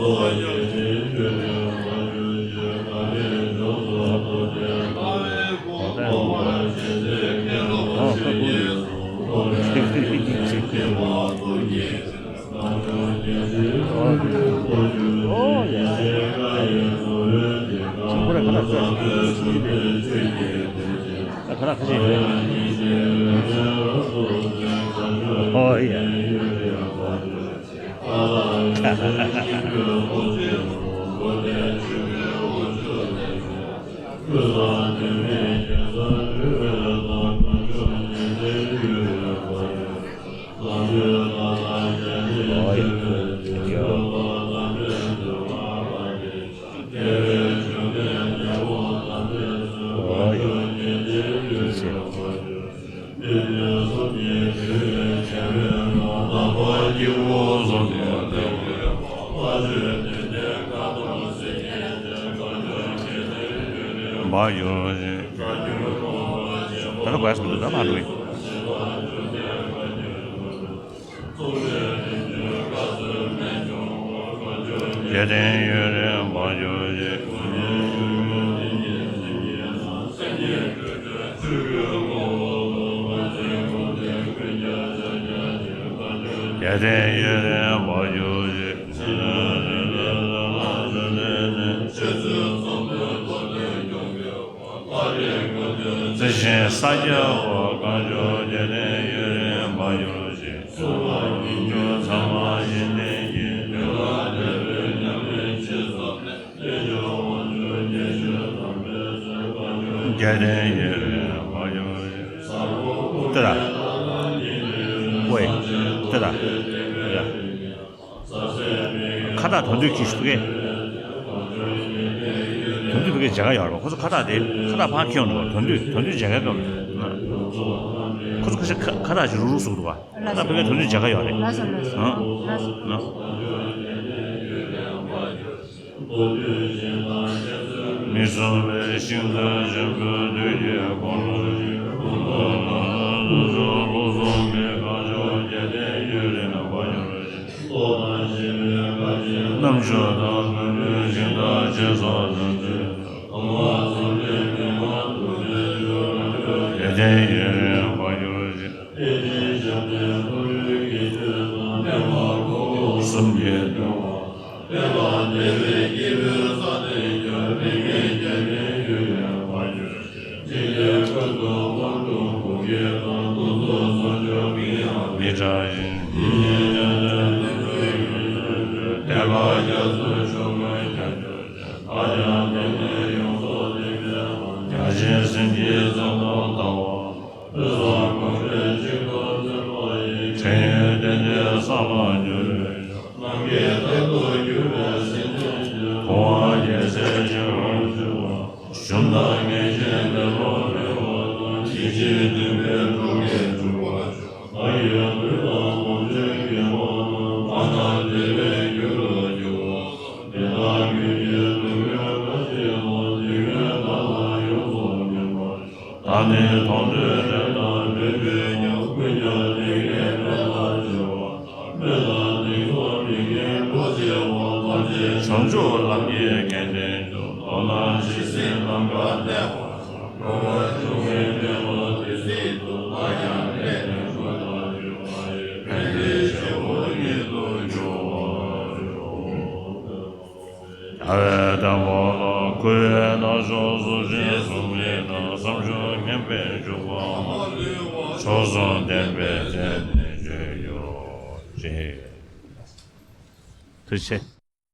ཨོ་ཡ། ཁྱེད་ཁོ་རང་ཁ་ལག་ཁ་ཤས་ཁ་ལག་ཁ་ཤས་ཡོད་རེད། ཨོ་ཡ། མ་ཡོང་ཞིང་། ད་ལྟ་གོ་ཡ་སོང་འདུག་ད་མ་འགྲོ་ཡིན། རྒྱལ་བསྟན་ཡུན་རིང་བར་གྱུར་ཅིག་རྒྱལ་བསྟན་ཡུན་རིང་བར་གྱུར་ཅིག་རྩི་ཤིང་ས་སྐྱ་བོ་བསྐང་ཕྱུག་རྒྱལ་བསྟན་ཡུན་རིང་བར་གྱུར་ཅིག་སྲུང་མ་ཡིན་གྱུར་ཚང་མ་ཡིན་ལྡན་གྱི་དུས་ལ་འབྲས་བུའི་ཉམས་ལེན་ཅི་བསམ་ལས། རྒྱལ་བསྟན་ཡུན་རིང་བར་གྱུར་ཅིག་ལྟོས་དང་། ཝེ། ལྟོས་དང་། ཡ། ཁ་བཏགས་དོན་བསྡུས་ཀྱི་ཕ་གི། དོན་བསྡུས་ཕ་གི་མཇལ་ཁ་ཡོད་རེད་པ། ཁོ་ཚོ་ཁ་བཏགས་དེ་ཁ་བཏགས་ཕར་འཁྱེར་ཡོང་འགྲོ། དོན་བསྡུས་དོན་བསྡུས་མཇལ་ཁའི་སྐབས་ལ། ཁོ་ཚོ་ཁ་ཤས་ཁ་ཁ་བཏགས་ཅིག་རུག་རུག་བཟོ་གི་འདུག་པ། ལགས་སོ་ལགས་སོ། ཨ། ལགས་སོ་ལགས་སོ། ལགས་སོ། མི་གསུང་བའི་ཤིང་རྟ་ཆེན་པོའི་བདུད་ཀྱི་འཁོར་ལོ་ཞིག་རྣམ་དཔྱོད་དང་ལྷུན་གྲུབ་ཤིང་རྟ་ཆེ་ས་དང་ཚུལ། རྒྱལ་བསྟན་ཡུན་རིང་བར་གྱུར་ཅིག་གསུམ་གྱི་དོན། མི་ཕྲ་ཞིང་། བརྒྱ་བྱིན་སེམས་ཀྱི་ཚོགས་དང་ལྡན་པ། དྲན་ཡོད་རྟེན་འབྲེལ་བསམ་པར་འགྱུར། ནམ་མཁའི་མཐར་ཐུག་གྱུར་པའི་སེམས་ཅན་གྱི། གོ་འཕང་རྒྱལ་སྲས་ཆེན་པོར་གྱུར་པ། གཞོན་དང་ངེས་ཤེས་ལེགས་པར་འཕེལ་བ་དང་། ཡིད་ཆེས་ལྡན་པའི་འགྲོ་བའི་གྲུབ་པ། བདག་གི་ལུས་དང་ལོངས་སྤྱོད་དགེ་བ་རྣམས། མ་དང་བདེ་བའི་རྒྱུ་རུ་འགྱུར་བ་དང་། དེ་དག་ཀུན་གྱི་དོན་ཀུན་མ་སྐྱེས་པ། དེ་ཀུན་བདག་ལ་ཡོངས་སུ་སྨིན་པར་ཤོག་བདག་ནི་མཐོང་ཐོས་དྲན་དང་དྲན་པའི་ཉམས། ཀུན་ཀྱང་ལས་ཀྱི་དཔལ་ལ་སྤྱོད་པ་དང་། སྨོན་དང་གདེང་གསོག་མི་དགེ་བ་སྒྲོལ་བྱེད་པ་ཐམས་ཅད། བྱང་ཆུབ་ལམ་གྱི་མཁན་ལྡན་མཆོག་མདོར་ན་ཇི་སྲིད་ནམ་མཁའ་གནས་པ་སོགས། འགྲོ་བ་སྒྱུ་མའི་འདྲེན་པ་དེ་སྲིད་དུ། བདག་ཀྱང་སླད་དུ་འགྲོ་བ་ཡི། ཕན་བདེའི་སྤྱི་བོ་ཉིད་དུ་འགྱུར་བར་ཤོག་བྱ་བའི་དང་པོ་ལ་བསྐུལ་བའི་རྣམ་གཞག་གཟུགས་ཅན་གསུམ་ལས་དང་། བསམ་བྱུང་མངོན་པར་བཞུགས་པ། མཆོག་གསུམ་ལྡན་པའི་རྩལ་ནི་སྤྱོད་གྱུར་ཅིག་ཐུགས་རྗེ་ཆེ།